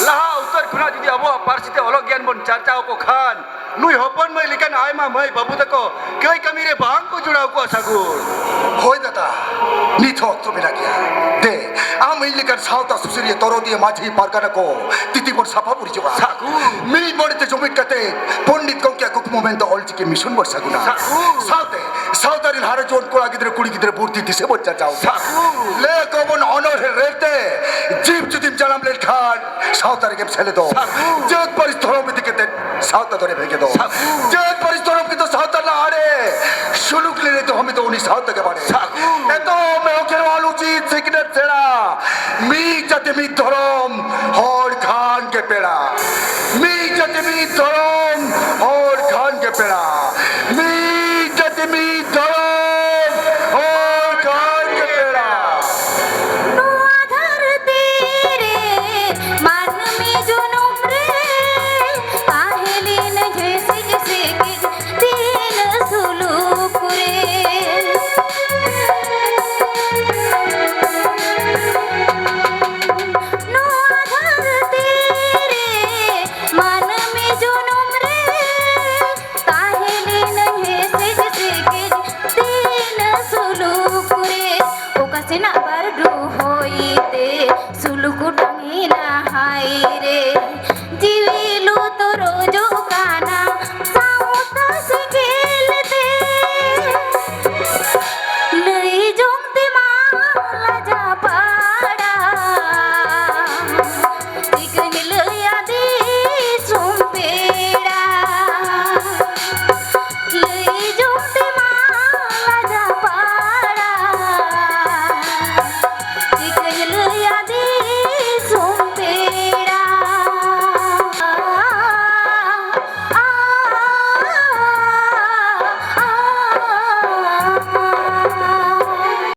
ᱞᱟᱦᱟ ᱩᱛᱟᱹᱨ ᱠᱷᱚᱱᱟᱜ ᱡᱩᱫᱤ ᱟᱵᱚᱣᱟᱜ ᱯᱟᱹᱨᱥᱤ ᱛᱮ ᱚᱞᱚᱜ ᱜᱮᱭᱟᱱ ᱵᱚᱱ ᱪᱟᱨᱪᱟᱣ ᱟᱠᱚ ᱠᱷᱟᱱ, ᱱᱩᱭ ᱦᱚᱯᱚᱱ ᱢᱟᱹᱭ ᱞᱮᱠᱟᱱ ᱟᱭᱢᱟ ᱢᱟᱹᱭ ᱵᱟᱹᱵᱩ ᱛᱟᱠᱚ ᱠᱟᱹᱭ ᱠᱟᱹᱢᱤ ᱨᱮ ᱵᱟᱝ ᱠᱚ ᱡᱚᱲᱟᱣ ᱠᱚᱣᱟ ᱥᱟᱹᱜᱩᱱ᱾ ᱦᱳᱭ ᱫᱟᱫᱟ, ᱱᱤᱛ ᱦᱚᱸ ᱚᱠᱛᱚ ᱢᱮᱱᱟᱜ ᱜᱮᱭᱟ᱾ ᱫᱮ, ᱟᱢ ᱤᱧ ᱞᱮᱠᱟᱱ ᱥᱟᱶᱛᱟ ᱥᱩᱥᱟᱹᱨᱤᱭᱟᱹ ᱫᱚᱨᱚᱫᱤᱭᱟᱹ ᱢᱟᱹᱡᱷᱤ ᱯᱟᱨᱜᱟᱱᱟ ᱠᱚ ᱛᱤᱛᱤ ᱵᱚᱱ ᱥᱟᱯᱷᱟ ᱯᱩᱨᱤᱡᱚᱜᱼᱟ᱾ ᱥᱟᱹᱜᱩᱱ᱾ ᱢᱤᱫ ᱢᱚᱱᱮᱛᱮ ᱡᱩᱢᱤᱫ ᱠᱟᱛᱮ ᱯᱚᱱᱰᱤᱛ ᱜᱚᱢᱠᱮᱭᱟᱜ ᱠᱩᱠᱢᱩ ᱢᱮᱱᱫᱚ ᱚᱞᱪᱤᱠᱤ ᱢᱤᱥᱚᱱ ᱵᱚᱱ ᱥᱟᱹᱜᱩᱱᱟ᱾ ᱥᱟᱹᱜᱩᱱ᱾ ᱥᱟᱶᱛᱮ ᱥᱟᱶᱛᱟ ᱨᱮᱱ ᱦᱟᱨᱟ ᱡᱩᱣᱟᱹᱱ ᱠᱚᱲᱟ ᱜᱤᱫᱽᱨᱟᱹ ᱠᱩᱲᱤ ᱜᱤᱫᱽᱨᱟᱹ ᱵᱷᱚᱨᱛᱤ ᱫᱤᱥᱟᱹ ᱵᱚᱱ ᱪᱟᱨᱪᱟᱣ᱾ ᱥᱟᱹᱜᱩᱱ᱾ ᱞᱟᱹᱭ ᱠᱚᱵᱚᱱ ᱚᱱᱚᱬᱦᱮ ᱨᱮᱲᱛᱮ, ᱡᱤᱵᱽ ᱡᱩᱫᱤᱢ ᱡᱟᱱᱟᱢ ᱞᱮᱱᱠᱷᱟᱱ ᱥᱟᱶᱛᱟ ᱨᱮᱜᱮᱢ ᱥᱮᱞᱮᱫᱚᱜ᱾ ᱥᱟᱹᱜᱩᱱ᱾ ᱡᱟᱹᱛ ᱯᱟᱹᱨᱤᱥ ᱫᱷᱚᱨᱚᱢ ᱤᱫᱤ ᱠᱟᱛᱮ ᱥᱟᱶᱛᱟ ᱫᱚᱨᱮ ᱵᱷᱮᱜᱮᱫᱚᱜ᱾ ᱥᱟᱹᱜᱩᱱ᱾ ᱡᱟᱹᱛ ᱯᱟᱹᱨᱤᱥ ᱫᱷᱚᱨᱚᱢ ᱠᱤᱱᱛᱩ ᱥᱟᱶᱛᱟ ᱨᱮᱱᱟᱜ ᱟᱲᱮ ᱥᱩᱞᱩᱠ ᱞᱮ ᱫᱚᱦᱚ ᱢᱤᱫ ᱩᱱᱤ ᱥᱟᱶᱛᱟ ᱜᱮ ᱵᱟᱲᱮ᱾ ᱥᱟᱹᱜᱩᱱ᱾ ᱮᱛᱚᱢ ᱮᱦᱚᱵ ᱠᱷᱮᱨᱣᱟᱞ ᱩᱪᱤᱛ ᱥᱤᱠᱷᱱᱟᱹᱛ ᱥᱮᱬᱟ, ᱢᱤᱫ ᱡᱟᱹᱛᱤ ᱢᱤᱫ ᱫᱷᱚᱨᱚᱢ, ᱦᱚᱲ ᱠᱷᱟᱱ ᱜᱮ ᱯᱮᱲᱟ᱾ ᱢᱤᱫ ᱡᱟᱹᱛᱤ ᱢᱤᱫ ᱫᱷᱚᱨᱚᱢ, ᱦᱚᱲ ᱠᱷᱟᱱ ᱜᱮ ᱯᱮᱲᱟ᱾ ᱢᱤᱫ ᱡᱟᱹᱛᱤ ᱢᱤᱫ ᱫᱷᱚᱨᱚᱢ, ᱦᱚᱲ ᱠᱷᱟᱱ ᱜᱮ ᱯᱮᱲᱟ᱾ ᱱᱚᱣᱟ ᱫᱷᱟᱹᱨᱛᱤ ᱨᱮ ᱢᱟᱹᱱᱢᱤ ᱡᱚᱱᱚᱢ ᱨᱮ ᱛᱟᱦᱮᱸ ᱞᱮᱱ ᱡᱮ ᱥᱤᱧ ᱥᱮᱸᱜᱮᱞ ᱛᱤᱱᱟᱹᱜ ᱥᱩᱞᱩᱠ ᱨᱮ᱾